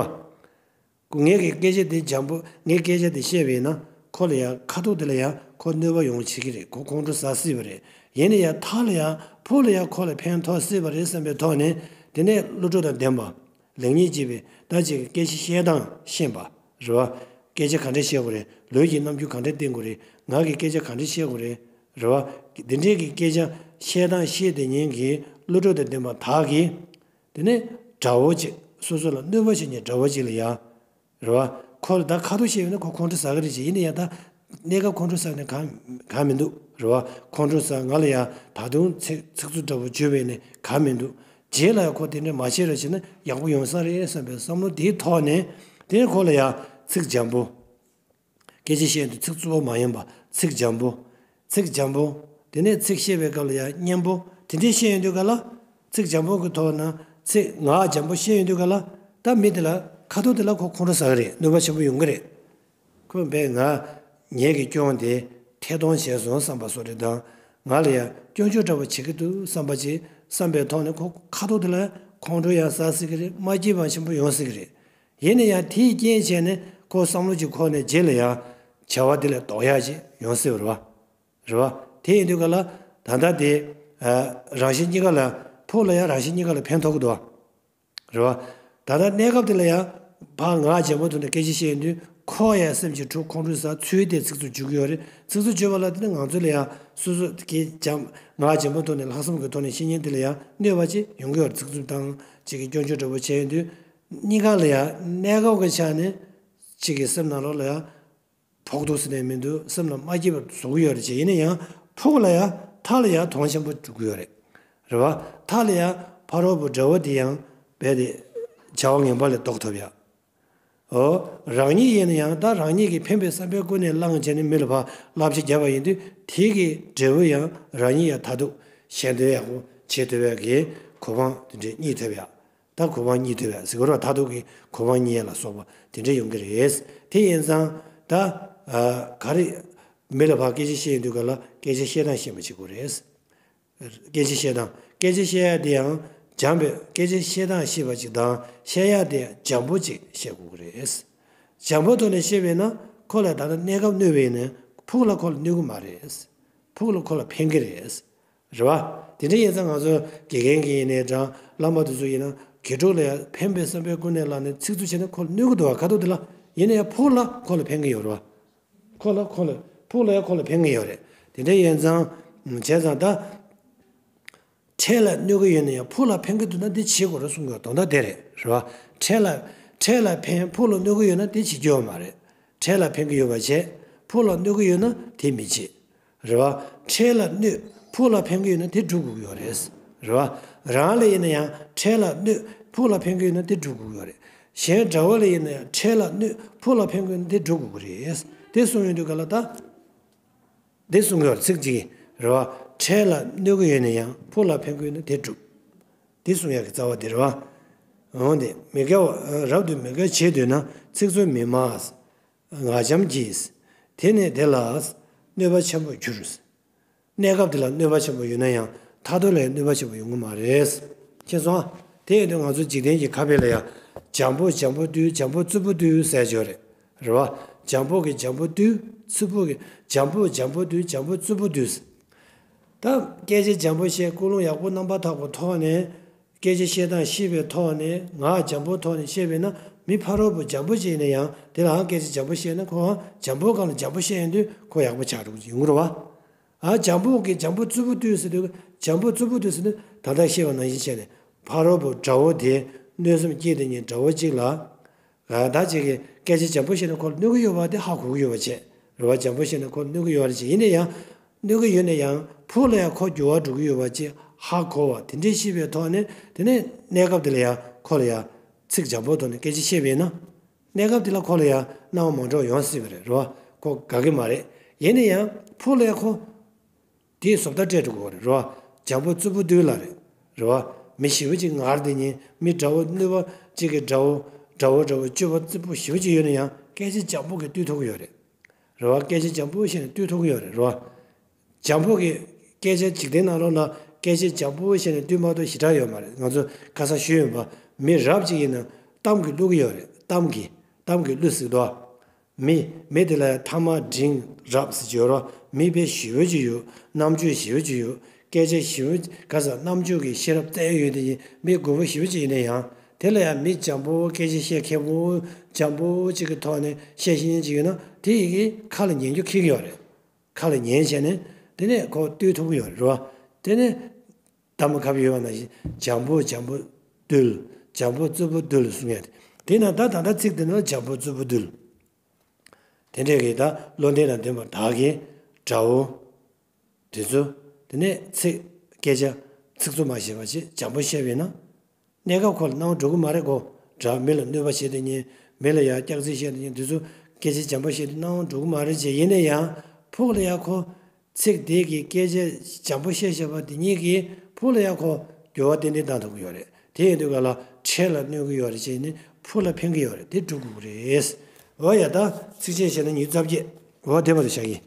བ། ངས་ཀྱི་སྐད་ཆ་དེ་འཇམ་པོ་ངས་སྐད་ཆ་དེ་བཤད་པས་ན་ཁོ་ལ་ཡང་ཁ་ཐུག་དེ་ལ་ཡང་ཁོ་གནོད་པ་ཡོང་བྱེད་ཀྱི་རེད། ཁོ་ཁོང་ཁྲོ་ཟ་སྲིད་པ་རེད། ཡིན་ན་ཡང་མཐའ་ལ་ཡང་ཕུགས་ལ་ཡང་ཁོ་ལ་ཕན་ཐོགས་སྲིད་པ་རེད་བསམ་པའི་ཐོག་ནས་དེ་ནས་བློ་གྲོས་དང་ལྡན་པ། ལེགས་ཉེས་འབྱེད་པའི་ད་ཅིག་སྐད་ཆ་བཤད་སྟངས་ཤེས་པ་རེད་བ། སྐད་ཆ་ག་འདྲ་བཤད་དགོས་རེད། ལུས་ཀྱི་རྣམ་འགྱུར་ག་འདྲ་བསྟན་དགོས་རེད། ངག་གི་སྐད་ཆ་ག་འདྲ་བཤད་དགོས་རེད། རེད་བ། འདི་འདྲས་ཀྱི་སྐད་ཆ་བཤད་སྟངས་ཤེས་དེ་ཉིད་ཀྱི་བློ་གྲོས་དང་ལྡན་པ་དག་གིས། དེ་ནས་དགྲ་བོ་གཅིག་སོ་སོ་ལ་གནོད་པ་བྱེད་མཁན་དགྲ་བོ་གཅིག་ལ་ཡ། རེད་བ། ཁོ་ལ་ད་ཁ་ཐུག་བཤད་ཡོད་ན་ཁོ་ཁོང་ཁྲོ་ཟ་གི་རེད་ཅེས་ཡིན་ན་ཡང་ད། གནས་སྐབས་ཁོང་ཁྲོ་ཟ་ནས་གང་གང་མི་འདུག་རེད་བ། ཁོང་ཁྲོ་ཟ་ང་ལ་ཡང་ད་དུང་ཚིག་ཚིག་རྩུབ་འདྲ་པོ་བརྗོད་པས་ནས་གང་མི་འདུག་རྗེས་ལ་ཡང་ཁོ་དེ་འདྲ་མ་བྱེད་རོགས་བྱས་ན་ཡག་པོ་ཡོང་ས་རེད་བསམ་པའི་བསམ་བློ་དེའི་ཐོག་ནས་དེ་ནས་ཁོ་ལ་ཡང་ཚིག་འཇམ་པོ། སྐད་ཆ་བཤད་དུས་ཚིག་རྩུབ་པོ་མ་ཡིན་པ་ཚིག་འཇམ་པོ། ཚིག་འཇམ་པོ། དེ་ནས་ཚིག་བཤད་པའི་སྐབས་ལ་ཡང་སྙན་པོ་དེ་འདྲས་བཤད་ཡོང་དུས་ག་ལ། ཚིག་འཇམ་པོ་གི་ཐོག་ན་ཚིག་ངག་འཇམ་པོ་བཤད་ཡོང་དུས་ག་ལ། ད་མི་དེ་ལ་ཁ་ཐུག་དེ་ལ་ཁོ་ཁོང་ཁྲོ་ཟ་གི་རེད། གནོད་པ་ཆེན་པོ་ཡོང་གི་རེད། ཁོས་བས་ང་ངེད་ཀྱི་སྐྱོན་དེ་ཐེར་གཏོང་བྱས་སོང་བསམ་པ་བཟོ་འདྲ་དང་། ང་ལ་ཡང་སྐྱོན་བརྗོད་འདྲ་པོ་བྱེད་ཀྱི་འདུག་བསམ་པ་ཅིག་བསམ་པའི་ཐོག་ནས་ཁོ་ཁ་ཐུག་དེ་ལ་ཁོང་ཁྲོ་ཡང་ཟ་སྲིད་ཀྱི་རེད། མ་སྐྱིད་པ་ཆེན་པོ་ཡོང་སྲིད་ཀྱི་རེད། ཡིན་ན་ཡང་དེའི་རྐྱེན་བྱས་ནས་ཁོ་བསམ་བློ་ཅིག་འཁོར་ནས་རྗེས་ལ་ཡང་བྱ་བ་དེ་ལས་ལྡོག་ཡག་ཅིག་ཡོང་སྲིད་པ་རེད་བ། རེད་བ། དེ་ཡིན་དུས་ག་ལ་ད་ལྟ་དེ་རང་གཞན་གཉིས་ཀ་ལ་ཕུགས་ལ་ཡང་རང་གཞན་གཉིས་ཀ་ལ་ཕན་ཐོགས་ཀྱི་འདུག་བ། རེད་བ། ད་ལྟ་གནས་སྐབས་དེ་ལ་ཡང་ཕར་ངག་འཇམ་པོ་ཐོག་ནས་སྐད་ཆ་བཤད་ཡོང་དུས་ཁོ་ཡང་སེམས་ཀྱི་འཁྲུག་ཁོང་ཁྲོ་ཟ་ཚུལ་དེ་ཚིག་རྩུབ་འཇུག་གི་ཡོད་རེད། ཚིག་རྩུབ་བརྗོད་པ་ལ་དེ་ནི་ང་ཚོ་ལ་ཡང་སོ་སོ་གི་འཇམ་ངག་འཇམ་པོ་ཐོག་ནས་ལྷག་བསམ་གྱི་ཐོག་ནས་བཤད་མཁན་དེ་ལ་ཡང་གནོད་པ་ཅིག་ཡོང་གི་ཡོད་རེད། ཚིག་རྩུབ་དང་ཅིག་གི་སྐྱོན་བརྗོད་འདྲ་པོ་བྱས་ཡོང་དུས། གཉིས་ཀ་ལ་ཡང་གནས་སྐབས་ཀྱི་ཆ་ནས་གཅིག་གི་སེམས་ནང་ལོགས་ལ་ཡང་ཕོག་ཐུག་ཟེར་ནས་མི་འདུག་སེམས་ལ་མ་སྐྱིད་པ་བཟོ་གི་ཡོད་རེད་ཅེས། ཡིན་ན་ཡང་ཕུགས་ལ་ཡང་མཐའ་ལ་ཡང་དོན་ཆེན་པོ་འགྲུབ་ཀྱི་ཡོད་རེད། རེད་བ། མཐའ་ལ་ཡང་ཕ་རོལ་པོ་དགྲ་བོ་དེ་ཡང་རྦད་དེ་བྱ་བ་ངན་པ་ལས་ལྡོག་ཐུབ་ཡ། འོ། རང་ཉིད་ཡིན་ན་ཡང་ད་རང་ཉིད་ཀྱི་ཕན་པའི་བསམ་པའི་ཀུན་ནས་བསླངས་བྱས་ནས་མི་ལ་ཕར་བསླབ་བྱ་བརྒྱབ་པ་ཡིན་དུས་དེ་གི་འབྲས་བུ་ཡང་རང་ཉིད་ཡང་མཐར་ཐུག་གཞན་དོན་ཡག་པོ་བྱེད་ཐུབ་ཡག་གི་གོ་འཕང་དེ་འདྲས་རྙེད་ཐུབ་ཡག་ད་གོ་འཕང་རྙེད་ཐུབ་ཡ་ཟེར་གི་རེད་བ། མཐར་ཐུག་གི་གོ་འཕང་རྙེད་ཡ་ལ་སོགས་པ་དེ་འདྲ་ཡོང་གི་རེད། དེ་ཡིན་ཙང་ད་ག་རེ་མི་ལ་ཕར་སྐད་ཆ་བཤད་ཡོང་དུས་ག་ལ་སྐད་ཆ་བཤད་སྟངས་ཤེས་པ་བྱེད་དགོས་རེད། སྐད་ཆ་བཤད་སྟངས་སྐད་ཆ་བཤད་ཡ་དེ་ཡང་འཇམ་པའི་སྐད་ཆ་བཤད་སྟངས་ཤེས་པ་ཅིག་དང་བཤད་ཡ་དེ་ཡང་འཇམ་པོ་ཅིག་བཤད་དགོས་ཀྱི་རེད། འཇམ་པོ་ཐོག་ནས་བཤད་པས་ན་ཁོ་ལ་ད་ལྟ་གནས་སྐབས་གནོད་པ་ཡིན་ནའི་ཕུགས་ལ་ཁོ་ལ་གནོད་གི་མ་རེད། ཕུགས་ལ་ཁོ་ལ་ཕན་གི་རེད། རེད་བ། དེ་འདྲ་ཡིན་ཙང་ང་ཚོ་དགེ་རྒན་གྱི་ཡིན་ནའི་འདྲ་བླ་མ་དེ་ཚོ་ཡིན་ན་དགེ་ཕྲུག་ལ་ཡང་ཕན་པའི་བསམ་པའི་ཀུན་ནས་བསླངས་ནས་ཚིག་རྩུབ་བྱས་ན་ཁོ་ལ་གནོད་ཀྱི་འདུག་བ། ཁ་ཐུག་དེ་ལ་ ཡིན་ན་ཡང་ཕུགས་ལ་ཁོ་ལ་ཕན་གྱི་ཡོད་རེད་བ། ཁོ་ལ་ཁོ་ལ་ཕུགས་ལ་ཡང་ཁོ་ལ་ཕན་གྱི་ཡོད་རེད། དེ་འདྲ་ཡིན་ཙང་བྱས་ཙང་ད། འཕྲལ་ལ་གནོད་ཀྱི་ཡོད་ན་ཡང་ཕུགས་ལ་ཕན་གྱི་འདུག་ན་འདི་བྱེད་དགོས་རེད་གསུང་གི་ཡོད། དོན་དག་དེ་རེད། རེད་བ། འཕྲལ་ལ་འཕྲལ་ལ་ཕན་ཕུགས་ལ་གནོད་ཀྱི་ཡོད་ན་དེ་བྱེད་རྒྱུ་ཡོད་མ་རེད། འཕྲལ་ལ་ཕན་གྱི་ཡོད་པ་བྱས། ཕུགས་ལ་གནོད་ཀྱི་ཡོད་ན་དེ་མི་བྱེད། རེད་བ། འཕྲལ་ལ་གནོད་ཕུགས་ལ་ཕན་གྱི་ཡོད་ན་དེ་སྒྲུབ་དགོས་ཀྱི་ཡོད་རེད། རེད་བ། རང་ལ་ཡིན་ན་ཡང་འཕྲལ་ལ་གནོད་ཕུགས་ལ་ཕན་གྱི་ཡོད་ན་དེ་སྒྲུབ་དགོས་ཀྱི་ཡོད་རེད། གཞན་དགྲ་བོ་ལ་ཡིན་ན་ཡང་འཕྲལ་ལ་གནོད་ཕུགས་ལ་ཕན་གྱི་ཡོད་ན་དེ་སྒྲུབ་དགོས་ཀྱི་རེད། དེ་གསུངས་ཡོང་དུས་ག་ལ་ད། འདི་གསུང་གི་ཡོད་རེད། ཚིག་གཅིག་གིས་རེད་བ། འཕྲལ་ལ་གནོད་ཀྱི་ཡོད་ན་ཡང་ཕུགས་ལ་ཕན་གྱི་ཡོད་ན་དེ་སྒྲུབ། འདི་གསུང་ཡག་གི་རྩ་བ་འདི་རེད་བ། འོན་ཏེ་མི་དགེ་བ་རབ་ཏུ་མི་དགེ་བྱེད་འདོད་ན་ཚིག་རྩུབ་མི་སྨྲ། ངག་འཁྱམས་གྱིས། དེ་ནི་དེ་ལ་གནོད་པ་ཆེན་པོར་འགྱུར། གནས་སྐབས་དེ་ལ་གནོད་པ་ཆེན་པོ་ཡོད་ན་ཡང་མཐར་ཐུག་ལ་ཡང་གནོད་པ་ཆེན་པོ་ཡོང་གི་མ་རེད། མཁྱེན་སོང་ཨ། དེ་ཡིན་དུས་ང་ཚོ་འཇིག་རྟེན་གྱི་ཁ་དཔེ་ལ་ཡང་། འཇམ་པོ་འཇམ་པོ་བཏུལ། འཇམ་པོ་རྩུབ་པོ་བཏུལ་ཟེར་གྱི་ཡོད་རེད། རེད་བ། འཇམ་པོ་གིས་འཇམ་པོ་བཏུལ། རྩུབ་པོ་གིས་འཇམ་པོ་འཇམ་པོ་བཏུལ། འཇམ་པོ་རྩུབ་པོ་བཏུལ། ད་སྐད་ཆ་འཇམ་པོ་བཤད། ཀུན་སློང་ཡག་པོ་རྣམ་པར་དག་པའི་ཐོག་ནས། སྐད་ཆ་བཤད་སྟངས་ཤེས་པའི་ཐོག་ནས། ངག་འཇམ་པོའི་ཐོག་ནས་བཤད་པས་ན། མི་ཕ་རོལ་པོ་འཇམ་པོ་ཅིག་ཡིན་ན་ཡང་དེ་ལའང་སྐད་ཆ་འཇམ་པོ་བཤད་ན་ཁོའང་འཇམ་པོའི་སྒང་ལ་འཇམ་པོ་བཤད་ཡོང་དུས་ཁོ་ཡག་པོ་ཆགས་འགྲོ་གི་ཡོང་གི་རེད་བ། ཨ། འཇམ་པོ་གིས་འཇམ་པོ་རྩུབ་པོ་བཏུལ་ཟེར་དུས། འཇམ་པོ་རྩུབ་པོ་བཏུལ་ཟེར་དུས་ད་ལྟ་བཤད་པ་ནང་བཞིན་བྱས་ནས་ཕ་རོལ་པོ་དགྲ་བོ་དེ། གནོད་སེམས་སྐྱེས་དེ་ཉིད་དགྲ་བོ་གཅིག་ལ། ཨ། ད་ཅིག་གིས་སྐད་ཆ་འཇམ་པོ་བཤད་ན་ཁོ་ལ་གནོད་ཀྱི་ཡོད་པ་དེ་ཧ་གོ་གི་ཡོད་པ་བྱས། རེད་བ། འཇམ་པོ་བཤད་ན་ཁོ་ལ་གནོད་ཀྱི་ཡོད་པ་རེད་བྱས། ཡིན་ན་ཡང་། གནོད་ཀྱི་ཡོད་ན་ཡང་ཕུགས་ལ་ཡང་ཁོ་འགྱུར་བ་འགྲོ་གི་ཡོད་པ་ཅིག་ཧ་གོ་བ་དེ་འདྲས་ཤེས་པའི་ཐོག་ནས་དེ་ནས་གནས་སྐབས་དེ་ལ་ཡང་ཁོ་ལ་ཡང་ཚིག་འཇམ་པོ་ཐོག་ནས་སྐད་ཆ་བཤད་པ་ཡིན་ན། གནས་སྐབས་དེ་ལ་ཁོ་ལ་ཡང་སྣང་བ་མ་འགྲོ་ཡོང་སྲིད་པ་རེད། རེད་བ། ཁོ་དགའ་གི་མ་རེད། ཡིན་ན་ཡང་ཕུགས་ལ་ཡང་ཁོ། དེའི་བཟོ་ལྟ་སྤྲད་འགྲོ་དགོས་རེད། རེད་བ། འཇམ་པོ་རྩུབ་པོ་བཏུལ་ལ་རེད། རེད་བ། མི་ཞེ་པོ་ཅིག་ངར་དེ་ཉིད་མི་དགྲ་བོ་གནོད་པ་ཅིག་གི་དགྲ་བོ། དགྲ་བོ་དགྲ་བོ་སྤྱོད་པ་རྩུབ་པོ་ཞེ་པོ་ཅིག་ཡོད་ན་ཡང་སྐད་ཆ་འཇམ་པོ་གིས་བཏུལ་ཐུབ་ཀྱི་ཡོད་རེད། རེད་བ། སྐད་ཆ་འཇམ་པོ་བཤད་ནས་བཏུལ་ཐུབ་ཀྱི་ཡོད་རེད། རེད་བ། འཇམ་པོ་གིས་སྐད་ཆ་འཇིག་རྟེན་ནང་ལོགས་ལ་སྐད་ཆ་འཇམ་པོ་བཤད་ནས་བཏུལ་མ་ཐུབ་ཞེ་དྲག་ཡོད་མ་རེད། ང་ཚོ་ཁ་སང་ཞུས་ཡོད་པ། མི་རབ་ཅིག་ཡིན་ན་གཏམ་གྱིས་བསླུ་གི་ཡོད་རེད། གཏམ་གྱིས། གཏམ་གྱིས་བསླུ་སྲིད་དོ། མི། མི་དེ་ལ་ཐ་མག་འབྲིང་རབ་ཟེར་གྱི་ཡོད་རེད། མི་དཔེ་ཞེ་པོ་ཅིག་ཡོད། རྣམ་དཔྱོད་ཞེ་པོ་ཅིག་ཡོད། སྐད་ཆ་ཞེ་པོ། ག་ས་རྣམ་དཔྱོད་ཀྱི་ཤེས་རབ་རྩལ་ཡོད་དེ་ཡིན། མི་རྒོད་པོ་ཞེ་པོ་ཅིག་ཡིན་ན་ཡང་། དེ་ལ་ཡང་མི་འཇམ་པོ། སྐད་ཆ་བཤད་མཁས་པོ། འཇམ་པོ་ཅིག་གི་ཐོག་ནས་བཤད་ཤེས་མཁན་ཅིག་ཡོད་ན་དེ་ཡི་གེ་ཁ་ལ་ཉན་རྒྱུ་ཁེལ་གྱི་ཡོད་རེད། ཁ་ལ་ཉན་བྱས་ནས་དེ་ནས་ཁོ་བཏུལ་ཐུབ་ཀྱི་ཡོད་རེད་བ། དེ་ནས་གཏམ་ཁ་བ་ཡོད་པ་ནང་བཞིན་འཇམ་པོ་འཇམ་པོ་བཏུལ། འཇམ་པོ་རྩུབ་པོ་བཏུལ་གསུང་ཡ་དེ། དེས་ན་ད་ད་ལྟ་ཚིག་དེ་ནི་འཇམ་པོ་རྩུབ་པོ་བཏུལ། དེ་འདྲས་ཀྱི་ད་བློ་ལྡན་དང་ལྡན་པ་དག་གིས་དགྲ་བོ་དེ་ཚོ། དེ་ནས་ཚིག་སྐད་ཆ་ཚིག་རྩུབ་མ་བཤད་པ་བྱས་འཇམ་པོ་བཤད་པས་ན། གནས་སྐབས་ཁོ་ལ་སྣང་བ་འགྲོ་གི་མ་རེད་གོ། དགྲ་མི་ལ་གནོད་པ་བྱེད་དེ་ཉིད། མི་ལ་ཡང་སྐྱག་རྫུན་བཤད་དེ་ཉིད། དེ་ཚོ་སྐད་ཆ་འཇམ་པོ་བཤད་དེ་སྣང་བ་འགྲོ་གི་མ་རེད་ཅེས། ཡིན་ན་ཡང་ཕུགས་ལ་ཡང་ཁོ་ཚིག་དེ་གི་སྐད་ཆ་འཇམ་པོ་བཤད་བཞག་པ་དེ་ཉིད་ཀྱིས་ཕུགས་ལ་ཡང་ཁོ་འགྱུར་བ་ཏན་ཏན་བཏང་ཐུབ་ཀྱི་ཡོད་རེད། དེ་ཡིན་དུས་ག་ལ་འཕྲལ་ལ་གནོད་ཀྱི་ཡོད་རེད་ཅེས་ནི་ཕུགས་ལ་ཕན་གྱི་ཡོད་རེད། དེ་སྒྲུབ་དགོས་ཀྱི་རེད། འོ་ཡ། ད་ཚིགས་བཅད་བཤད་ན་ཉི་ཤུ་རྩ་བརྒྱད། འོ་དེ་བར་དུ་བཞག་གི།